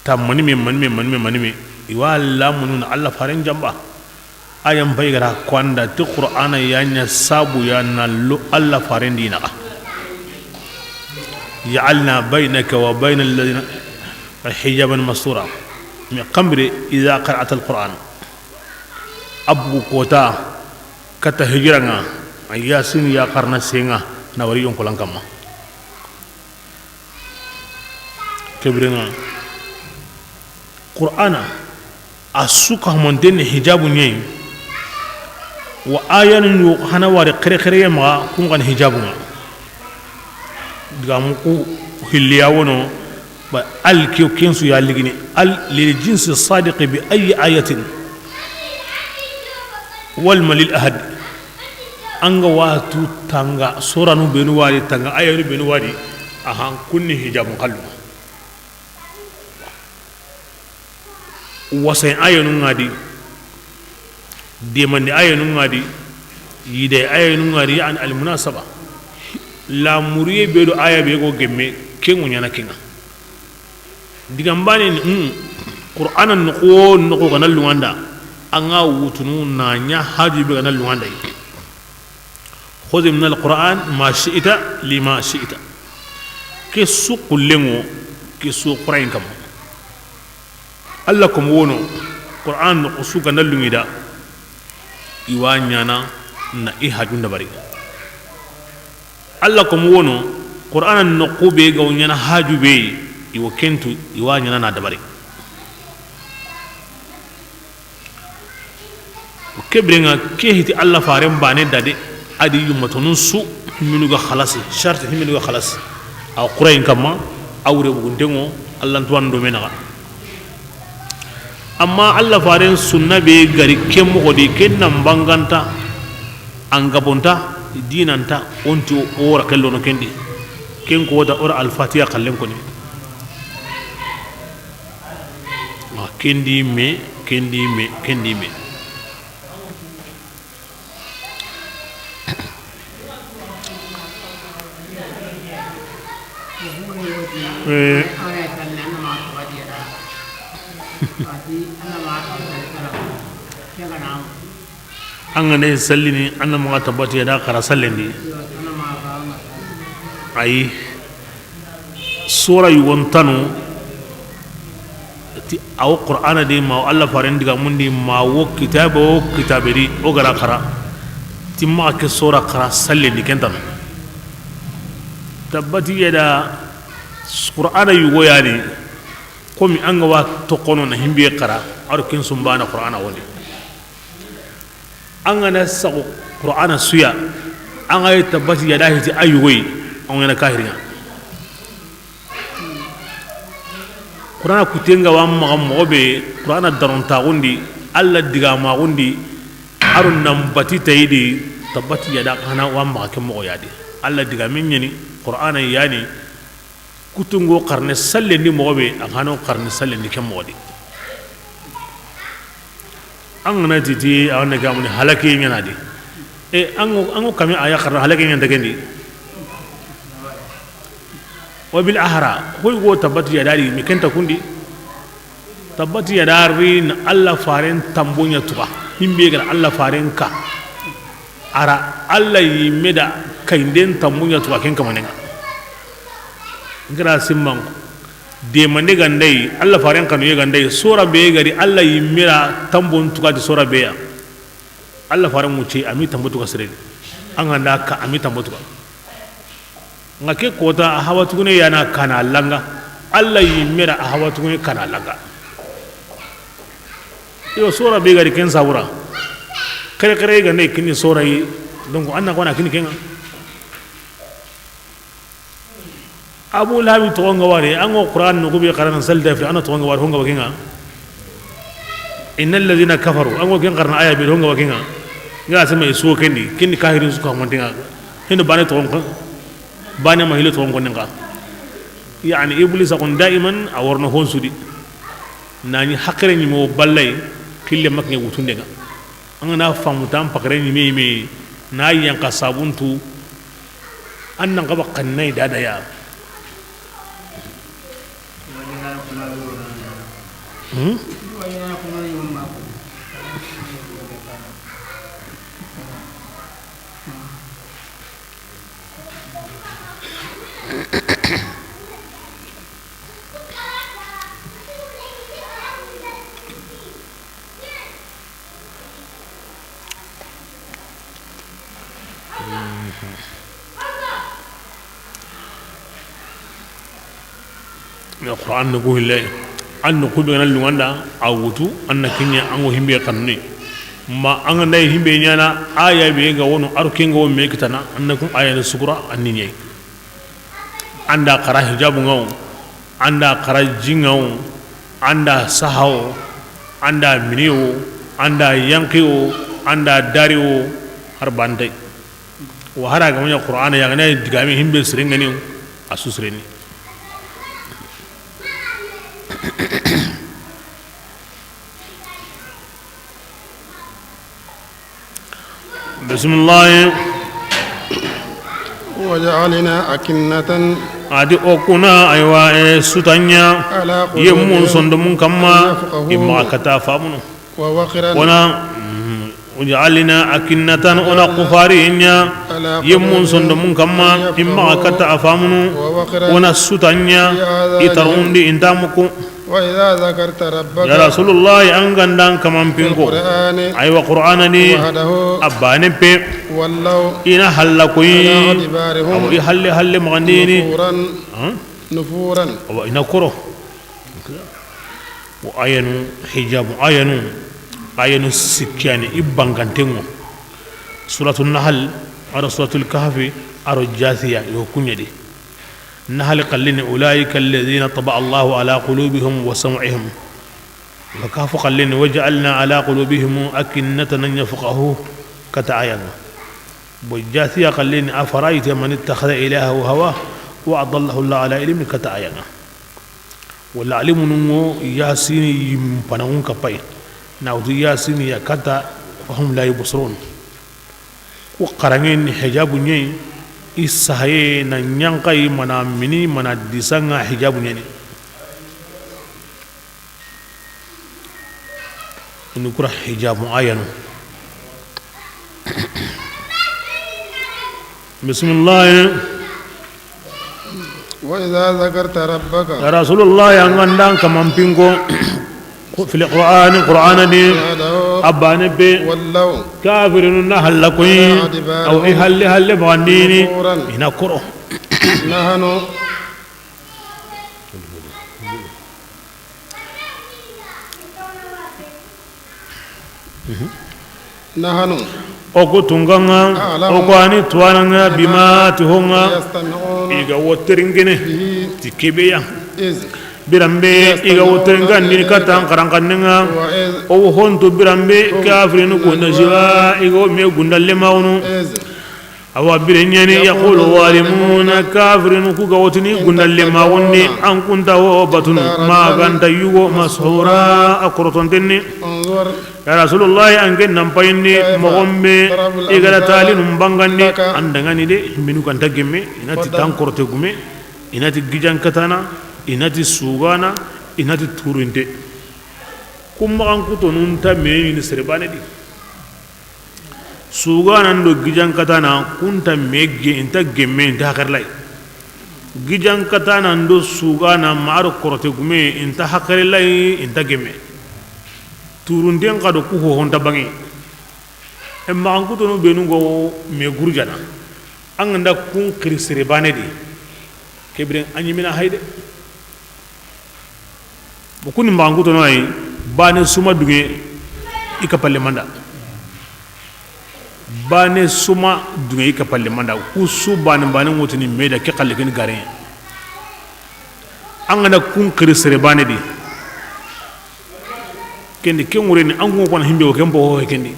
Ta manime, manime, manime, manime. I wa lamunu na Alla faren jamba. Ayan pay ga ra ko anda ti Qur'ana ya ɲa sabu ya na lo Alla faren di naxa. جعلنا بينك وبين الذين حجابا مستورا. Mais xanbire, إذا قرأت القرآن. A bugu kota kata hijira ŋa, a Yasin ya xarana senŋa na wari yonkolan kamma. Ke biren ŋa, Qur'ana, a su ka humanteni hijabu ɲa yi, wa ayanu yu hana wari xere xere ya maxa, kun ga ni hijabu ŋa. Digamu ku hilliya wono, ba al ke, ken su ya ligini, al lil jinsi sadiqi bi ayi ayatin, wal malil ahad. An ga watu tanga, soranu benu wari tanga, ayanu benu wari, ahan, kun ni hijabun xallu. Wasen ayanu ŋa di, demandi ayanu ŋa di, yide ayanu ŋa di, yani almunasaba. La muriye be do aya be go gemme, ke ŋo ɲana ke ŋa. Digambane ni, hmm, Qur'ana noxo, noxo ga na lunganda, an ga wutunu na ɲa haju be ga na lunganda yi. خذ من القرآن ما شئت لما شئت. Ke su xullenŋo, ke su xurayin kamma. Alla komo wono, Qur'an noxo su ga na lungi da, i wa ɲana na i hajun dabari. Alla komo wono, Qur'ana noxo be ga wo ɲana haju be, i wo ken tu, i wa ɲana na dabari. Ke biren ŋa, ke hiti Alla faren bane da de, a di yummatonun su, himinu ga xalasi, sharti himinu ga xalasi. A xurayin kamma, a wure buguntenŋo, Alla ntuwan do me naxa. Amma Alla faren sunna be gari ke moxo di, ken nan banganta, an gabonta, dinanta, onti o wora kellono kendi. Ken ko wota ora Alfatiya xallen koni. Ah, kendi me, kendi me, kendi me. Eh. An ga na sallini, an na maxa Tabbati yada xara sallendi. Ayi. Sora yugon tanu ti, a wo Qur'ana di, ma wo Alla faren digamun di, ma wo kitabe wo kitabe di, o ga ra xara ti maxa ke sora xara sallendi, ken tanu. Tabbati yada Qur'ana yugo yani, komi an ga wa toxono na himbe xara, a ro ken sumbana Qur'ana wondi. An ga na saxu Qur'ana su ya, an ga yi Tabbati yada hiti a yugo yi, an ga na kahiriŋa. Qur'ana kutenŋa wa maxa moxo be, Qur'ana darontaxundi, Alla digamaxundi, a ro nan bati tayidi, Tabbati yada xana wa maxa ke moxo yadi. Alla digamen ɲani, Qur'ana yani, kutungo xarne sallendi moxo be, a xano xarne sallendi ke moxo di. An ga na ti ti, a wa ne gamuni halaki ɲana di. E, an ŋo, an ŋo kame a ya xarna halaki ɲanta kendi. Wa bil ahra, hoy go Tabbati yada di, mi kenta kundi. Tabbati yada ri na Alla faren tambonya tuga. Himbe ga ra Alla faren ka. A ra Alla yi me da kaynden tambonya tuga ken kamaneŋa. N ga ra simman ko. Demande ga nda yi, Alla faren xanuye ga nda yi, sora be ga ri Alla yinme ra tanbon tuga ti sora be ya. Alla faren ŋucce, a mi tanbo tuga sere di. An ga nda ka, a mi tanbo tuga. Ŋa ke kota, a hawa tugune ya na kana langa. Alla yinme ra a hawa tugune kana langa. Yo, sora be ga ri ken sabura. Xere xere ga nda yi kini sora yi. Donc, an na ko na kini ken ŋa. Abu Lahabi toxo ŋa wari, an ŋa Qur'an noqu be xarana, sali da fili, an na toxo ŋa wari, ho ŋa ba ken ŋa. Inna alladhina kafaru, an ŋa ken xarana aya be, ho ŋa ba ken ŋa. Ŋa sema i su ken di, ken di kahirin su ka monte ŋa. Hinda bane toxo ŋa, bane ma hile toxo ŋa ken ŋa. Yani, Iblisa kon daiman a wa rono hon su di. Na ɲi haxire ɲi mo ballay, kille ma ke ŋa wutunde ŋa. An ga na famu tan paxare ɲi me yi me, na yanqa sabuntu, an nan xaba xanna i dada ya. Hmm? Mais Qur'an noqu hille, an noqu be ga na lunganda, a wutu, an na kiɲe, an ŋa himbe xanni. Ma an ga nda himbe ɲana, aya be ga wono, a ro ken ga wo me kitana, an na kun aya na sugura, an ni ɲe. An da xara hijabu ŋa wo, an da xara ji ŋa wo, an da saha wo, an da mini wo, an da yanqi wo, an da dari wo, har bantay. Wa hara ga ma ɲa Qur'ana ya ga na digame himbe sirengani wo, a su sireni. Bisimilahi. وجعلنا أكنة A di o kuna, aywa, e, sutanya, على قلوبهم yemmun sondomun kamma, أن يفقهوه i maxa kata famunu. ووقرا Wona, mm, وجعلنا أكنة, wona kufari nya, على قلوبهم yemmun sondomun kamma, أن يفقهوه i maxa kata a famunu. ووقرا Wona sutanya, في آذانهم i tarundi intamuku. وإذا ذكرت ربك Ya Rasulullah, an ga nda an kaman pinko. في القرآن Aywa, Qur'ana ni, وحده a bane pe. ولوا I na halla koyi. على أدبارهم Awa, i halle halle maxandini. نفورا Hein? نفورا Awa, i na koro. Wa ayanu, hijabu ayanu, ayanu sikkiyani, i bangantengo. Suratul Nahl, aro Suratul Kahfi, aro Jathiya, yo kuɲedi. Nahali xallini, أولئك الذين طبع الله على قلوبهم وسمعهم. Wa Kahfu xallini, وجعلنا على قلوبهم أكنة أن يفقهوه, kata ayanga. Bo Jathiya xallini, أفرأيت من اتخذ إلهه هواه وأضله الله على علم, kata ayanga. Wala alimunungo Yasini yimpanangun kapay. Na wutu Yasini ya kata, فهم لا يبصرون. Ku xaranŋe ni hijabu ɲeyi, i sahaye na ɲankayi mana mini mana disanga hijabu ɲeni. Ini kura hijabu ayanu. Bisimilahi. وإذا ذكرت ربك Ya Rasulullah, an ga nda an kaman pinko. في القرآن, Qur'ana ni, وحده a bane be, ولوا kafirinu na halla koyi, على أدبارهم aw i halle halle bagandini, نفورا i na koro. نحن نحن O ku tunganga, أعلم o ku ani tuwananga, بما bima ti honga, يستمعون i ga wo teringene, به ti kebeya. إذ Biranbe, i ga wo teringandini يستمعون katan إليك xarankannenga, وإذ o wo hontu biranbe, هم kafirinu ku نجوى najwa, i ga wo me gundalle mawunu. إذ Awa bire ɲeni, يقول الظالمون, kafirinu ku ga wotini gundalle maxundi, an kunta wo batunu, ma ganta yugo, مسحورا, a korotontenni. انظر Ya Rasulullahi, an ke nan payindi, كيف moxon be, ضربوا i ga da الأمثال talinu bangandi, لك an dangani de, minu ganta gemme, i na ti tan korote gume, i na ti gijankatana, i na ti sugana, i na ti turinte. Kun maxan kutonun ta meɲini sere bane di. Suganan do gijankatana, kunta me ge, inta gemme, inta hakarlay. Gijankatanan do sugana ma aro korote gume, i nta hakkere layi, i nta geme. Turunten xa do ku hohonta bange. E maxankutonu benu go me gurjana. An ga nda kun xiri sere bane di. Ke biren a ɲimina hay de. Bo kuni maxankutono ayi, bane suma dunge i ka palle manda. Bane suma dunge i ka palle manda. Ku su bane bane ŋotini meda ke xalle keni gare. An ga na kun xiri sere bane di. Kendi ke ŋureni an kun kona himbe o ken bo ho kendi.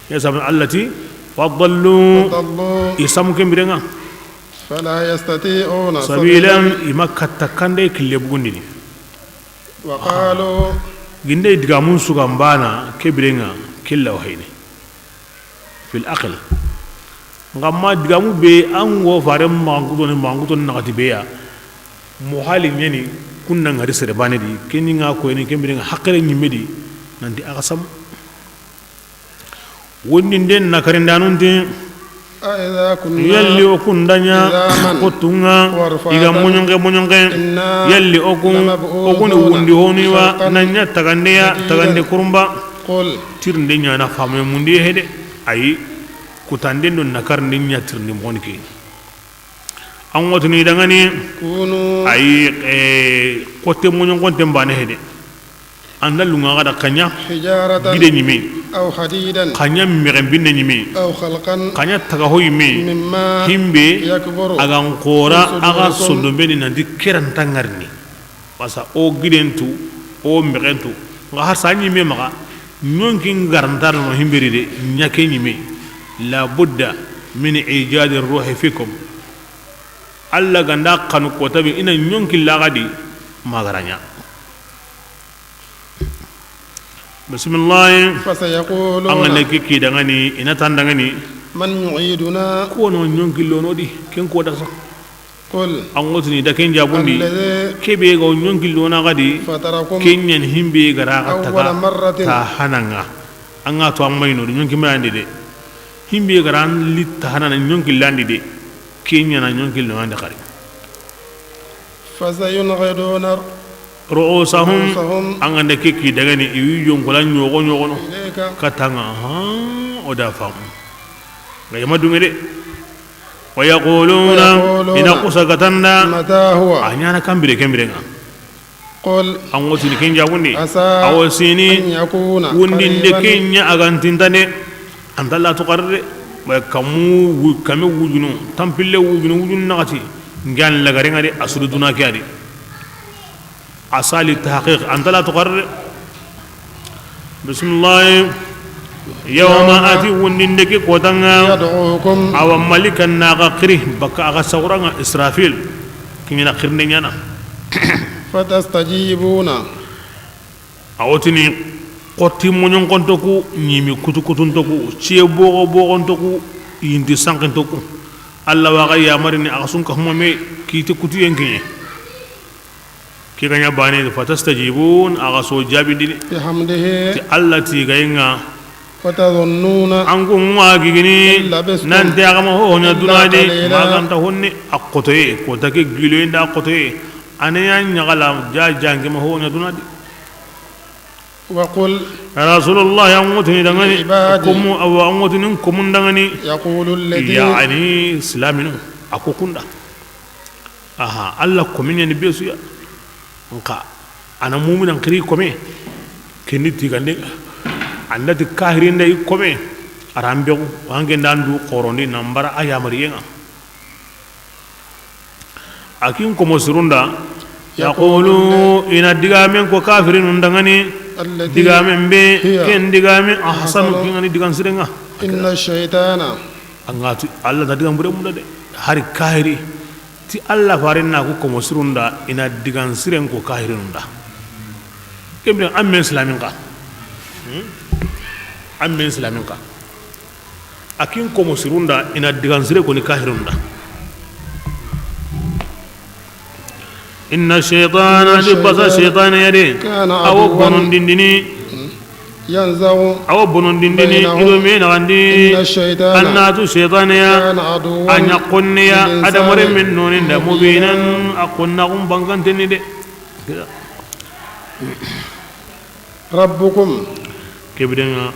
Ya sabana allati fadallu. Fadallu. I samu ken birenga. Fala yastati'una sabila. Sabila, i ma katta kande kille bugundini. Wa qalu. Ginde digamun sugan bana ke birenga killa wahayni. Fil aql. Ngamma digamu be an go fare maxankutoni maxankutoni naxati beya. Mo hali ɲeni kunna ngari sere bane di, keni nga koyni ke birenga hakkere ɲimme di. Nanti a xa samu. Wonni nden na karindanun ti. أإذا كنا Yalli o kun da ɲa عظاما ko tunga, ورفاتا i ga moɲonke moɲonke. إنا Yalli o kun, لمبعوثون o kun wundi honu wa, خلقا na ɲa tagandeya, جديدا tagande kurumba. قل Tirinde ɲa na fame mundi hede. Ayi, kutanden do nakar ndi ɲa tirindi moni ke. An ŋotini dangani. كونوا Ayi, eh, kote moɲonkonte mbane hede. An da lunga ga da kanya. حجارة Gide ɲime. أو حديدا Kanya mexen binne ɲime. أو خلقا Kanya taga ho yime. مما Himbe يكبر a ga n xora في a ga صدوركم sondombe ni nanti keranta ngarini. Basa o giden tu, o mexen tu. Nga har sa ɲime maxa, ɲonki ngarantar no himberi de, ɲa ke ɲime. La budda min ijadi ruhi fikum. Alla ganda xanu kotabe ina ɲonki laxadi magaraɲa. Bisimilahi. فسيقولون An ga ne ke ki dangani, i na tan dangani. من يعيدنا Ko no ɲonki lono di, ken ko da sa. قل An ŋotini da ken jabundi. الذي Kebe ga ɲonki lona ga di. فطركم Kenyan himbe ga ra ga أول taga مرة ta hananga. An ga to an mayno di ɲonki mayandi de. Himbe ga ra an li ta hanana ɲonki landi de. Kenya na ɲonki lona de xari. فسينغضون رؤوسهم An ga nda ke ki dangani i wi yonkola ɲogo ɲogono. إليك Katanga, ha, o da famu. Ga yama dunge de. ويقولون ويقولون i na kusa gatanda. متى هو A ɲana kambire kembire nga. قل An ŋotini ken jabundi. عسى Awo sini. أن يكون Wundinde قريبا Kenya a ga n tintane. An ta la to xarre. Ba kamu wu-, kame wujunu, tampille wujunu, wujunu naxati. Ngan lagarenga de, a sudu duna ke a di. Asali tahqiq, an ta la to xarre. Bisimilahi. Yawma ati wundinde ke kotanga. يدعوكم Awa malikan na ga xiri, baka a ga sawranga Israfil. Kiɲina xirinde ɲana. فتستجيبون A wotini, xotti moɲonkonto ku, ɲimi kutu kutunto ku, ciye boxo boxonto ku, yinti sankinto ku. Alla wa ga yamarini a ga sun ka huma me, kiti kutuyen kiɲe. Ke ga ɲa bane, fatastajibun, a ga so jabindini. بحمده Ti Alla ti ga yinga. وتظنون An ku ma gigini, إن لبثتم nanti a ga ma ho ɲa إلا duna di, قليلا ma ganta honne, a xotoye, kota ke giloyen da xotoye. Ane ya ɲagala, ja jange ma ho ɲa duna di. وقل Rasulullah, an ŋotini dangani, لعبادي komu, awa, an ŋotini komun dangani. يقول التي Yani, silaminu, a ko kunda. Aha, Alla komi ɲani besuya. Nka, ana mumina n xiri kome. Kendi tigande, andati kahirinda i kome. Aran begu, wange ndandu xorondi, nambara a yamariyenga. A kin komo sirunda, يقول yaqulu, ina digamen ko kafirinun dangani, التي digamen be, هي ken digamen, ahsanu, أحسن kin ani digan sirenga. إن الشيطان Angatu, Alla na digan bure munda de. Hari kahiri, ti Alla farin na ku komo sirunda, ina digan siren ko kahirinunda. Kembe an men islamin ka. Hmm? An men islamin ka. A kin komo sirunda, ina digan sire koni kahirunda. Inna shaytana, di basa shaytana ya de. Kana awo aduwwan bonondindini. ينزغ Awa bonondindini بينهم i do me naxandi. إن الشيطان A na tu seytaane ya, كان عدوا a ɲa xonne ya, للإنسان adamaren men noninda, مبينا mubinan, a xonna xun bangantenni de. ربكم. Ke biren ŋa,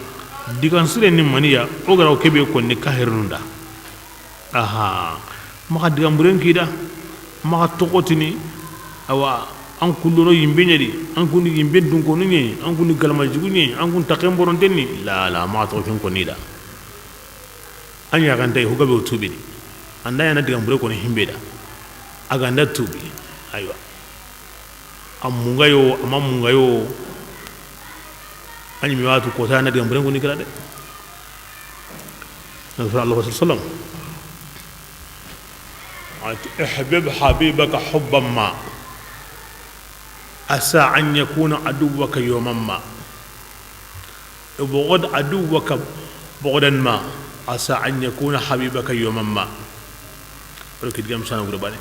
digan sire ni maniya, o ga ra o ke be konni kahirinun da. Aha. Maxa digan buren ki da, maxa toxotini, awa, an kun do no yinbe ɲa di, an kun ni yinbe dunkonu ɲa yi, an kun ni galama jugu ɲa yi, an kun taxen boronten ni, la, la, maxa toxo ken konni da. A ɲa ga nta yi, ho gabe o tuubini. An da ɲaana digan bure koni himbe da. A ga nda tuubi. Aywa. A munga yo, a ma munga yo. A ɲi mi watu kota na digan buren koni kira de. Na fara Allah sallallahu alaihi wasallam. Ati, "Ihbib habibaka hubban ma. Asa an yakuna aduwwaka yawman ma." Ubghid aduwwaka bughdan ma, asa an yakuna habibaka yawman ma. Ro ki digam sana wure bane.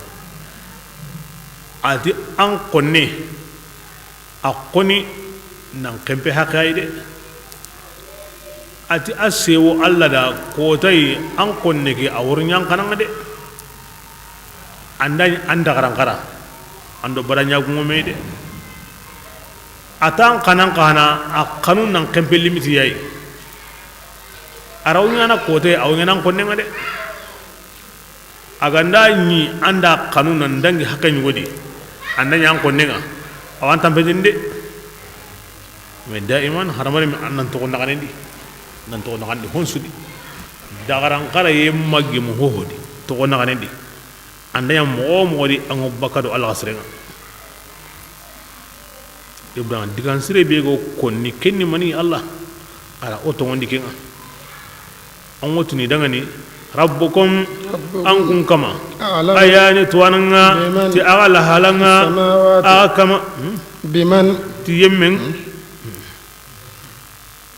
Ati an xonne, a xoni nan kempe haqe ay de. Ati a sewo Allah da kotay an xonne ke a wor ɲan xanan de. An da an da garan xara. An do bara ɲagumo me de. A tan xanan xana, a xanu nan kempe limiti yayi. A ra wo ɲaana kote, a wo ɲaana an xonne ŋa de. A ga nda ɲi an da xanu nan dangi haqe ɲugodi. An da ɲa an xonne ŋa. A wa an tanpendini de. Mais daiman haramare mi an nan toxo naxanendi. Nan toxo naxandi honsudi. Dagaran xara ye maggi mo hohodi. Toxo naxanendi. An da ɲa moxo wo moxo di, an ŋa bakka do Allah siren ŋa. Ibrahima digan sire be go konni, ken ni mani? Allah. A ra o toŋondi ken ŋa. An wo tuni dangani, rabbukum, Rabbukum. An kun kama. A'lamu. A ya ni tuwanan ŋa, biman. Ti a ga lahalan ŋa, samawati. A ga kama. Hmm? Biman. Ti yemmen. Hmm.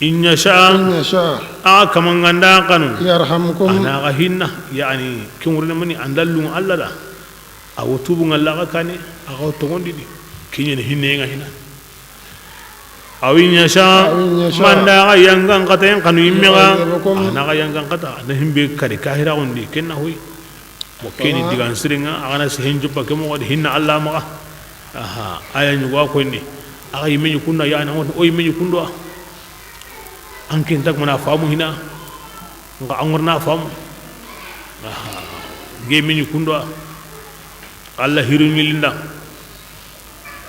In yasha, in yasha, a ga kama ŋa nda xanu, yarhamkum, a na ga hinna, yani, ken wurine mani, an da lunŋa Allah da, a wo tubu ŋa Allah ga kane, a ga wo toŋondini, ken ɲa ni hinne ŋa hina. Aw in yasha, aw in yasha, ma nda ga yangan kata yan xanu yimme ga, yu'adhibkum, a na ga yangan kata, na himbe kari kahira undi, ken na hoy. Mo keni digan siren ŋa, a ga na sehen joppa ke moxo di hinna Allah maxa. Aha, a ya ɲugo a koyni. A ga yimme ɲi kunda, ya na o yimme ɲi kundo. An ken tag mana famu hina. Nga an ŋorna famu. Aha, nge yimme ɲi kundo. Allah hiru ɲilinda.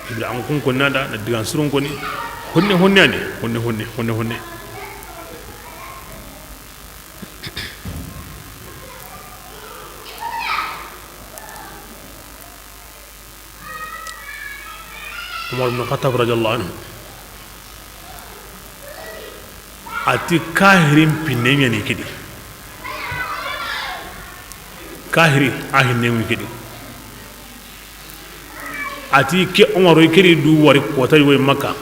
Ibra an kun konna da, na digan sirun koni. Honne honne ani, honne honne, honne honne. Umar ibn Khattab radiyallahu anhu, a ti kahirin pinne ɲa ni kidi. Kahiri a hinne ŋa kidi. A ti ke Umaru, i ke ri du wari kota yogo yi Makka.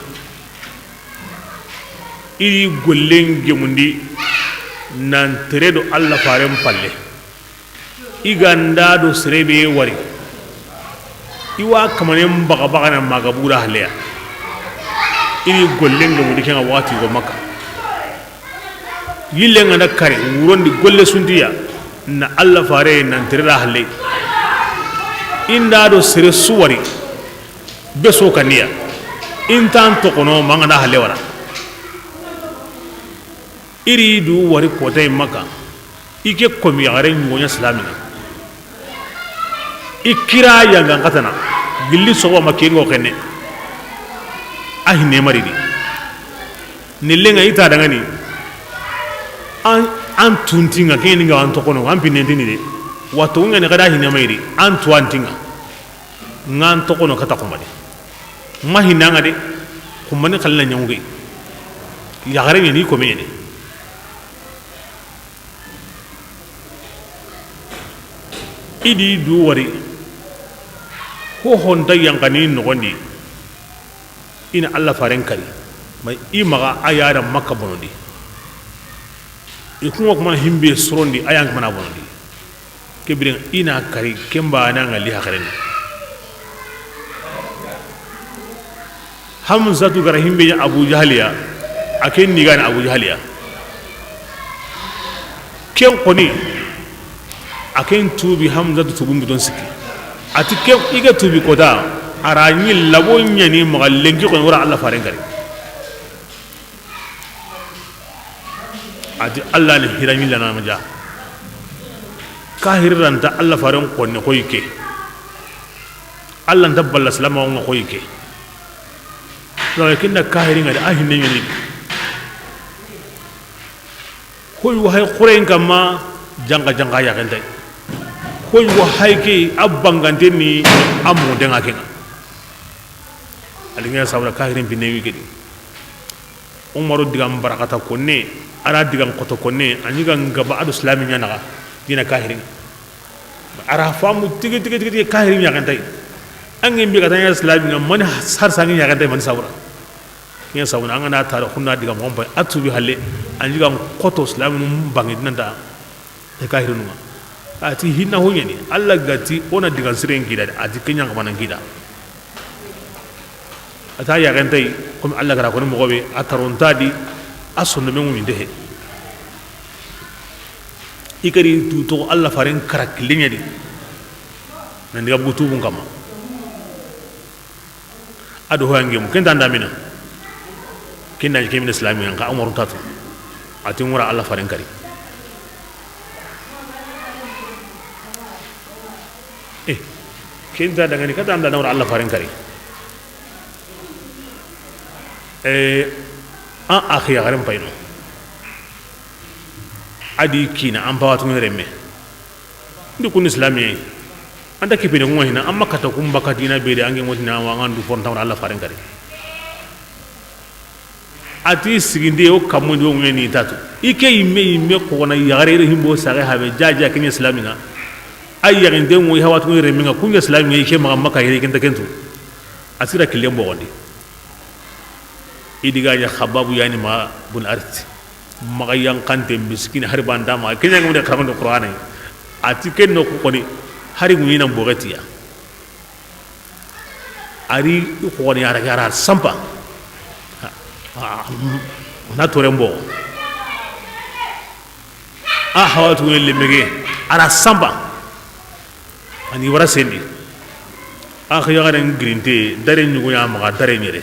I ri gollen gemundi nan tere do Allah faren palle. I ga nda do sere be wari. I wa kamanen baga baga na maga bura haleya. I ri gollen gemundi ken ŋa waxati yogo Makka. Yille ŋa na kari wurondi golle suntiya, na Allah fare nan tere da halle. I nda do sere su wari, be so kaniya. I nta an toxono ma ŋa na halle wara. I ri du wari kota yi Makka. I ke komi yaxare ɲugo ɲa silamina. I kira yangan katana, gilli sogo ma ke ŋo xenne. A hinne mari di. Ni lenga i ta dangani. An, an tuntinga, ke ni ga an toxono, an pinentini de. Wato nga ni kada hinne mayri, an tuwantinga. Nga an toxono kata xumani. Ma hinanga de, xumani xalina ɲangu ge. Yaxare ɲa ni ko mene. I di du wari. Ho honta yankani noxondi. I na Allah faren kari. Ma i maxa a yara Makka bonondi. I kunŋo kuma himbe sorondi a yan mana bonondi. Ke biren i na kari kemba na ŋa li haxareni. Hamzatu gara himbe ɲa Abu Jahaliya. A ken ni gani Abu Jahaliya. Ken xoni, a ken tuubi Hamzatu tuubun biton sikki. A ti ken i ga tuubi kota, a ra ɲi labo ɲaani maxa lenki xoni wara Alla faaren kari. A ti Alla ni hira ɲi lana ma ja. Kahiri ra nta Alla faaren xoni xoyi ke. Alla nta balla silamaxu ŋa xoyi ke. Lawa kinda kahiri ŋa di a hinne ɲaani. Xoyi wa hay xoren kamma, janka janka yaxentay. Xoyi wa hay ke a bangante ni a muxunte ŋa ke ŋa. A li ŋa sabura kahirin pinne wi ke di. Umaru digan barakata konne, a ra digan xoto konne, a ɲi ga n gaba a do silami ɲa naxa dina kahiri ŋa. A ra famu tigi tigi tigi tigi kahiri ɲaxentay. An ŋi mbi ga ta ɲa silami ŋa mani sar sangi ɲaxentay mani sabura. Ken sabura an ga na tara xunna diga moxon pay a tuubi halle. A ɲi ga n xoto silami num bangi dinanta. E kahirinu ŋa. A ti hinna ho ɲaani, Alla ga ti o na digan siren kida, a ti ke ɲa n xa bana kida. A ta yaxentay, comme Alla ga ra xoni moxo be, a taronta di, a sondomen ŋuɲinte he. I kari tu toxo Alla faaren kara kille ɲa di. Nan diga bugu tuubun kamma. A do hoyange mu, ken ta ndamina. Ken da ke mina silami ŋa, Umaru ta tu. A ti ŋa wara Alla faaren kari. Eh, ken ta dangani kata an da na wara Alla faaren kari. Eh, an axi yaxaren payno. A di kina an pawatu ŋa remme. Ndi kun silamiye. An ta kipene kun ŋa hina, an ma kata kun baka dina be de, an ke ŋotini an wa ŋa ndu fo nta wara Alla faaren kari. A ti siginde o kammundi o ŋuɲe ni tatu. I ke yimme yimme xo na yaxare yere himbo saxe habe jaja ke ɲa silami ŋa. A yaxinte ŋo i hawatu ŋo remme ŋa ku ɲa silami ŋa i ke maxa maka yere ken ta ken tu. A sira killen boxondi. I diga ɲa Xababu yani ma bun Arit. Maxa yanxante miskini hari banta maxa ke ɲa ŋa wonde xaramando Qur'ana. A ti ken no ku xoni hari ŋuɲi nan boxetiya. A ri i xoni a ra ga ra sampa. Na toren boxo. A hawatu ŋa lemege a ra sampa. A ni wara sendi. A xa yaxaren girinte dare ɲugo ɲa maxa dare ɲere.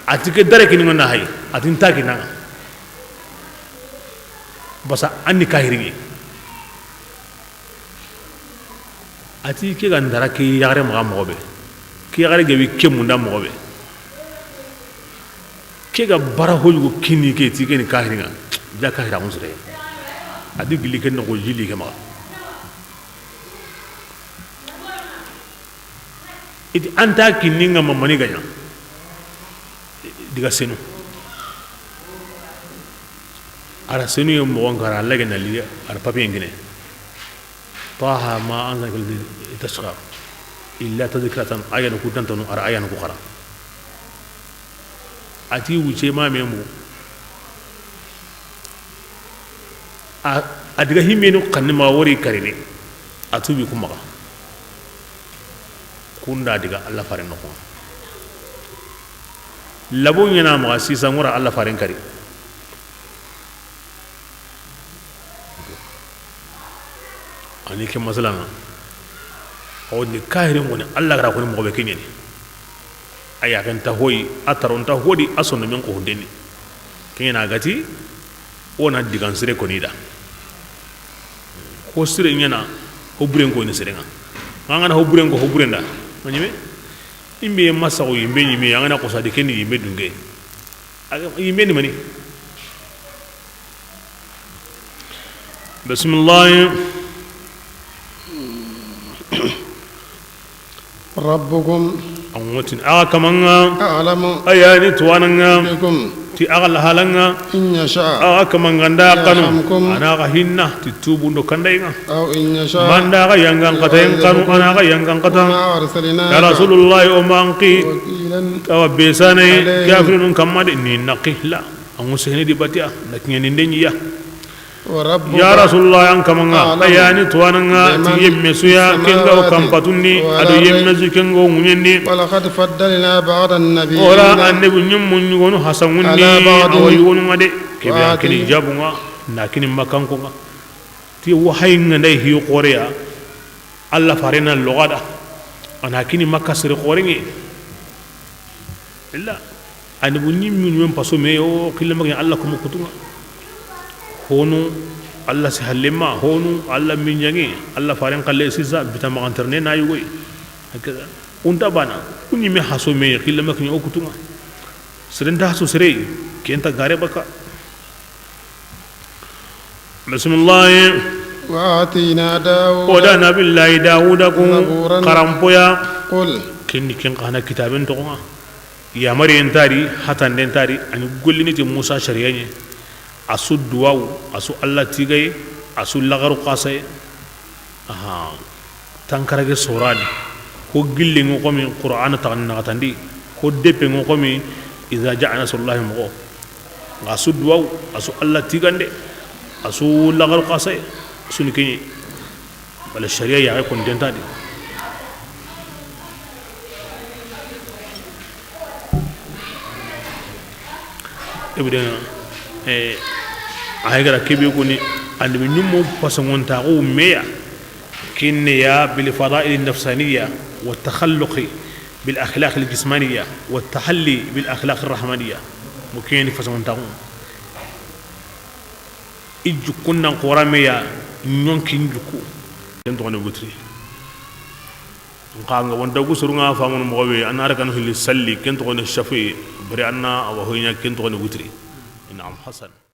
A ti ke dare kini ŋa na hay a ti nta kinaŋa. Basa a ni kahiri ŋe. A ti ke ga ndara ke yaxare maxa moxo be. Ke yaxare gabi ke munda moxo be. Ke ga bara hoyugo kini ke ti ke ni kahiri ŋa. Ja kahira ŋusure. A di gilli ke noxo jili ke maxa. I ti an ta kinni ŋa ma mani ga ɲa. Diga senu. A ra senu ye moxon kara lage na li a ra papiyen kine. Taha ma anzalna alayka litashqa illa tadhkiratan, ayanu ku dantanu a ra ayanu ku xara. A ti wuce ma memu. A, a diga himmenu xanni ma wori karini. A tubi ku maxa. Kunda diga Alla faren noxo. Labo ɲana maxa sisa ŋora Alla faren kari. Ani ke masalana. Awni kahirin ŋoni Alla gara koni moxo be keɲeni. A yaxen ta hoyi, a taron ta hodi, a sondomen ko hundeni. Keɲena gati, wona digan sire koni da. Ho sire ɲana, ho buren ko ni sirenga. Ngana ho buren ko, ho buren da. Manime? Imbe masago yimbe ɲime, angana ko sadi kendi yimbe dunge. Yimbe ni mani? Bismillah. ربكم. An ŋotini axa kamanŋa. أعلم. A yani tuwananŋa. بكم. Ti axa lahalanŋa. إن يشأ. Axa kamanŋa nda xanu. يرحمكم. Ana axa hinna ti tubundo kandayenŋa. أو إن يشأ. Manda axa yangan xatayen xanu, يعذبكم. Ana axa yangan xata. وما أرسلناك. Ya Rasulullahi, o manqi. وكيلا. Awa besane. عليهم. Kafirinun kamma de ni naqi la. An ŋusene di batiya na kiɲeni ndenɲiya. وربك Ya Rasulullah, an kaman ŋa, أعلم a ya ni tuwaana ŋa, بمن ti yinme su ya, في ken ga wo السماوات kanpatundi, والأرض a do yinme su ken ga wo ŋuɲendi. ولقد فضلنا بعض النبيين O ra annabi ɲimmu yogonu hasanŋundi, على بعض a wa yogonu ŋa de. Ke be a kini وآتينا jaabu ŋa, na kini makanko ŋa. Ti wahayi ŋa nda i hiyo xoore ya, Alla faare na loxo a da, a na kini makka sere xoore ŋa. Illa, annabi ɲimmu ɲimen paso me yo, kille ma ke ɲa Alla komo kutu ŋa. Honu, Alla si halle ma, honu, Alla minɲaŋe, Alla faaren xalle sisa, bita maxanterene na yogo yi. Hakaza. O nta baana, o ɲimme haso me, kille ma ke ɲa o kutu ŋa. Sere nta haso sere, ken nta gare baka. Bisimilahi. وآتينا داود O da Nabillahi Dawuda ku زبورا. Xaranpoya. قل Ken ni ken xa na kitaaben toxo ŋa. Yamariyen nta a di, hatanden nta a di, a ni gollini ti Musa sariya ɲa. A su duwawu, a su Alla tigaye, a su laxaru xasaye. Aha. Tankarage sorani, ho gillen ŋa xo mi Qur'ana taxandi naxatandi, ho deppen ŋa xo mi iza jaa nasrullahi moxo. A su duwawu, a su Alla tigande, a su laxaru xasaye, a su ni ke ɲa. Wala sariya yaxe konten nta a di. Ibden, eh, a hay gara kebe koni, annabi ɲimmu paso ŋa nta xo me ya. Kinne ya bil fadail nafsaniya wa takhalluqi bil akhlaq al jismaniya wa tahalli bil akhlaq ar rahmaniya. Mo ken ni faso ŋa nta xo. I jukku nan xoore me ya, ɲonki n jukku. Ken toxo ni wutri. Nxa nga wonta gusuru ŋa famunu moxo be, a na ra kanu hilli salli, ken toxo ni shafi, bari a na a wa hoyɲa, ken toxo ni wutri. Naam, Hasan.